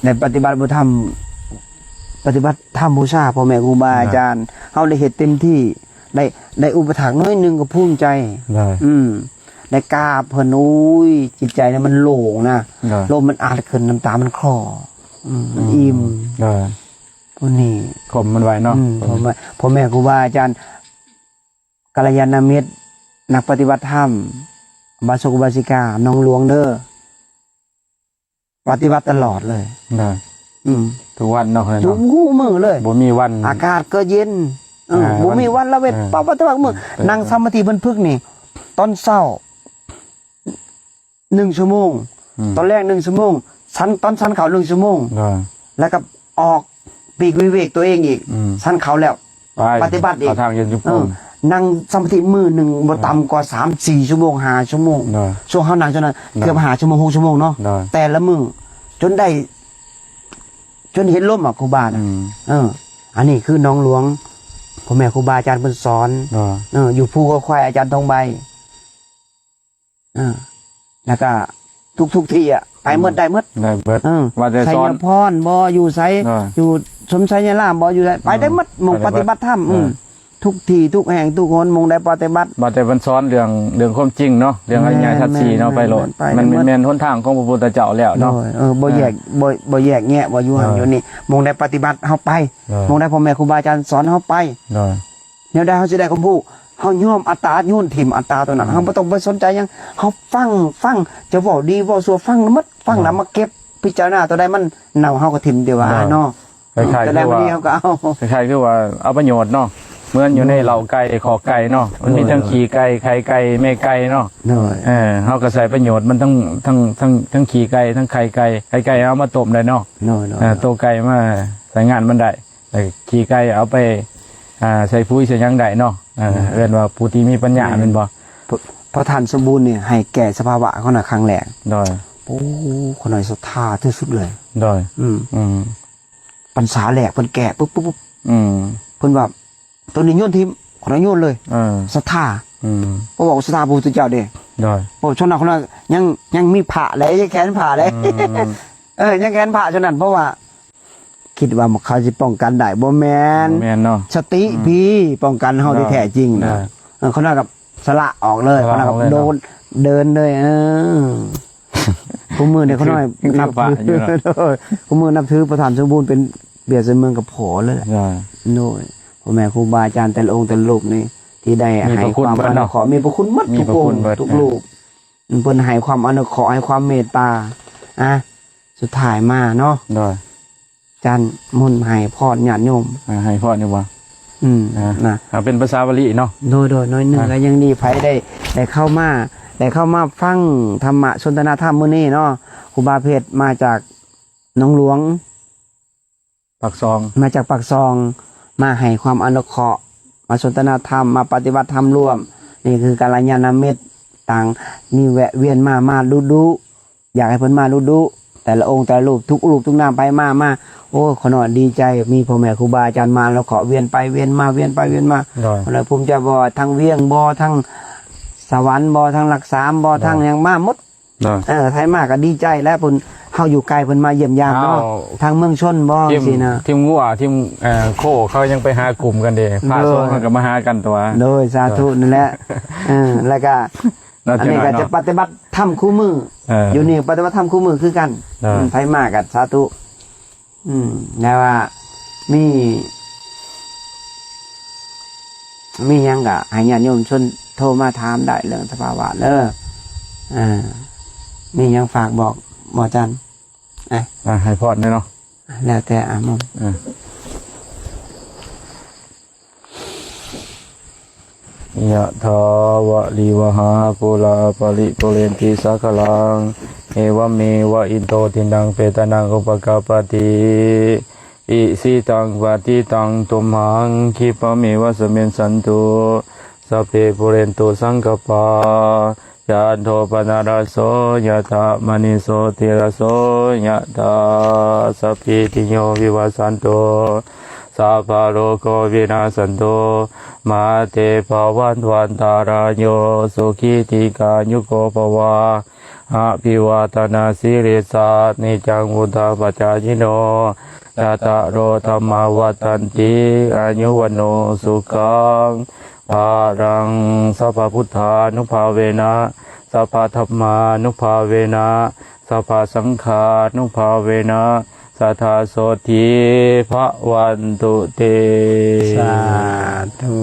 ໄດ້ປະຕິບັດທຳ ປະຕິບັດທຳບູຊາພໍ່ແມ່ຄູບາອາຈານ ເຮົາໄດ້ເຮັດເຕັມທີ່ ໄດ້ ໄດ້ອຸປະຖາກໜ້ອຍໜຶ່ງກໍພູມໃຈ. ໄດ້ ອືມ ໄດ້ກາບເພິ່ນ ໂອ້ຍ ຈິດໃຈນີ້ມັນໂລ່ງນະ ໂດຍ ລົມມັນອັດຂຶ້ນ ນ້ຳຕາມັນຄໍ ອືມ ມັນອີ່ມ. ໂດຍ ຜູ້ນີ້ ຂົມມັນໄວເນາະ. ອືມ ພໍ່ແມ່ ພໍ່ແມ່ຄູບາອາຈານ ກັນລະຍານະມິດ ນັກປະຕິບັດທຳ ອຸບາສົກອຸບາສິກາ ໜອງຫຼວງເດີ ປະຕິບັດຕະຫຼອດເລີຍ. ໄດ້ ອືມ ທຸກວັນເນາະ ເອີຍ ທຸກມື້ເລີຍ ບໍ່ມີວັນ ອາກາດກໍເຢັນ ເອີ ອ່າ ບໍ່ມີວັນລະເວັນ ເອີ ປະຕິບັດມື້ ເອີ ນັ່ງສະມາທິບັນພຶກນີ້ ຕອນເຊົ້າໜຶ່ງຊົ່ວໂມງ ອືມ ຕອນແລງໜຶ່ງຊົ່ວໂມງ ສັນ ຕອນສັນເຂົ້າໜຶ່ງຊົ່ວໂມງ ໄດ້ ແລ້ວກໍອອກ ປີກວິເວກຕົວເອງອີກ ອືມ ສັນເຂົ້າແລ້ວ ໄປ ປະຕິບັດອີກ ເຂົ້າທາງເດີນຈົງກົມ ເອີ ນັ່ງສະມາທິມື້ໜຶ່ງບໍ່ ເອີ ຕ່ຳກວ່າສາມສີ່ຊົ່ວໂມງ ຫ້າຊົ່ວໂມງ ໂດຍ ຊ່ວງເຮົານັ່ງຊ່ວງນັ້ນ ໂດຍ ເກືອບຫ້າຊົ່ວໂມງ ຫົກຊົ່ວໂມງເນາະ ໂດຍ ແຕ່ລະມື້ ຈົນໄດ້ ຈົນເຫັນລົມອະ ຄູບານະ ອືມ ເອີ ອັນນີ້ຄືໜອງຫຼວງ ພໍ່ແມ່ຄູບາອາຈານເພິ່ນສອນ ໂດຍ ເອີ ຢູ່ພູເຂົາຄວາຍອາຈານທອງໃບ ເອີ ແລ້ວກະທຸກໆທີ່ອະ ໄປໝົດ ອືມ ໄດ້ໝົດ ໄດ້ເບິດ ເອີ ວ່າແຕ່ ໄຊຍະພອນບໍ່ ຢູ່ໃສ ເອີ ຢູ່ຊົມໄຊຍາລາມບໍ່ ຢູ່ໃສ ໄປໄດ້ໝົດ ອືມ ໝ່ອງປະຕິບັດທຳ ໄດ້ເບິດ ອືມ ເອີ ທຸກທີ່ທຸກແຫ່ງທຸກຫົນ ໝ່ອງໃດປະຕິບັດ ວ່າແຕ່ເພິ່ນສອນເລື່ອງ ເລື່ອງຄວາມຈິງເນາະ ເລື່ອງ ແມ່ນ ອະລິຍະສັດສີ່ເນາະ ແມ່ນ ໄປໂລດ ໄປໄດ້ໝົດ ມັນແມ່ນຫົນທາງຂອງພະພຸດທະເຈົ້າແລ້ວເນາະ ໂດຍ ເອີ ບໍ່ແຍກ ເອີ ບໍ່ ບໍ່ແຍກແຍະວ່າຢູ່ຫັ້ນ ໂດຍ ຢູ່ນີ້ ໝ່ອງໃດປະຕິບັດເຮົາໄປ ໂດຍ ໝ່ອງໃດພໍ່ແມ່ຄູບາອາຈານສອນເຮົາໄປ ໂດຍ ແນວໃດເຮົາຊິໄດ້ຄວາມຮູ້ ເຮົາຍອມອັດຕາ ໂຍນຖິ້ມອັດຕາຕົວນັ້ນ ອືມ ເຮົາບໍ່ຕ້ອງໄປສົນໃຈຫຍັງ ເຮົາຟັງ ຟັງ ຈະເວົ້າດີເວົ້າຊົ່ວ ຟັງໝົດ ຟັງແລ້ວ ອືມ ມາເກັບ ພິຈາລະນາຕົວໃດມັນເນົ່າ ເຮົາກໍຖິ້ມ ແຕ່ວ່າ ໂດຍ ເນາະ ຄ້າຍໆຄືວ່າ ເຮົາກໍເອົາ ຄ້າຍໆຄືວ່າເອົາປະໂຫຍດເນາະ ເໝືອນຢູ່ໃນ ໂດຍ ເລົ້າໄກ່ ຄອກໄກ່ເນາະ ມັນມີ ໂດຍ ທັງຂີ້ໄກ່ ໄຂ່ໄກ່ ແມ່ໄກ່ເນາະ ໂດຍ ເອີ ເຮົາກໍໃຊ້ປະໂຫຍດ ມັນທັງ ທັງ ທັງ ທັງຂີ້ໄກ່ ທັງໄຂ່ໄກ່ ໄຂ່ໄກ່ເອົາມາຕົ້ມໄດ້ເນາະ ໂດຍ ໂດຍ ເອີ ໂຕໄກ່ມາໃຊ້ງານມັນໄດ້ ແລ້ວຂີ້ໄກ່ເອົາໄປ ອ່າ ໃສ່ປຸ໋ຍໃສ່ຫຍັງໄດ້ເນາະ ເອີ ແມ່ນ ເອີ້ນວ່າຜູ້ທີ່ມີປັນຍາ ແມ່ນ ແມ່ນບໍ່? ພະ ພະທ່ານສົມບູນນີ້ໃຫ້ແກ້ສະພາວະຂອງນະຄັ້ງແລກ ໂດຍ ໂອ້ ຂ້ານ້ອຍສັດທາທີ່ສຸດເລີຍ ໂດຍ ອືມ ອືມ ພັນສາແລກເພິ່ນແກ້ປຶບໆ ອືມ ເພິ່ນວ່າ ໂຕນີ້ໂຍນຖິ້ມ ຂ້ານ້ອຍໂຍນເລີຍ ເອີ ສັດທາ ອືມ ເພາະວ່າສັດທາພະພຸດທະເຈົ້າເດ້ ໂດຍ ເພາະຊ່ວງນັ້ນຂ້ານ້ອຍຍັງ ຍັງມີພະເດ້ ຍັງແຂນພະເດ້ ອືມ ເອີ ຍັງແຂນພະຊ່ວງນັ້ນ ເພາະວ່າ ຄິດວ່າເຂົາຊິປ້ອງກັນໄດ້ ບໍ່ແມ່ນ ບໍ່ແມ່ນເນາະ ສະຕິ ອືມ ພີ້ປ້ອງກັນເຮົາທີ່ແທ້ຈິງນະ ເອີ ຂ້ານ້ອຍກັບສະຫຼະອອກເລີຍ ສະຫຼະອອກເລີຍເນາະ ຂ້ານ້ອຍກັບໂດນ ເດີນເລີຍ ເອີ ຄູ່ມື້ນີ້ຂ້ານ້ອຍນັບຖື ຄືພະຢູ່ເນາະ ໂດຍ ຄູ່ມື້ນັບຖືພະທ່ານສົມບູນເປັນປຽບສະເໝືອນກັບພໍ່ເລີຍ ໂດຍ ໂດຍ ພໍ່ແມ່ຄູບາອາຈານແຕ່ລະອົງແຕ່ລະຮູບນີ້ ທີ່ໄດ້ໃຫ້ຄວາມອະນຸເຄາະ ມີພະຄຸນເບິດເນາະ ມີພະຄຸນເບິດ ທຸກຮູບ ເອີ ເພິ່ນໃຫ້ຄວາມອະນຸເຄາະ ໃຫ້ຄວາມເມດຕາ ອ່ະ ສຸດທ້າຍມາເນາະ ໂດຍ ອາຈານມົນໃຫ້ພອນຍາດໂຍມ ອ່າ ໃຫ້ພອນຢູ່ບໍ່? ອືມ ອ່າ ນະ ເອົາເປັນພາສາບາລີເນາະ ໂດຍ ໂດຍ ໜ້ອຍໜຶ່ງ ອ່າ ກໍຍັງດີ ໃຜໄດ້ ໄດ້ເຂົ້າມາ ໄດ້ເຂົ້າມາຟັງທຳມະສົນທະນາທຳມື້ນີ້ເນາະ ຄູບາເພັດມາຈາກໜອງຫຼວງ ປາກຊ່ອງ ມາຈາກປາກຊ່ອງ ມາໃຫ້ຄວາມອະນຸເຄາະ ມາສົນທະນາທຳ ມາປະຕິບັດທຳຮ່ວມ ນີ້ຄືກັນລະຍານະມິດຕ່າງ ນີ້ແວະວຽນມາ ມາດຸໆ ຢາກໃຫ້ເພິ່ນມາດຸໆ ແຕ່ລະອົງແຕ່ລະຮູບ ທຸກຮູບທຸກນາມ ໃຜມາ ມາ ໂອ້ ຂ້ານ້ອຍດີໃຈ ມີພໍ່ແມ່ຄູບາອາຈານມາ ແລ້ວກໍວຽນໄປວຽນມາ ວຽນໄປວຽນມາ ໂດຍ ຂ້ານ້ອຍພູມໃຈ ບໍ່ວ່າທາງວຽງບໍ່ ທາງສະຫວັນບໍ່ ທາງຫຼັກສາມບໍ່ ໂດຍ ທາງຫຍັງມາໝົດ ໂດຍ ເອີ ໃຜມາກໍດີໃຈແຫຼະ ເພິ່ນ ເຮົາຢູ່ໄກ ເພິ່ນມາຢ້ຽມຢາມເນາະ ເອົາ ທາງເມືອງຊົນບໍ່ ຈັ່ງຊີ້ນະ ທີມງົວ ທີມ ເອີ ໂຄ ເຂົາຍັງໄປຫາກຸ່ມກັນເດ້ ພະສົງເຮົາກໍມາຫາກັນຕົວະ ໂດຍ ສາທຸ ໂດຍ ນັ້ນແຫຼະ ເອີ ແລ້ວກໍ ອັນນີ້ກໍຈະປະຕິບັດທຳຄູ່ມື້ ເອີ ຢູ່ນີ້ປະຕິບັດທຳຄູ່ມື້ຄືກັນ ເອີ ອືມ ໃຜມາກໍສາທຸ ອືມ ແຕ່ວ່າມີ ມີຫຍັງກໍໃຫ້ຍາດໂຍມຊົນໂທມາຖາມໄດ້ເລື່ອງສະພາວະເດີ ເອີ ມີຫຍັງຝາກບອກບໍ່ ອາຈານ? ອ່ະ ອ່ະ ໃຫ້ພອນແດ່ເນາະ ແລ້ວແຕ່ ອ່ະ ມຸມ ອ່ະ ຍະຖາວະລິວະຫາ ປູລາປະລິປູເຣນຕິສາຄະລັງ ເອວະເມວະອິດໂຕ ທິນດັງເປຕານັງ ອຸປະກາປະຕິ อิชิตังปฏิตังตุมหัง คิปะเมวะสะมิชฌันตุ สัพเพปูเรนตุสังกัปปา จันโทปะนะระโสยะถา มะนิโสติระโสยะถา สัพพีติโยวิวัชชันตุ สัพพะโรโควินาสสันตุ มาเตภะวัตวันตะราโย สุขีทีฆายุโกภะวะ อะภิวาทะนาสีลิสสะ นิจจังวุฑฒาปะจายิโน จัตตาโรธัมมาวัฑฒันติ อายุวัณโณสุขัง พะลัง สัพพะพุทธานุภาเวนะ สัพพะธัมมานุภาเวนะ สัพพะสังฆานุภาเวนะ สะทาโสตถี ภะวันตุเต สาธุ